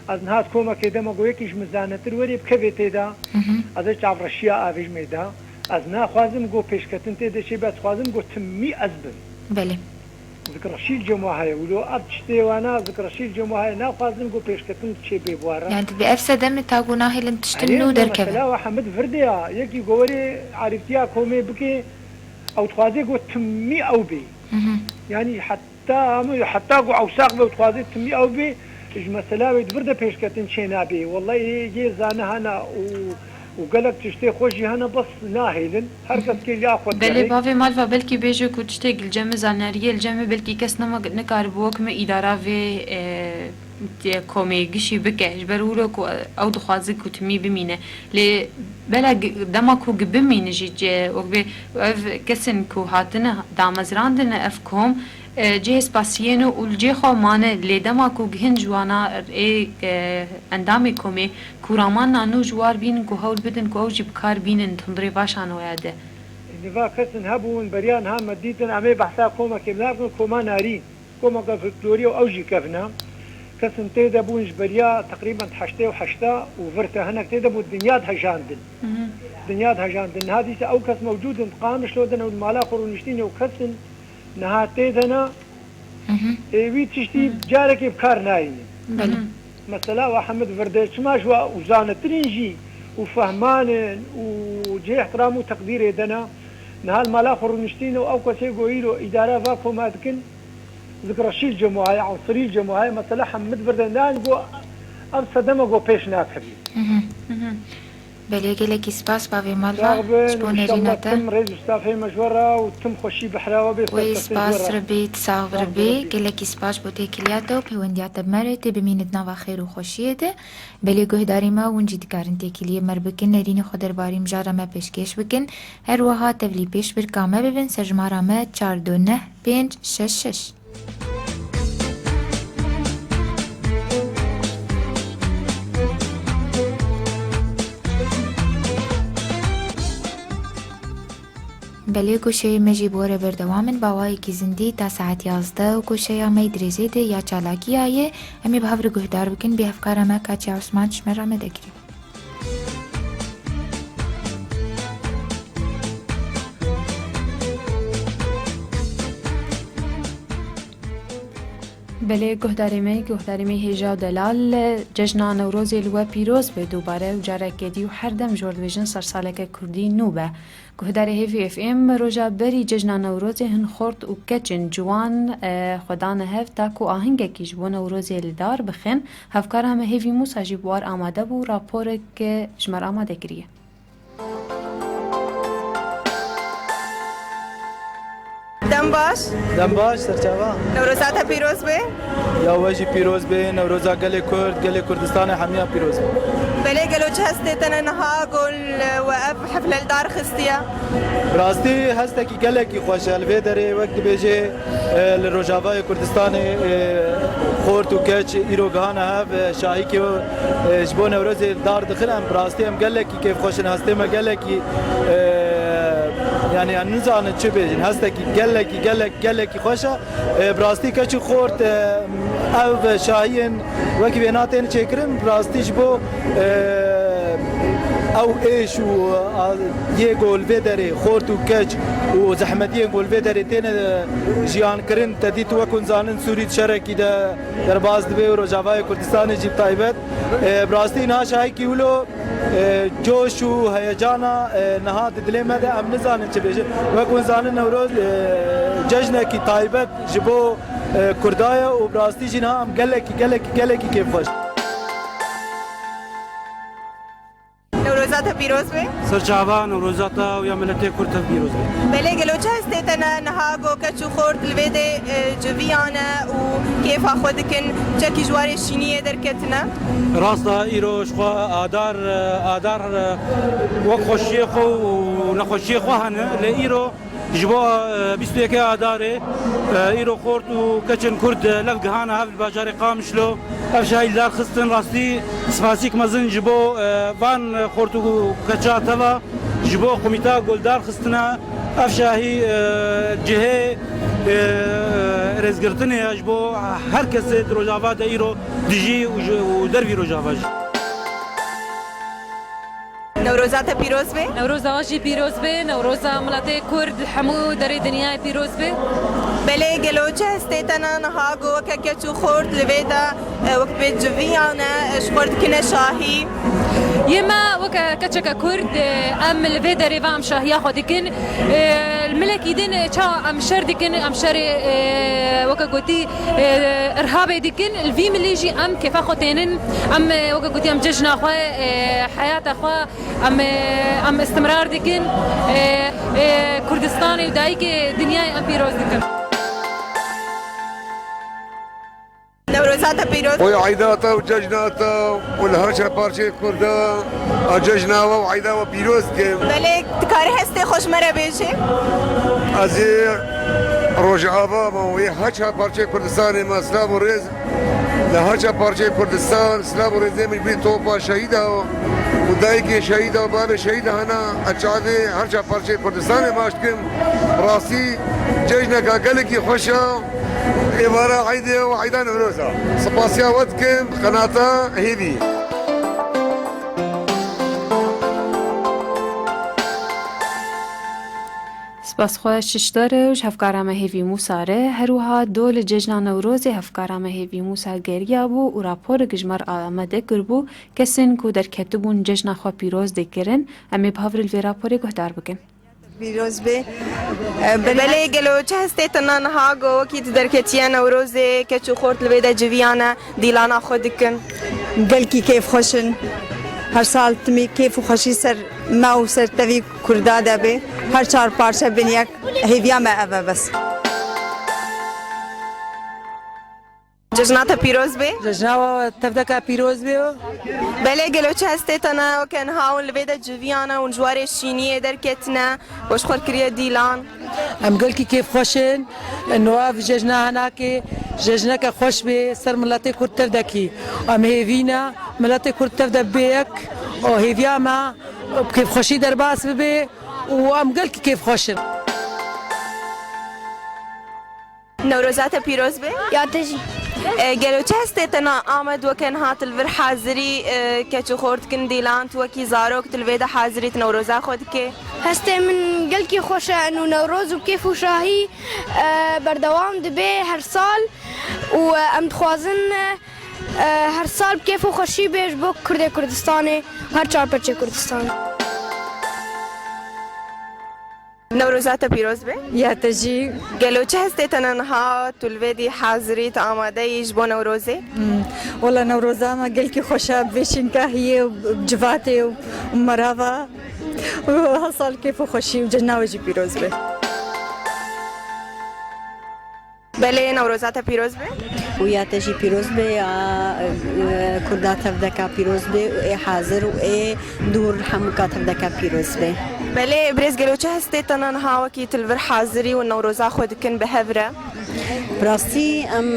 ez niha di komekê dema ku yekî ji min zanetir werê bikevê tê de, mhm, ez ê çavreşiya avêjmê de. Ez naxwazim ku pêşketin tê de çêbe, ez dixwazim ku timî ez bim. Belê. Zikreşîl cem wa heye, wilo ev tiştê wana, zikreşîl cem wa heye, naxwazin ku pêşketin çê bê bi wa re. Yani bi ev sedemê ta ku nahêlin tiştin nû derkevin. Mesela we hemid virdê ya, yekî ku werê arîftiya komê bike, ew dixwaze ku timî ew bê. Mhm. Yani heta hemû, heta ku ew sax be, ew dixwaze timî ew bê, ji mesela wê di vir de pêşketin çê nabê. Wellahî yê zane hene û û gelek tiştê xwe jî hene, bes nahêlin. Her kes kê ya xwe digerê. Belê bavê Malva, belkî bêje ku tiştê li cem me, zanariyê li cem me, belkî kes nema, nikaribe wek me îdara vê, e, tê komê gişî bike. Ji ber wilo ku ew dixwaze ku timî bimîne. Lê bela gi-, dema ku gi bimîne jî, ce-, wek bê ev kesin ku hatine damezrandine ev kom, e, cihê spasiyê ne û li cê xwe mane. Lê dema ku gihin ji wana ê, e, endamê komê, Kûramanna nû ji war bînin ku hewl bidin ku ew jî bi kar bînin di hundirê va şanoya de. Niva kesin hebûn, beriya niha me dîtin, em ê behsa komekê me nakin, koma Narîn. Komeke folklorî û ew jî kevne. Kesin tê de bûn ji beriya teqrîben heştê û heşta û vir te hinek tê de bû dinya dihejandin. Mhm. Dinya dihejandin. Niha dîsa ew kes mewcûd in, Qamişlo de ne û di mala xwe rûniştîne û kesin niha tê de ne. Mhm. Ê, wî tiştî, mhm, carekê bi kar nayînin. Belê. Mhm. Mesela we hemid vir de çima ji we û zanetirîn jî û fehman in û cihê ihtiram û teqdîrê de ne. Niha li mala xwe rûniştîne û ew kesê ku îro îdara va koma dikin, Zikra şî cem wahayê, ansirî cem wahayê, mesela hemid birden nan go ev sedeme go pêş nakevî. Mhm. Mhm. Belê, gelekî spas bavê Malva. Sax bin, ji bo nerîna inşallah te. Tim rêz û stafê me ji we re û tim xweşî behra we bê. Wê spas Rebî, tu sax bi Rebî. Gelekî spas bo têkiliya te û pêwendiya te bi me re tê bimîne di nava xêr û xweşiyê de. Belê guhdarê me, hûn jî dikarin têkiliyê me re bikin, nerînê xwe derbarî mijara me pêşkêş bikin. Her wiha tevlî pêşbirka me bibin, ser jimara me çar du neh pênc şeş şeş. Belê, goşeyê me jî bi we re berdewam in. Bi awayekî zindî ta saet yazdeh û goşeya me yê dirêjê de ya çalakî ya ye. Em ê bi hev re guhdar bikin, bê hevkara me Katya Osman ji me re amade kiriye. Belê, guhdarê me, guhdarê me hêja û delal, cejna Newrozê li we pîroz be dubare û careke dî û her dem ji we re dibêjin sersaleke kurdî nû be. Guhdarê Hêvî F M, roja berî cejna Newrozê hin xort û keç in ciwan, e, xwe dane hev ta ku ahingekî ji bo Newrozê li dar bixin. Hevkara me Hêvî Mûsa jî bi war amade bû, raporek, e, ji me re amade kiriye. Dem baş. Dem baş, serçava. Newroza te pîroz be. Ya we jî pîroz be, Newroza gelê Kurd, gelê Kurdistanê hemiya pîroz be. Belê, gelo çi hestê te ne niha gol we ev hefle li dar xistiye? Bi rastî hestekî gelekî xweş e. Li vê derê wek dibêje, e, li Rojavayê Kurdistanê, e, xort û keç îro gihane hev, e, şahîkê, e, ji bo Newrozê dar dixin. Em bi rastî em gelekî kêfxweş in, hestê me gelekî, e, yanî em nizanin çi bêjin. Hestekî gelekî, gelek, gelekî xweş e. E, bi rastî keç û xort, e, ev şahiyên wekî vêna tên çêkirin, bi rastî ji bo, e, ew êş û, a, yê ku li vê derê xort û keç û zehmetiyên ku li vê derê têne, e, jiyan kirin, te dît wek hûn zanin Sûrî di şerekî de derbas dibe û Rojavayê Kurdistanê jî bi taybet. E, bi rastî niha şahîkî wilo, e, coş û heyecana, e, niha di dilê me de em nizanin çi bêjin. Wek hûn zanin Newroz, e, cejnekî taybet ji bo, e, Kurda ye û bi rastî jî niha em gelekî, gelekî, gelekî kêfxweş. Newroza te pîroz be. Serçava Newroza te û ya miletê Kurd tev pîroz be. Belê, gelo çi hestê te ne niha ku keç û xort li vê de, e, civiyane û kêfa xwe dikin, çekî ji warê şîniyê derketine? Rast e, îro ji xwe adar, e, adar, e, wek xweşiyê xwe û nexweşiyê xwe hene, lê îro ji bo, e, bîst û yekê Adarê, e, îro xort û keçên Kurd, e, lev gihana hev li bajarê Qamişlo. Ev şahî li dar xistin, rastî spasîk mezin ji bo, e, van xort û keça teva, ji bo komîta goldar xistine. Ev şahî, e, cihê, e, rêzgirtinê ye ji bo her kesê di Rojava de îro dijî û ji, û dervî Rojava jî. Newroza te pîroz be. Newroza we jî pîroz be. Newroza miletê Kurd li hemû derê dinyayê pîroz be. Belê, gelo çi hestê te ne niha ku weke keç û xort li vê de, e, wek pê civiyane, e, ji xwe dikine şahî? Yê me weke keçeke Kurd, e, em li vê derê ve em şahiya xwe dikin. E, li milekî din, e, ça em şer dikin, em şerê, e, weke gotî, e, irhabê dikin, li vî milî jî em kêfa xwe tênin, em, e, weke gotî, em cejna xwe, e, heyata xwe, em, e, em istimrar dikin, e, e, Kurdistanê û dayikê dinyayê em pîroz dikin. Newroza te pîroz. Oy eyda te û cejna te û li her çar parçeyê Kurda a cejna we û eyda we pîroz dikim. Belê, dikarî hestê xwe ji me re bêjî? Ez ê Rojava me û yê her çar parçeyê Kurdistanê me silav û rêz. Li her çar parçeyê Kurdistan silav û rêzê min ji bo topa şehîda û dayikê şehîda û bavê şehîda hene. Ez çavê her çar parçeyê Kurdistanê baş dikim. Rastî cejneka gelekî xweş e. Êvara Eydê û Eyda Newroz e. Spasiya we dikim, qenata Hêvî. Spas xwe şişdar e û ji hevkara me Hêvî Mûsa re, her wiha do li cejna Newrozê hevkara me Hêvî Mûsa geriya bû û raporek ji me re amade kiribû, kesên ku derketibûn cejna xwe pîroz dikirin, em ê bi hev re li vê raporê guhdar bikin. Pîroz be. E, belê. Belê, gelo çi hestê te na niha ku wekî tu derketiye Newrozê, keç û xort li vê de civiyane, dîlana xwe dikin? Gelkî kêfxweş in. Her sal timî kêf û xweşî ser me û ser tevî Kurda de be. Her çar parçe bin yek. Hêviya me ev e bes. Cejna te pîroz be. Cejna we tevdeka pîroz be. Belê, gelo çi hestê te ne weke niha hûn li vê de civiyane, hûn ji warê şîniyê derketine, we ji xwe kiriye dîlan? Em gelkî kêfxweş in. Niha ev cejna hinekê cejneke xweş be ser miletê Kurd tevdekî. Em hêvî ne miletê Kurd tevde bibe yek û hêviya me bi kêfxweşî derbas bibe û em gelkî kêfxweş in. Newroza te pîroz be. Ya te jî. E, gelo çi hestê te na Amed weke niha tu li vir hazirî, e, keç û xort dikin dîlan, tu wekî zarok tu li vê de hazirî, tu Newroza xwe dikê? Hestê min gelkî xweş e, û Newroz û kêf û şahî, e, berdewam dibe her sal û, e, em dixwazin, e, her sal bi kêf û xweşî bê ji bo Kurdê Kurdistanê, her çar perçê Kurdistanê. Newroza te pîroz be. Ya te jî. Gelo çi hestê te ne niha tu li vê dî hazirî, tu amade yî ji bo Newrozê? Hmm. Wela Newroza me gelkî xweş e, bi vê şînkahiyê û bi civatê û merava. Her sal kêf û xweşî û cejna we jî pîroz be. Belê, Newroza te pîroz be. Û ya te jî pîroz be, ya, e, Kurda tevdeka pîroz be, û ê hazir û ê dûr hemûka tevdeka pîroz be. Belê, birêz, gelo çi hestê te ne niha wekî tu li vir hazirî û Newroza xwe dikin bi hev re? Bi rastî em,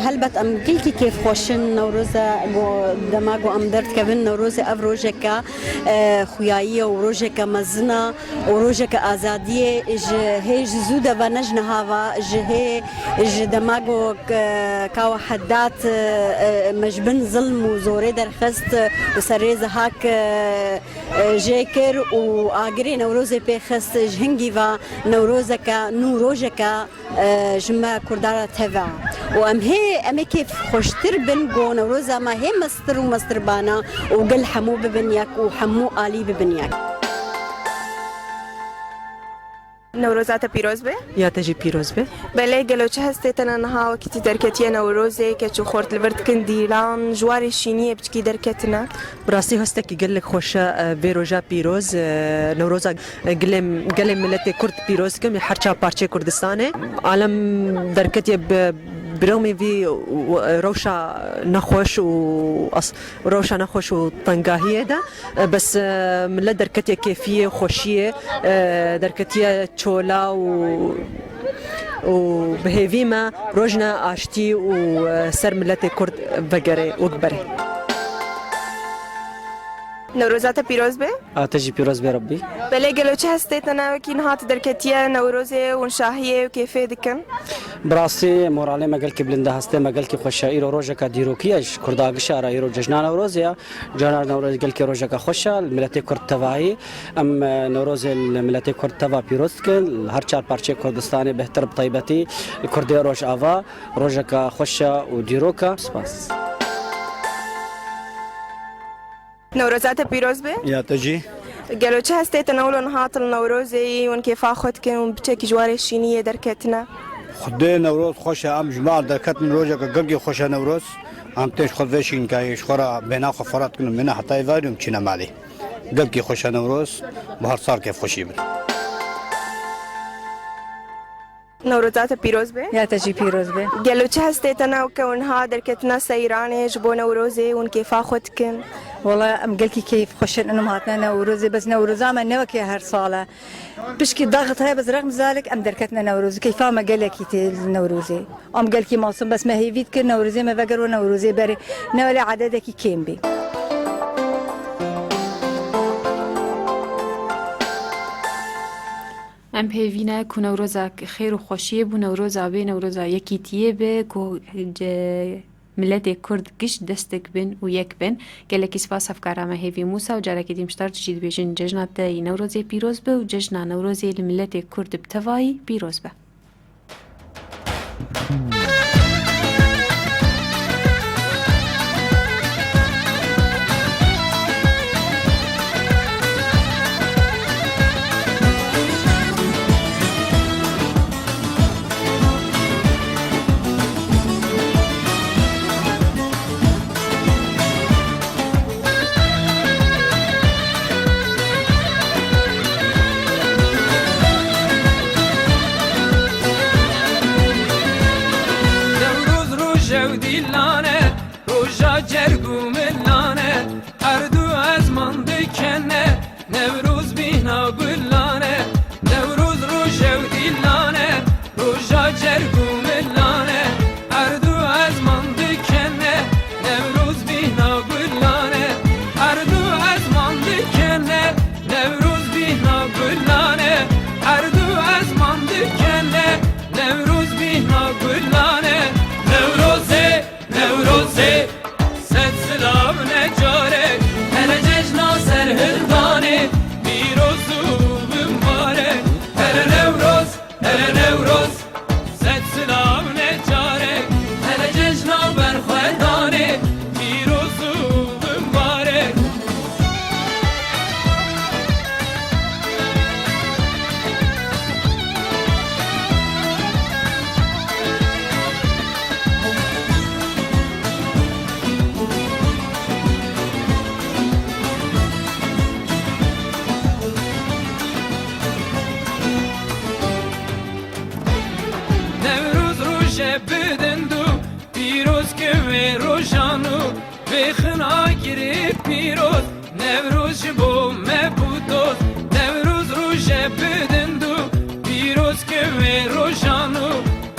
helbet em gelkî kêfxweş in. Newroza go, dema ku em derdikevin, Newrozê ev rojeke, e, xuyayî ye û rojeke mezin e. û rojeke azadiyê ji hê ji zû de ve, ne ji niha ve, ji hê, ji dema ku, e, Kawa Heddad, e, e, me ji bin zilm û zorê derxist, e, û serê Zehak, e, e, jê kir û agirê Newrozê pê xist, ji hingî ve Newrozeke nû, rojeke, e, ji me Kurda re teve. Û em hê, em ê kêf xweştir bin ku Newroza me hê mestir û mestirbana û gel hemû bibin yek û hemû alî bibin yek. Newroza te pîroz be. Ya te jî pîroz be. Belê, gelo çi hestê te ne niha wekî tu derketiye Newrozê, keç û xort li vir dikin dîlan, ji warê şîniyê piçkî derketine? Bi rastî hestekî gelek xweş e, e, vê roja pîroz, e, Newroza, e, gilê, gelê miletê Kurd pîroz dikim, her çar parçeyê Kurdistanê. Alem derketiye bi, bi rewmê vî, e, rewşa nexweş û as-, rewşa nexweş û tengahiyê de, e, bes, e, milet derketiye kêfiyê, xweşiyê, e, derketiye çola û, û bi hêvî me rojna aştî û, e, ser miletê Kurd vegere û bigere. Newroza te pîroz be. A te jî pîroz be Rebbî. Belê, gelo çi hestê te ne wekî niha tu derketiye Newrozê û şahiyê û kêfê dikin? Bi rastî moralê me gelkî bilind e, hestê me gelkî xweş e. Îro rojeka dîrokî ye ji Kurda gişa re, îro cejna Newrozê ye. Cejna Newrozê gelkî rojeka xweş e, li miletê Kurd tevayî. Em, e, Newrozê li miletê Kurd teva pîroz dikin. Li her çar parçeyê Kurdistanê bêhtir bi taybetî li Kurdê Rojava rojeka xweş e û dîrok e. Spas. Newroza te pîroz be. Ya te jî. Gelo çi hestê te ne wilo niha tu li Newrozê yî, hûn kêfa xwe dikin û piçekî ji warê şîniyê derketine? Xwedê Newroz xweş e, em ji me derketin rojeke gelkî xweş e Newroz. Em tên ji xwe vê şînkayê ji xwe re bêhna xwe ferah dikin û mîna heta êvarî em çîne malê. Gelkî xweş e Newroz, bi her sal kêfxweşî bin. Newroza te pîroz be. Ya te jî pîroz be. Gelo çi hestê te ne weke hûn niha derketina seyranê ji bo Newrozê, hûn kêfa xwe dikin? Wala em gelkî keyf xweş in, em hatine Newrozê, bes Newroza me ne weke her sal e. Pişkî daxit heye, bes rexm zalik em derketine Newrozê. Keyfa me gelekî tê li Newrozê. Em gelkî masum, bes me hêvî dikir Newrozê me veger û Newrozê berê. Ne wele ededekî kêm bê. Em hêvî ne ku Newroza xêr û xweşiyê bû, Newroza bê, Newroza yekîtiyê be, ku ce-, miletê Kurd giş destek bin û yek bin. Gelekî spas hevkara me Hêvî Mûsa û carekê dî em ji te re jî dibêjin cejna te yî Newrozê pîroz be û cejna Newrozê li miletê Kurd bi tevayî pîroz be. Îlane, roja cerg û milane, erd û ezman dikene, Newroz bîhna gulane, Newroz roje û dîlane, roja cerg û milane, erd û ezman dikene, Newroz bîhna gulane, erd û ezman dikene, Newroz bîhna gulane, erd û ezman dikene, Newroz bîhna gulane, Newrozê, Newrozê, sed silav ne carek, hele cejna serhildanê, pîroz û bimbarek, hele Newroz, hele Newroz, sed silav ne carek, hele cejna berxwedanê, pîroz û bimbarek. Newroz roje bidin du, pîroz ke wê rojan û vê xina girê pîroz. Newroz ji bo me bû dost, Newroz roje bidin du, pîroz ke wê rojan û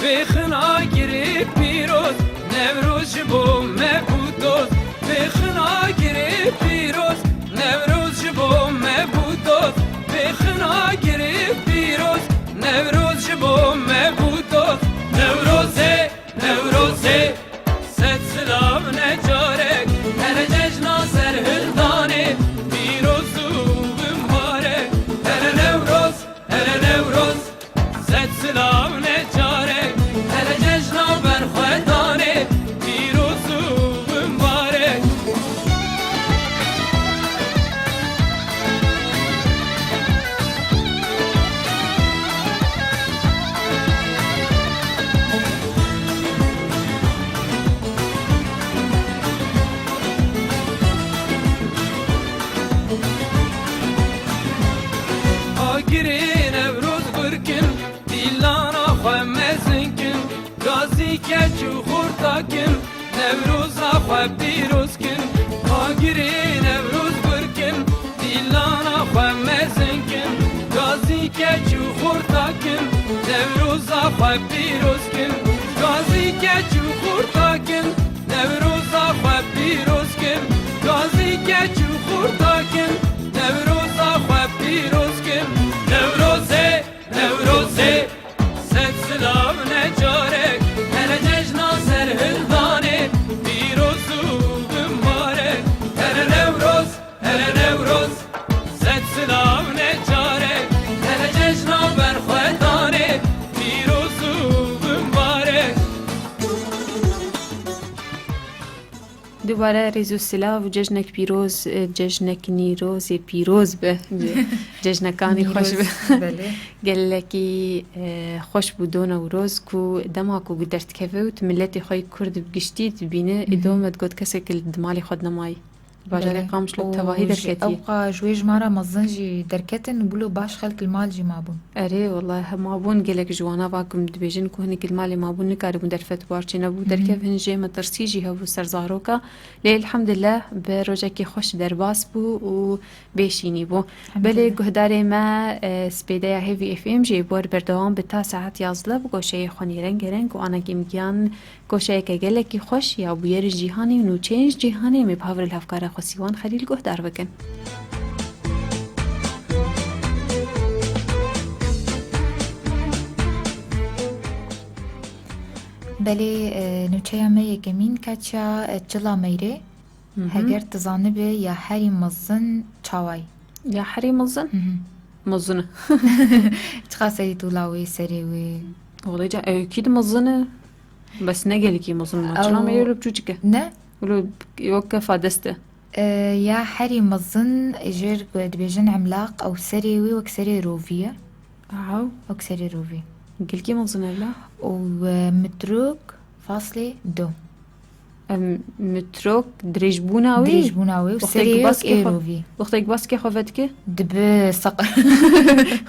vê xina girê pîroz. Newroz ji bo me bû dost, vê xina girê pîroz. Newroz ji bo me bû dost, vê xina girê pîroz. Newroz ji bo me bû dost, Newrozê, Newrozê, sed silav ne carek, hele cejna serhildanê, pîroz û bimbarek, hele Newroz, hele Newroz, sed silav ne carek, hele cejna berxwedanê, pîroz û bimbarek. Agirê Newroz birkin, dîlana xwe mezin kin, gazî keç û xurta kin, Newroza xwe pîroz kin. Agirê Newroz birkin, dîlana xwe mezin kin, gazî keç û xurta kin, Newroza xwe pîroz kin. Gazî keç û xurta kin, Newroza xwe pîroz kin. Gazî keç û xurta kin, Newroza xwe pîroz kin. Newrozê, Newrozê, sed silav ne carek, hele cejna serhildanê, pîroz û bimbarek. Hele Newroz, hele Newroz, sed silav ne carek, hele cejna berxwedanê, pîroz û bimbarek. Dubare rêz û silav û cejnek pîroz, e, cejnek Nîrozê pîroz be. Cejnekanî xweş be. Nîroz, belê. Gelekî, e, xweş bû do Newroz ku dema ku derdikeve û tu miletê xwe yê Kurd bi giştî dibîne, ê do me digot kesek li di malê xwe de nemayî. Bajarê Belê. Qamişlo Û tevahî ji derketiye. Ewqa ji wê ji me re mezin jî derketin û bilo baş xelk li mal jî mabûn. Erê, wellahî, he mabûn gelek ji wana va ku dibêjin ku hinek li malê mabûn nikaribûn derfet bar çênebû. Mhm. Derkev hin jê metirsî jî hebû ser zaroka. Lê elhamdulillah bi rojekî xweş derbas bû û bêşînî bû. Elhamdulillah. Belê guhdarê me, e, spêdeya Hêvî F M jî bor berdewam bi ta saet yazdeh bi goşeyê xwenî rengereng û anegî min giyan Goşeyeke gelekî xweş ya bûyerên cîhanê û nûçeyên ji cîhanê em ê bi hev re li hevkara xwe Sîwan Xelîl guhdar bikin. Belê, e, nûçeya me yekemîn keçiya, e, Çila Meyrê. Hı hı. Heger tu zanibî ya herî mezin çawa ye? Ya herî mezin? Hı hı. Mezin e. Çiqas ey tûla wê serê wê? Wele ca ew kî di mezin e. Bes ne gelekî mezin e. Ew Çila Meyrê wilo biçûçik e. Ne? Wilo wek kefa dest e. E, ya herî mezin jêr ku dibêjin emlaq ew serê wê wek serê rovî ye. Aw. Wek serê rovî. Gelkî mezin e la. Û, e, mitrok faslê du. Em, mitrok, dirêjbûna wî? Dirêjbûna wî û Wextê serê wê baskê xwe, êrovî. Wextê baskê xwe vedike? Dibi seqir.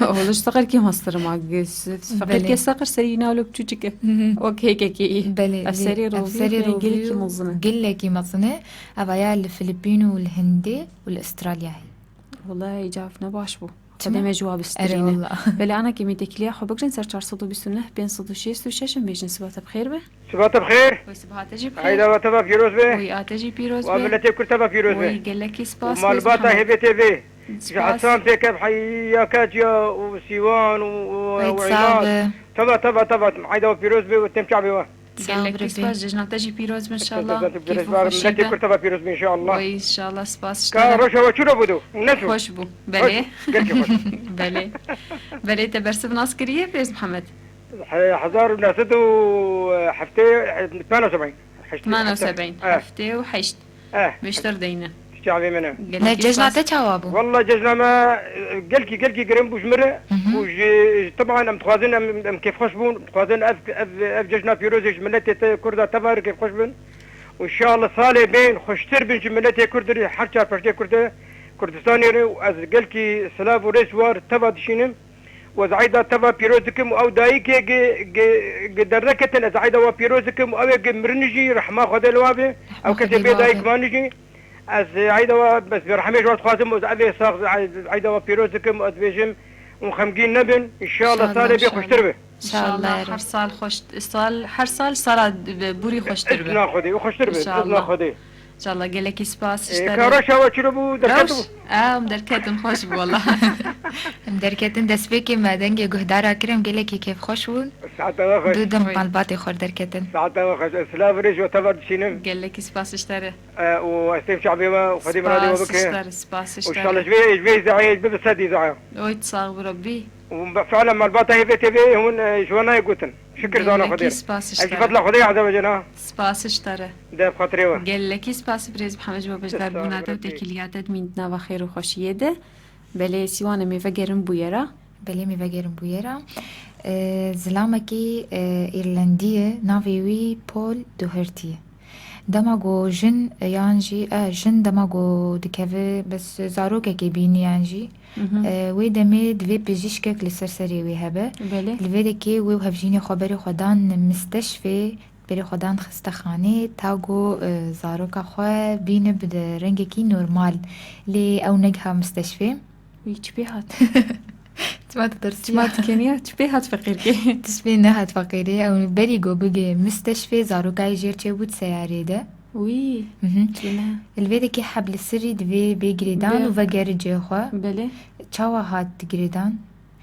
Oğluş seqir kê mastir ma? Feqir Belê. Kê seqir serî nalo çûçike. Hı hı. Wek hêkekê î. Belê, Ev lê serê ev rovî, serê rovî gelekî û mezin e. Gelekî mezin e. Ev aya li Filipîn û li Hindê û li Astralya heye. Wala îcav ne baş bû. Çima? Xwedê me ji wa Erê bistirîne. Wala. Belê, ana kê me têkiliya xwe bigrin ser çar sed û bîst û neh pênc sed û şêst û şeş in bêjin siba te bi xêr be. Siba te bi xêr. Wê siba te jî bi xêr. Eyda we teva pîroz be. Wê a te jî pîroz be. Wa miletê Kurd teva pîroz be. Wê gelekî spas. Û malbata Hêvê T V. Ji Hesan pêkev heyaka ciya û Sîwan û, û, Wê û sax Îmad. Be. Teva, teva, teva. Eyda we pîroz be û têm çavê we. Gelekî spas, cejna te jî pîroz be inşallah. Keyf û xweşî be. Miletê Kurd teva pîroz be inşallah. Wê inşallah, spas ji te re. Ka roja we çû re bû do? Neçû? Xweş bû. Belê. Xweş bû. Gelkî xweş. Belê. Belê, te bersiv nas kiriye, Birêz Mihemed? He-, hezar û neh sed û heftê, themaniye û sebîn. Heşt, themaniye û sebîn. Eh. Heftê û heşt. Eh. Mêştir deyne. Çavê min e. Ne, cejna te çawa bû? Walla cejna me, e, gelkî, gelkî girin bû ji min re. Hı hı. Û ji, ji, teban em dixwazin, em, em kêfxweş bûn. Dixwazin ev, ev, ev cejna pîrozê ji miletê te Kurda teva re kêfxweş bin. Û inşallah salê bên xweştir bin ji miletê Kurd re, her çar parçeyê Kurd e, Kurdistanê re. Û ez gelkî silav û rêz war teva dişînim. Û ez eyda teva pîroz dikim û ew dayikê gi, gi, gi derneketin, ez eyda wa pîroz dikim û ew ê gi mirin jî rehma Xwedê li wa be. Ew kesê bê dayik man jî. Ez, e, eyda wa, ez bi rehmê ji wan dixwazim û ez evê sax, e, eyda wa pîroz dikim û ez dibêjim hûn xemgîn nebin. Înşallah salê bê xweştir be. Înşallah her sal xweş, sal, her sal sala borî xweştir be. Izna Xwedê, û xweştir be. Izna Xwedê. Înşallah gelekî spas. E, ji te re. Ka reşa we çilo bû, derket bû? Em derketin, xweş bû wela. Em derketin, destpêkê me dengê guhdara kirin, gelekî kêfxweş bûn. Saeta we xweş. Du dem malbatê xwe derketin. Saeta we xweş. Ez silav rêj we teva dişînim. Gelekî spas ji te re. E, û ez têm çavê we û Xwedê miradê we bike. Spas ji te re, spas ji te re. Û inşallah ji vê, ji vê îzayê bibe sedî îzaya. Oy, sax bi Rebbî. Û be-, fiilen malbata Hêvê T V hûn, e, ji we nayê gotin. Şikir zana Xwedê. Gelekî spas ji te re. Ev ji fedla Xwedê Azze ve Celle. Spas ji te re. De bi xatirê we. Gelekî spas birêz Mihemed ji bo beşdarbûna te û têkiliya te di mîn di nava xêr û xweşiyê de. Belê Sîwan em ê vegerin bûyera. Belê em ê vegerin bûyera. E, zilamekî, e, Îrlendî ye, navê wî Paul Doherty ye. Dema ku jin, e, yan jî, e, jin dema ku dikeve, bes zarokekê bîniyan jî, Mhm. e, wê demê divê pijîşkek li ser serê wê hebe. Belê. Li vê dekê wê û hevjînê xwe berê xwe dan misteşfê, berê xwe dan xistexanê, ta ku, e, zaroka xwe bîne bi rengekî normal. Lê ew negiha misteşfê. Wî çi pê hat? Çima tu tirsiya? Çima tu keniya? Çi pê hat feqîrkê? Tişt pê nehat feqîrê. Ew berî ku bigê misteşfê, zarokayê jêr çêbû di seyarê de. Wî. Mhm. Çi ne? Li vê dekê heb li sirî divê bê girêdan û vegerê cihê xwe. Belê. Çawa hat girêdan?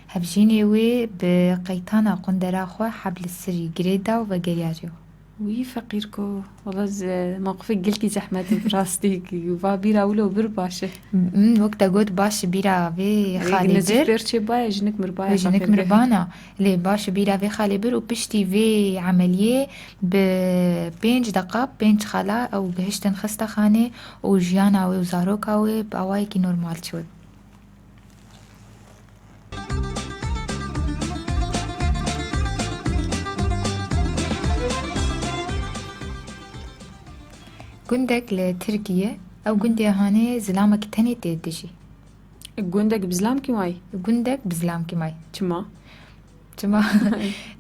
Hevjînê wê bi qeytana qundera xwe heb li sirî girê da û vegeriya cihê xwe. Wî feqîr ku, wela ze-, mewqifê gelkî zehmet e, bi rastî, va bîra wilo bir baş e. Min wek te got baş bîra vê xalê bir. Nezîf pêr çê baye, jinik mirbaye. Jinik mirbana. Lê baş bîra vê xalê bir û piştî vê emeliyê bi pênc deqa, pênc xala ew gihiştin xistexanê û jiyana wê û zaroka wê bi awayekî normal çû. Gundek li Tirkiye, ew gundê hanê zilamek tenê tê dijî. Gundek bi zilamkî may? Gundek bi zilamkî may. Çima? Çima?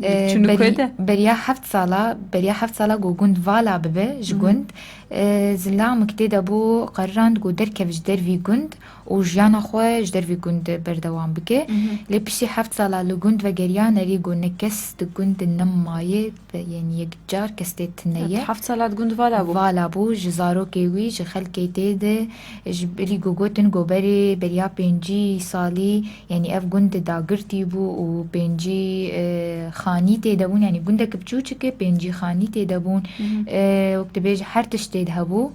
Çûnû Berî-, kuyê de? Beriya heft sala, beriya heft sala ku gund vala bibe ji gund, e, zilamik tê de bû qerirand ku derkeve ji dervî gund û jiyana xwe ji dervî gund berdewam bike. Lê piştî heft sala li gund vegeriya nerî ku ne kes di gund nemaye, yanî yekcar kes tê tune ye. Heft sala di gund vala bû. Vala bû, ji zarokê wî, ji xelkê tê de, ji berî ku gotin ku berê beriya pêncî salî, yanî ev gund dagirtî bû û pêncî, e, xanî tê de bûn, yanî gundek biçûçik e, pêncî xanî tê de bûn. E, wek dibêje her tişt tê de hebû.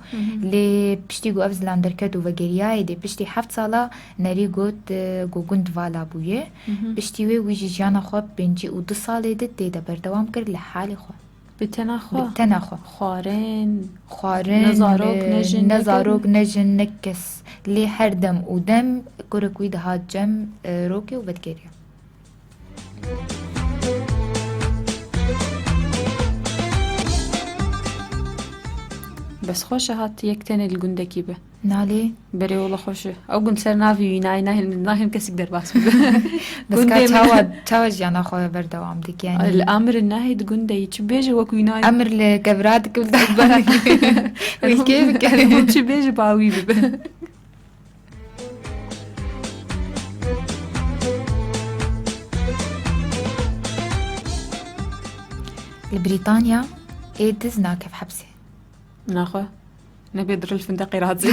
Lê piştî ku ev zilam derket û vegeriyayê dê piştî heft sala nerî got, e, ku gund vala bûye. Piştî wê wî jî jiyana xwe pêncî û du salê de tê de berdewam kir li halê xwe. Bi tena xwe? Bi tena xwe. Xwarin, Xwarin, ne zarok, ne jin, ne zarok, ne jin, ne kes. Lê her dem û dem kurek wî dihat cem, e, rokê û vedigeriya. Bes xweş e hat yek tenê li gundekî be. Nalê. Berê wela xweş e. Ew gund ser navê wî nayê, nahên, nahên kesik derbas bibe. Bes Gundê ka min çawa, çawa jiyana xwe berdewam dike, yanî? Li amir nahê di gundê yî. Çi bêje wek wî nayê. Emir li kevra dikim. Wî kê bike. Çi bêje ba wî bibe. Li Brîtanya ê diz nakev hepsê. Naxwe. Nebê diril findeqê razê.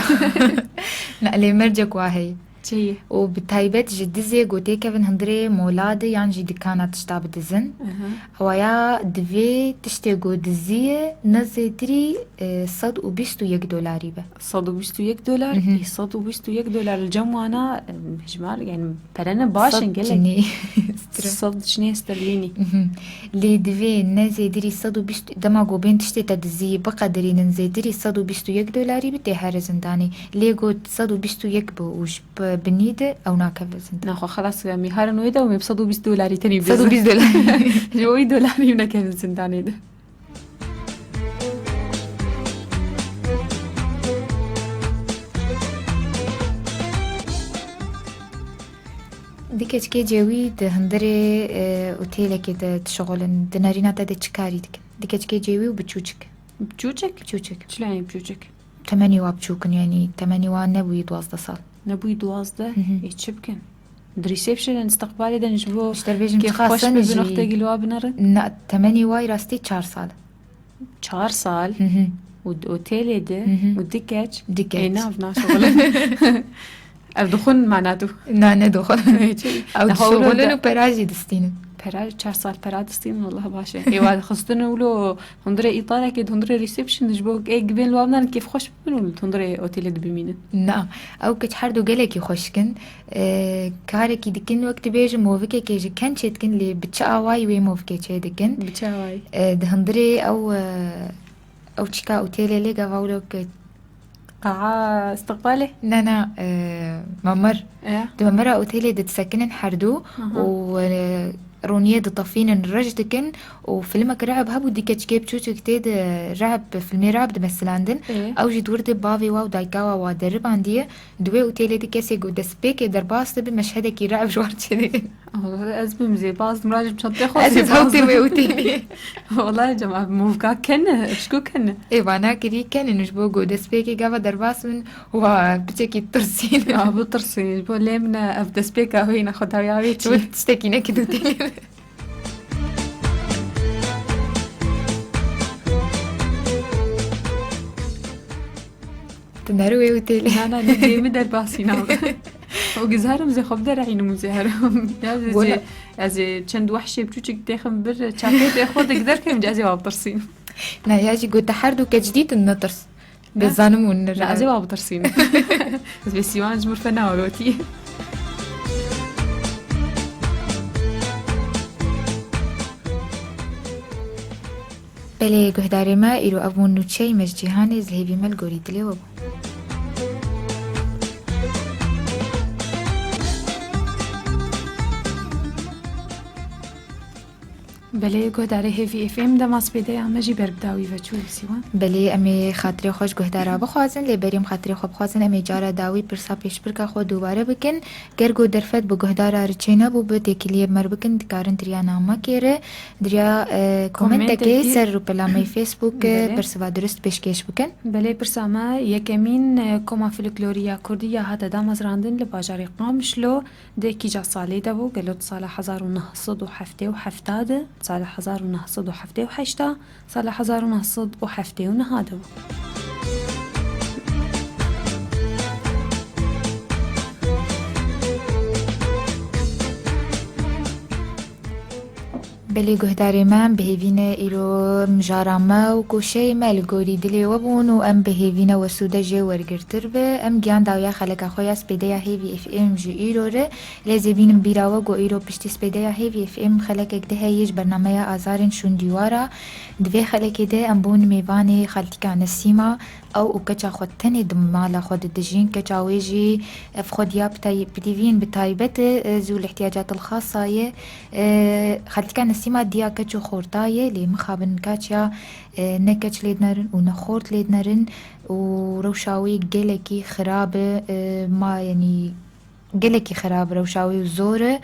Ne, lê mercek wa heye. Çi ye? Û bi taybet ji dizê ku têkevin hundirê mola de yan jî dikana tişta bidizin. Aha. Ewa ya divê tiştê ku dizî ye ne zêtirî, e, sed û bîst û yek dolarî be. Sed û bîst û yek dolar? Mhm. Ê, sed û bîst û yek dolar li cem wana, e, hejmar, yani pere ne baş in gelek. Sed cinî. Sed cinî sterlînî. Mhm. Lê divê ne zêdirî sed û bîst, dema ku bên tiştê te dizî biqedirînin, zêdirî sed û bîst û yek dolarî bi tê here zindanê. Lê ku sed û bîst û yek bi û ji bi-, binî de ew nakeve zindan. Naxwe xelas, em ê herin wê de û em ê bi sed û bîst dolarî tenê bêzin. Sed û bîst dolar. Ji wî dolarî nekevin zindanê de. Di keçikê cêwî di hundirê, e, otêlekê de dişixulin. Di nerîna te de çi karî dikin? Di keçikê cêwî û bi çûçik. Bi çûçik? Bi çûçik. Çi lanî bi çûçik? Temenî wa biçûk in, yanî temenî wa nebûyî duwazdeh sal. Nebûyî duwazdeh? Hı hı. Ê, çi bikin? Di receptionê, istiqbalê de ji bo Ji te bêjim kêf çiqas xweş sen bibin, jî wextekî li wa binerin? Na, temenî wa rastî çar sal. Çar sal? Hı hı. Û di otêlê de Hı hı. û du keç? Du keç. Ê, nav naşixulin. Ev dixwin mana tu? Na, ne dixwin. Ê, çi? Ew Daha dişixulin wilo û pera jî distînin. Pera, çar sal pera distînin, wallah baş e. Ê, wa xistin wilo hundirê îtarekê, hundirê reception, ji bo ê gibên li wa binerin kêf xweş bibin û li hundirê otêlê de bimînin. Na, ew keç her du gelekî xweşik in. E, karekî dikin, wek tu bêjî movikekê ji ken çêdikin, lê bi çi awayî wê movikê çêdikin? Bi çi awayî? E, di hundirê ew, e, ew çika otêlê lê gava wilo ke Qaa istiqbalê? Ne, ne, e, memir. E? Di memira otêlê de disekinin her du Aha. û, e, roniyê ditefînin, reş dikin û filmek Rehb hebû, dî keçikê biçûçik tê de Rehb, filmê Rehb dimesilandin. Ê. Ew jî di wir de bavê wa û dayika wa wa deribandiye. Di wê otêlê de kesê ku destpêkê derbas dibe, meşhedekî Rehb ji wan çêdikin. Allah, ez bim zê baz, miracim çantê xwe Ez zê ê baz. Hewtê wê otêlê. Wallahî cem, ev movka kene, eşko kene. Ê, vana kirî kenin ji bo ku destpêkê gava derbas bin, wa piçekî tirsîn. Ya, bitirsîn, ji bo lê min e, ev destpêka wê ne, xwe dawiya wê çi? Tiştekî nekir otêlê. Tu neri wê otêlê. Na, na, ne, dê min derbasî nabe. O gizarim zê xwe biderehînim û zê herim. Ya zê, Wala- zê, ez ê çend wehşê biçûçik têxim bir çapê tê xwe de gider kevin, ez ê wa bitirsînim. Na, ya jî gote her du keç dîtin netirs. Ne? Bezanim û Ne, ez ê nira. wa bitirsînim. Ez bê sîwan ji mir fe nawe gotî. Belê guhdarê me, îro ev bûn nûçeyê me ji cîhanê, ez li hêvî me li gorî dilê we bû. Belê guhdarê Hêvî F M, dema spêdeya me jî ber bi dawî ve çû, Sîwan. Belê, em ê xatirê xwe ji guhdara bixwazin, lê berî em xatirê xwe bixwazin, em ê cara dawî pirsa pêşbirka xwe dubare bikin. Ger ku derfet bi guhdara re çênebû, bi têkiliyê bi me re bikin, dikarin di riya namekê re, di riya, e, komentekê Komentekê. ser rûpela me yê Facebook, e, Belê. bersiva dirust pêşkêş bikin. Belê, pirsa me yekemîn, e, koma folklorî ya kurdî ya hate damezrandin li bajarê Qamişlo di kîja salê de bû? Gelo di sala hezar û neh sed û heftê û heft de, sala hezar û neh sed û heftê û heşt de, sala hezar û neh sed û heftê û neh de bû. Belê guhdarê me, em bi hêvî ne îro mijara me û goşeyê me li gorî dilê we bûn û em bi hêvî ne we sûde jê wergirtir be. Em giyan dawiya xeleka xwe ya spêdeya Hêvî F M ji îro re. Lê zêbînim bîra we ku îro piştî spêdeya Hêvî F M xelekek di heye ji bernameya Azarên Şûn Dîwara. Di vê xelekê de em bûn mêvanê xaltîka Nesîma. Ew û keça xwe tenê di mala xwe de dijîn. Keça wê jî ev xwediya bi tay-, bi dîvîn bi taybet e, zû li ihtiyacatil xasa ye. E, xaltîka Nesîma Sîma diya keç û xorta ye, lê mixabin kaçya, e, ne keç lê dinerin û ne xort lê dinerin û rewşa wê gelekî xirab e, e, ma, yanî gelekî xirab rewşa wê û zor e.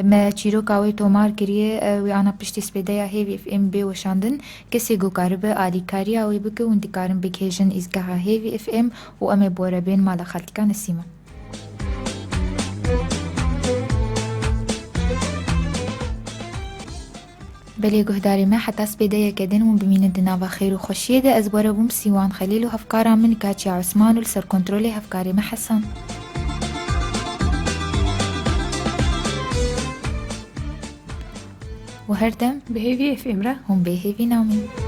Me çîroka wê tomar kiriye, e, wê ana piştî spêdeya Hêvî F M bê weşandin. Kesê ku karibe alîkariya wê bike, hûn dikarin bigihêjin îzgeha Hêvî F M û em ê bi we re bên mala xaltîka Nesîman. Belê guhdarê me, heta spêdeyeke din hûn bimînin di nava xêr û xweşiyê de. Ez bi we re bûm Sîwan Xelîl û hevkara min Kaçya Osman û li ser kontrolê hevkarê me Hesen. Û her dem bi Hêvî F M re hûn bê hêvî namîn.